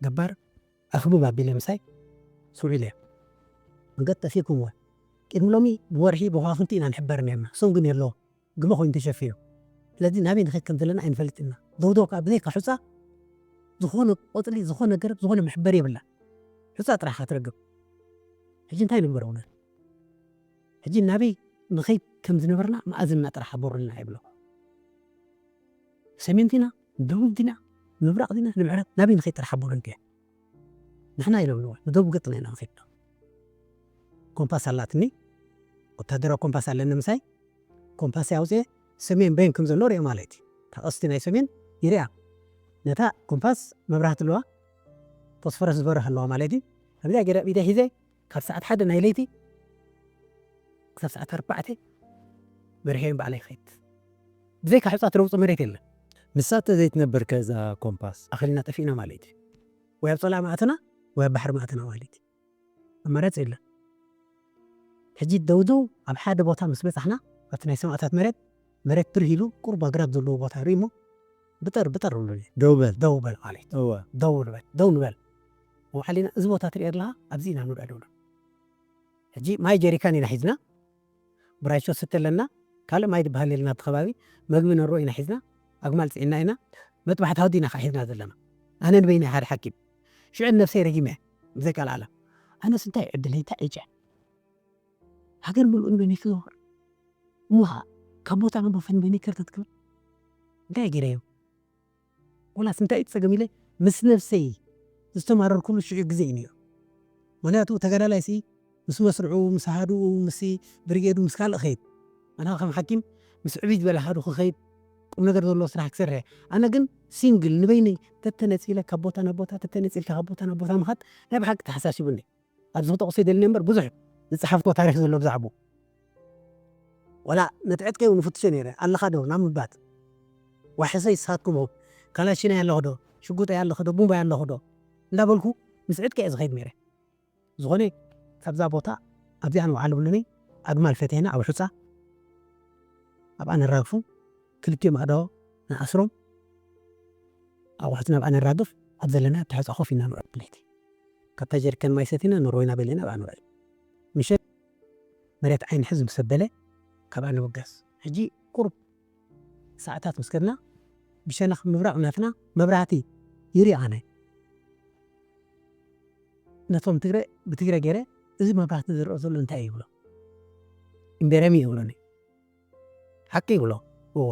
ገባር ኣኽብብ ኣቢለ ምሳይ ስውዒለ። መንገዲ ጠፊእኩም እወ። ቅድሚ ሎሚ ብወርሒ ብኸዋኽብቲ ኢና ንሕበር ነርና፣ እሶም ግን የለዎም። ግመ ኮይኑ ተሸፊኑ። ስለዚ ናበይ ንኸይድ ከም ዘለና ኣይንፈልጥን ኢና። ደውደው ከኣ ብዘይካ ሑጻ ዝኾነ ቆጽሊ፣ ዝኾነ ገረብ፣ ዝኾነ መሕበሪ የብላ። ሑጻ ጥራሕ እያ ትረግም። ሕጂ እንታይ ንግበር እውነት? ሕጂ ናበይ ንኸይድ ከም ዝነበርና መኣዝንና ጥራሕ ሓብሩልና ይብሎ። ሰሜን ዲና፣ ደቡብ ዲና፣ ምብራቕ ዲና፣ ንምዕራብ ናበይ ንኸይድ ጥራሕ ሓብሩኒ። ንሕና ኢሎም ንዋ ንደቡብ ገጽና ኢና ንኸይድ። ኮምፓስ ኣላትኒ፣ ወታደራዊ ኮምፓስ ኣለኒ ምሳይ። ኮምፓስ ኣውፅኤ ሰሜን በይን ከም ዘሎ ሪኦ ማለት እዩ። እታ ቀስቲ ናይ ሰሜን ይሪኣ። ነታ ኮምፓስ መብራህቲ ኣለዋ፣ ፎስፈረስ ዝበርህ ኣለዋ ማለት እዩ። ከምዚኣ ገይረ ኣብ ኢደ ሒዘ ካብ ሰዓት ሓደ ናይ ለይቲ ክሳብ ሰዓት ኣርባዕተ በርሄን በዓለይ ይኸይድ። ብዘይካ ሑፃ ትረውፁ መሬት የለን። ንሳ ተዘይትነብር ከዛ ኮምፓስ ኣኸልና ጠፊእና ማለት እዩ። ወይ ኣብ ፀላኢ ማእትና ወይ ኣብ ባሕሪ ማእትና ማለት እዩ። ኣማራፂ የለን። ሕጂ ደውደው ኣብ ሓደ ቦታ ምስ በፃሕና ኣብቲ ናይ ሰማእታት መሬት፣ መሬት ትርህ ኢሉ ቁሩብ ኣግራብ ዘለዎ ቦታ ርኢ እሞ ብጠር ብጠር ንብሎ። ደው በል። ደው በል ማለት እዩ። እወ። ደው ንበል፣ ደው ንበል። መውዓሊና እዚ ቦታ ትሪኦ ኣለኻ ኣብዚ ኢና ንውዕል ንብሎ። ሕጂ ማይ ጀሪካን ኢና ሒዝና፣ ብራይሾ ስተ ኣለና፣ ካልእ ማይ ዝበሃል የለን ኣብቲ ከባቢ። መግቢ ነሮ ኢና ሒዝና፣ ኣግማል ፅዒና ኢና፣ መጥባሕቲ ሃውዲ ኢና ከዓ ሒዝና ዘለና። ኣነ ንበይነይ ሓደ ሓኪም ሽዕን ነብሰይ ረጊመ ብዘይ ቃል ኣላ። ኣነስ እንታይ ዕድለይ እንታይ ዕጨ ሃገር ምልኡ ንበይነይ ክዘውር እሞ ከዓ ካብ ቦታ ናብ ቦታ ንበይነይ ከርተት ክብል እንታይ ገይረዮ? ወላስ እንታይ እዩ ጸገም ኢለ ምስ ነብሰይ ዝተማረርኩሉ ሽዑ ግዜ እዩ ነይሩ። ምኽንያቱ ተጋዳላይ ሲ ምስ መስርዑ፣ ምስ ኣሃዱኡ፣ ምስ ብሪጌዱ፣ ምስ ካልእ ኸይድ። ኣነ ከም ሓኪም ምስ ዕብይ ዝበለ ኣሃዱ ክኸይድ ቁም ነገር ዘለዎ ስራሕ ክሰርሕ። ኣነ ግን ሲንግል ንበይነይ ተተነጺለ ካብ ቦታ ናብ ቦታ፣ ተተነጺልካ ካብ ቦታ ናብ ቦታ ምኻድ ናይ ብሓቂ ተሓሳሲቡኒ። ኣብዚ ክጠቕሶ ይደሊ እምበር ብዙሕ ዝጸሓፍኩዎ ታሪኽ ዘሎ ብዛዕባኡ። ወላ ነቲ ዕጥቀይ እውን እፍትሾ ነይረ። ኣለኻ ዶ ናብ ምባል። ዋሕሰይ ንስኻትኩም ሆ። ካላሽናይ ኣለኹ ዶ? ሽጉጠይ ኣለኹ ዶ? ቡምባይ ኣለኹ ዶ? እንዳበልኩ ምስ ዕጥቀይ እየ ዝኸይድ ነይረ። ዝኾነ ካብዛ ቦታ ኣብዚኣ ንውዓል ብሉኒ ኣግማል ፈቲሕና ኣብ ሑጻ ኣብኣ ነራግፎም። ክልቲኦም ኣእዳዎም ንኣስሮም። ኣቑሑትና ኣብኣ ነራግፍ። ኣብ ዘለና ኣብቲ ሑጻ ኮፍ ኢልና ንውዕል ለይቲ። ካብታ ጀሪካን ማይ ሰቲና ንሮይና በሊዕና ኣብኣ ንውዕል። ምሸት መሬት ዓይኒ ሕዝ ምስ ኣበለ ካብኣ ንብገስ። ሕጂ ቁሩብ ሰዓታት ምስ ከድና ብሸነኽ ምብራቕ ናትና መብራህቲ ይርኢ ኣነ። ነቶም ትግረ ብትግረ ገይረ እዚ መብራህቲ ዝረአ ዘሎ እንታይ እዩ ይብሎ። እምቤረሚ ይብሎኒ። ሓቂ ይብሎ። እወ።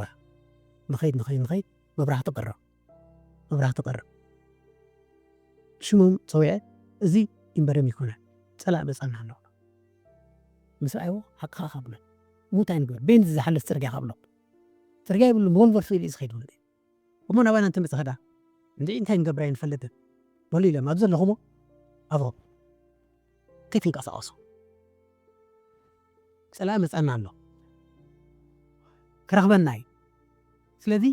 ንኸይድ ንኸይድ ንኸይድ መብራህቲ ቀረብ። መብራህቲ ቀረብ። ሽሞም ጸዊዐ እዚ እምበረም ይኮነ። ጸላእ መጻና ኣሎ። ምስ ረኣይዎ ሓቅኻ ብሎ። እንታይ ንግበር? ቤንዚ ዝሓልፍ ጽርግያ ካብሎ። ጽርግያ ይብሉ፣ ብወልቨር ስኢል እዩ ዝኸይድ ማለት እዩ። እሞ ናባና እንተመጽእ ኸዳ? እንድዒ እንታይ ንገብር ኣይንፈልጥን። በሉ ኢሎም፣ ኣብ ዘለኹሞ፣ ኣብኹም። ከይትንቀሳቐሱ። ጸላኢ መጻና ኣሎ። ክረኽበና እዩ። ስለዚ፣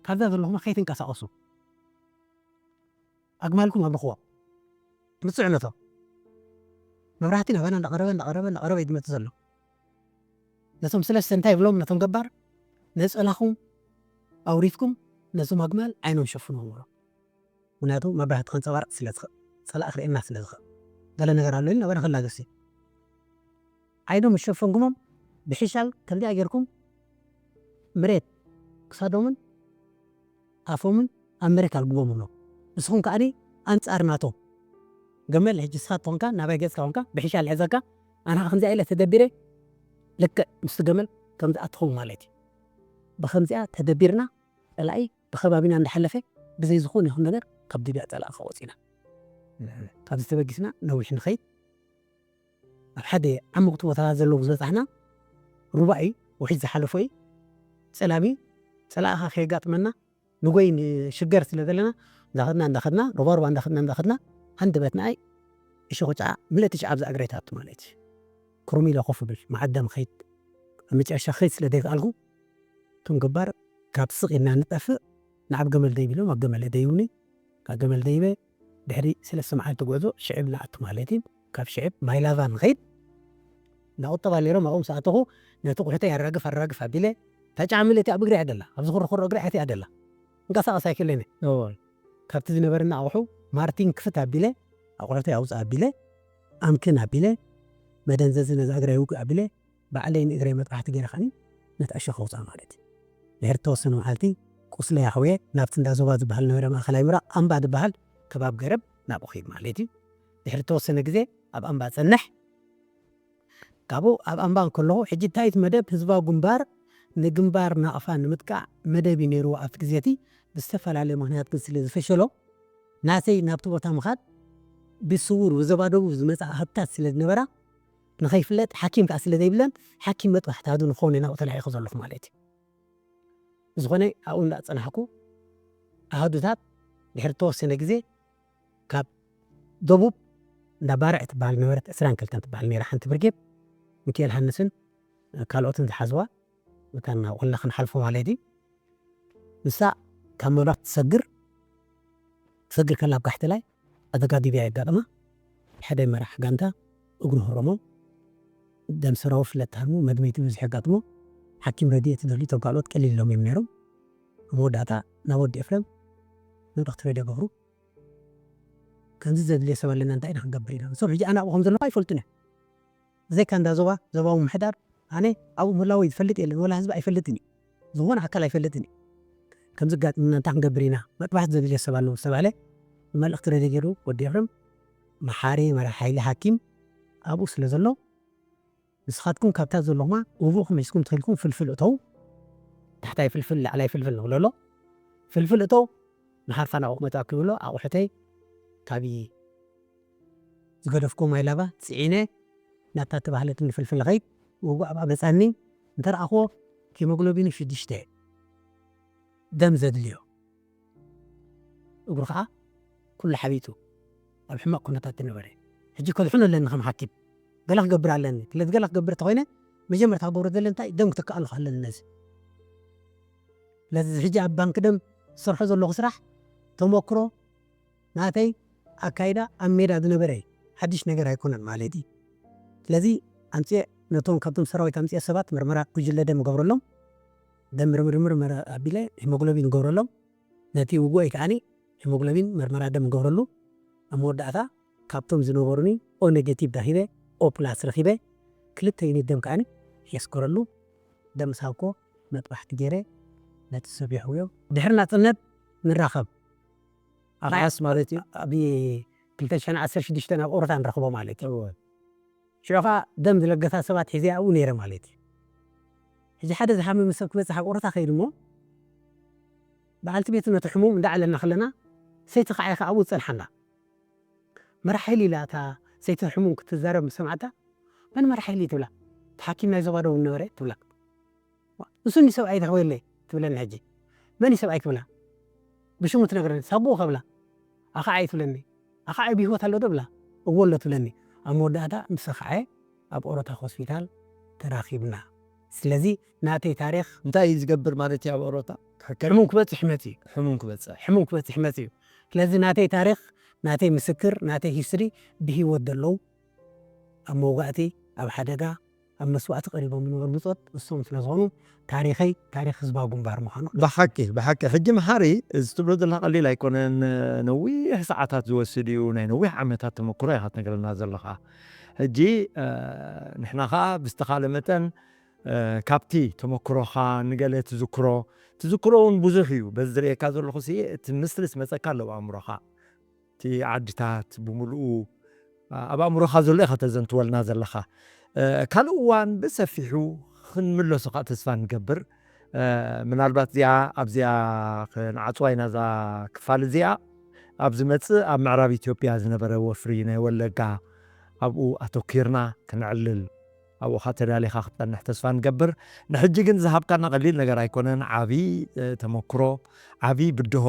ካብዛ ዘለኹሞ ከይትንቀሳቐሱ። ኣግማልኩም ኣብርኽዎ። ምጽዕ ነቶም። መብራህቲ ናባና እንዳቐረበ፣ እንዳቐረበ፣ እንዳቐረበ እዩ ዝመጽእ ዘሎ። ነቶም ሰለስተ እንታይ ይብሎም? ነቶም ገባር፣ ነጸላኹም ኣውሪድኩም፣ ነዞም ኣግማል ዓይኖም ሸፍንዎም በሎም። ምኽንያቱ መብራህቲ ከንጸባርቕ ስለ ዝኽእል፣ ጸላኢ ክርእየና ስለ ዝኽእል። ገለ ነገር ኣሎ ኢሉ ናባና ክላገስ እዩ። ዓይኖም ዝሸፈንኩሞም ብሒሻል ከምዚኣ ጌርኩም መሬት ክሳዶምን ኣፎምን ኣብ መሬት ኣልግቦም ኣሎ። ንስኹም ከኣ ኣንጻር ናቶም ገመል፣ ሕጂ ንስኻ ተኾንካ፣ ናባይ ገጽካ ኮንካ፣ ብሒሻል ሕዘካ፣ ኣነ ኸኣ ከምዚኣ ኢለ ተደቢረ፣ ልክዕ ምስቲ ገመል ከም ዝኣተኹም ማለት እዩ። ብኸምዚኣ ተደቢርና፣ ጸላኢ ብኸባቢና እንዳሓለፈ፣ ብዘይ ዝኾነ ይኹን ነገር ካብ ድቢያ ጸላኢ ከወጽእና። ካብዚ ተበጊስና ነዊሕ ንኸይድ፣ ኣብ ሓደ ዓመቕቲ ቦታታት ዘለዉ ዝበጻሕና፣ ሩባ እዩ፣ ውሒጅ ዝሓለፎ እዩ፣ ጸላም እዩ፣ ጸላኢኻ ከየጋጥመና፣ ንጎይ ንሽገር ስለ ዘለና፣ እንዳኸድና፣ እንዳኸድና፣ ሩባ ሩባ እንዳኸድና፣ እንዳኸድና፣ ሃንደበት ንኣይ፣ እሾኽ ጫዓ፣ ምልእቲ ጫዓ ኣብዛ እግረይ ትኣቱ ማለት እዩ። ክሩም ኢለ ኮፍ እብል፣ መዓደም ኸይድ፣ ኣብ መጨረሻ ኸይድ ስለ ዘይከኣልኩ፣ እቶም ገባር ካብ ስቕ ኢልና ንጠፍእ፣ ንዓብ ገመል ደይብ ኢሎም፣ ኣብ ገመል ደይቡኒ፣ ካብ ገመል ደይበ፣ ድሕሪ ሰለስተ መዓልቲ ጉዕዞ ሽዕብ ንኣቱ ማለት እዩ። ካብ ሽዕብ ማይ ላቫ ንኸይድ፣ እንዳ ቁጠባ ነይሮም፣ ኣብኡ ምስ ኣተኹ፣ ነቲ ቁሕተይ ኣራግፍ፣ ኣራግፍ ኣቢለ፣ እታ ጫዓ ምልእቲ ኣብ እግሪ እያ ደላ፣ ኣብዚ ኩርኩሮ እግሪ ኣትያ ደላ። እንቀሳቐስ ኣይክእልን እየ። እወ። ካብቲ ዝነበረና ኣቑሑ፣ ማርቲን ክፍት ኣቢለ፣ ኣቑሑተይ ኣውፅእ ኣቢለ፣ ኣምክን ኣቢለ፣ መደንዘዚ ነዛ እግረይ ውግእ ኣቢለ፣ ባዕለይ ንእግረይ መጥባሕቲ ገይረ ከዓኒ ነቲ ኣሸ ከውፅኣ ማለት እዩ። ድሕሪ ተወሰነ መዓልቲ ቁስለይ ኣሕውየ ናብቲ እንዳ ዞባ ዝበሃል ነበረ ማእኸላይ ምብራቕ ኣምባ ዝበሃል ከባብ ገረብ ናብኡ ኸይድ ማለት እዩ። ድሕሪ ተወሰነ ግዜ ኣብ ኣምባ ጸንሕ። ካብኡ ኣብ ኣምባ እንከለኹ ሕጂ እንታይ እቲ መደብ ህዝባዊ ግንባር ንግንባር ናቕፋ ንምጥቃዕ መደብ እዩ ነይርዎ ኣብቲ ግዜ እቲ ብዝተፈላለየ ምኽንያት ግን ስለ ዝፈሸሎ ናተይ ናብቲ ቦታ ምኻድ ብስውር ብዞባ ደቡብ ዝመጽኣ ሃብታት ስለ ዝነበራ ንኸይፍለጥ ሓኪም ከኣ ስለ ዘይብለን ሓኪም መጥባሕቲ ኣሃዱ ንኸውን ኢና ናብኡ ተላኢኹ ዘለኹ ማለት እዩ። ብዝኾነ ኣብኡ እንዳጸናሕኩ ኣሃዱታት ድሕሪ ተወሰነ ግዜ ካብ ደቡብ እንዳ ባርዕ ትበሃል ነበረት ዕስራን ክልተን ትበሃል ነይራ ሓንቲ ብርጌድ ሚካኤል ሃንስን ካልኦትን ዝሓዝዋ መታን ናብ ቆላ ክንሓልፎ ማለት እዩ። ንሳ ካብ መብራት ትሰግር ትሰግር ከላ ኣብ ጋሕቲ ላይ ኣደጋ ድብያ የጋጥማ። ሓደ መራሕ ጋንታ እግሩ ህረሞ ደም ሰራዊ ፍለት ታህሙ መድመይቲ ብዙሕ የጋጥሞ። ሓኪም ረድኤት ዝደልዩ ተጋሎት ቀሊል ኢሎም እዮም ነይሮም። ኣብ መወዳእታ ናብ ወዲ ኤፍረም መልእኽቲ ሬድዮ ገብሩ ከምዚ ዘድልዮ ሰብ ኣለና እንታይ ኢና ክንገብር ኢና። እሶም ሕጂ ኣነ ኣብኡ ከም ዘለኹ ኣይፈልጡን እዮም። ብዘይካ እንዳ ዞባ ዞባዊ ምሕዳር ኣነ ኣብኡ ምህላወይ ዝፈልጥ የለን ወላ ህዝቢ ኣይፈልጥን እዩ። ዝኾነ ኣካል ኣይፈልጥን እዩ። ከምዚ ኣጋጢሙና እንታይ ክንገብር ኢና መጥባሕቲ ዘድልዮ ሰብ ኣለዎ ዝተባህለ መልእኽቲ ሬድዮ ገይሩ ወዲ ኤፍረም መሓሪ መራሕ ሓይሊ ሓኪም ኣብኡ ስለ ዘሎ ንስኻትኩም ካብታ ዘለኹማ ውቡእኩም ሒዝኩም ትኽልኩም ፍልፍል እተው ታሕታይ ፍልፍል ላዕላይ ፍልፍል ንብሎ ኣሎ ፍልፍል እተው ንሃርፋ ናብኡ ክመጣ ክብሎ ኣቑሑተይ ካብ ዝገደፍኩ ማይ ላባ ጽዒነ ናብታ ተባህለትኒ ፍልፍል ኸይድ ውጉእ ኣብኣ መጻኒ እንተ ረኣኽዎ ሂሞግሎቢኑ ሽዱሽተ ደም ዘድልዮ እግሩ ኸዓ ኩሉ ሓቢጡ ኣብ ሕማቕ ኩነታት ነበረ። ሕጂ ከድሕኖ ኣለኒ ከም ሓኪም ገለ ክገብር ኣለኒ። ስለዚ ገለ ክገብር ተኾይነ መጀመርታ ክገብሮ ዘለኒ እንታይ ደም ክትክእ ኣለኹ ኣለኒ ነዚ ስለዚ ሕጂ ኣብ ባንክ ደም ዝሰርሖ ዘለኹ ስራሕ ተመክሮ ናተይ ኣካይዳ ኣብ ሜዳ ዝነበረ እዩ። ሓድሽ ነገር ኣይኮነን ማለት እዩ። ስለዚ ኣምፅኤ ነቶም ካብቶም ሰራዊት ኣምፅኤ ሰባት ምርመራ ጉጅለ ደም እገብረሎም ደም ምርምርምር ኣቢለ ሂሞግሎቢን እገብረሎም ነቲ ውጉኣይ ከዓኒ ሂሞግሎቢን ምርመራ ደም እገብረሉ ኣብ መወዳእታ ካብቶም ዝነበሩኒ ኦ ኔጌቲቭ ረኺበ ኦ ፕላስ ረኺበ ክልተ ዩኒት ደም ከዓኒ የስገረሉ ደም ሳብኮ መጥባሕቲ ገይረ ነቲ ሰብ የሕውዮ ድሕሪ ናፅነት ንራኸብ ኣርዓስ ማለት እዩ ኣብ ክልተ ሽሕን ዓሰርተ ሽዱሽተን ኣብ ኦሮታ ንረኽቦ ማለት እዩ ሽዑ ከዓ ደም ዝለገሳ ሰባት ሒዘ ኣብኡ ነይረ ማለት እዩ ሕጂ ሓደ ዝሓመመ ሰብ ክበፅሕ ኣብ ኦሮታ ከይድ እሞ በዓልቲ ቤቱ ነቲ ሕሙም እንዳዕለና ከለና ሰይቲ ከዓ ኢኻ ኣብኡ ዝፀንሓና መራሕ ሓይሊ ኢላ እታ ሰይቲ ሕሙም ክትዛረብ ምስ ሰማዕታ መን መራሕ ሓይሊ ትብላ እቲ ሓኪም ናይ ዞባ ደቡብ ነበረ ትብላ። ንሱ ኒ ሰብኣይ ተኽበለይ ትብለኒ። ሕጂ መን እዩ ሰብኣይ ክብላ? ብሽሙ ትነግረኒ። ሳቦኡ ከብላ። ኣኻ ኣይ ትብለኒ። ኣኻ ኣይ ብህይወት ኣሎ ዶ ብላ? እዎ ኣሎ ትብለኒ። ኣብ መወዳእታ ምስ ኣኻዐ ኣብ ኦሮታ ሆስፒታል ተራኺብና። ስለዚ ናተይ ታሪኽ እንታይ እዩ ዝገብር ማለት እዩ ኣብ ኦሮታ? ሕሙም ክበጽሕ መጽ እዩ። ሕሙም ክበጽሕ። ሕሙም ክበጽሕ መጽ እዩ። ስለዚ ናተይ ታሪኽ፣ ናተይ ምስክር፣ ናተይ ሂስትሪ ብህይወት ዘለዉ ኣብ መውጋእቲ፣ ኣብ ሓደጋ፣ ኣብ መስዋእቲ ቀሪቦም ዝነበሩ ብጾት እሶም ስለ ዝኾኑ ታሪኸይ ታሪኽ ህዝባዊ ግንባር ምዃኑ ብሓቂ ብሓቂ ሕጂ መሓሪ እዚ ትብሎ ዘለኻ ቀሊል ኣይኮነን። ነዊሕ ሰዓታት ዝወስድ እዩ። ናይ ነዊሕ ዓመታት ተመክሮ ኢኻ ትነግረና ዘለኻ። ሕጂ ንሕና ኸዓ ብዝተኻለ መጠን ካብቲ ተመክሮኻ ንገለ ትዝክሮ ትዝክሮ እውን ብዙሕ እዩ። በዚ ዝርእየካ ዘለኹ እቲ ምስልስ መፀካ ኣለዎ ኣእምሮኻ። እቲ ዓድታት ብምልኡ ኣብ ኣእምሮኻ ዘሎ ኢኻ ተዘንትወልና ዘለኻ። ካልእ እዋን ብሰፊሑ ክንምለሶ ከዓ ተስፋ ንገብር። ምናልባት እዚኣ ኣብዚኣ ክንዓፅዋ ኢና እዛ ክፋል እዚኣ። ኣብ ዝመፅእ ኣብ ምዕራብ ኢትዮጵያ ዝነበረ ወፍሪ ናይ ወለጋ ኣብኡ ኣተኪርና ክንዕልል ኣብኡ ኻ ተዳሊኻ ክትፀንሕ ተስፋ ንገብር። ንሕጂ ግን ዝሃብካና ቀሊል ነገር ኣይኮነን። ዓብዪ ተመክሮ፣ ዓብዪ ብድሆ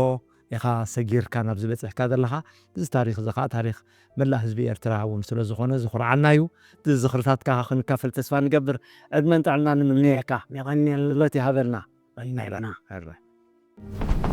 ኢኻ ሰጊርካ ናብዚ በፂሕካ ዘለኻ። እዚ ታሪኽ እዚ ኸዓ ታሪኽ መላእ ህዝቢ ኤርትራ እውን ስለ ዝኾነ ዝኹርዓና እዩ። እዚ ዝኽርታትካ ክንካፈል ተስፋ ንገብር። ዕድመን ጥዕናን ንምንየካ። የቐንየልና። ክብረት ይሃበልና። የቐንየልና። ሕራይ።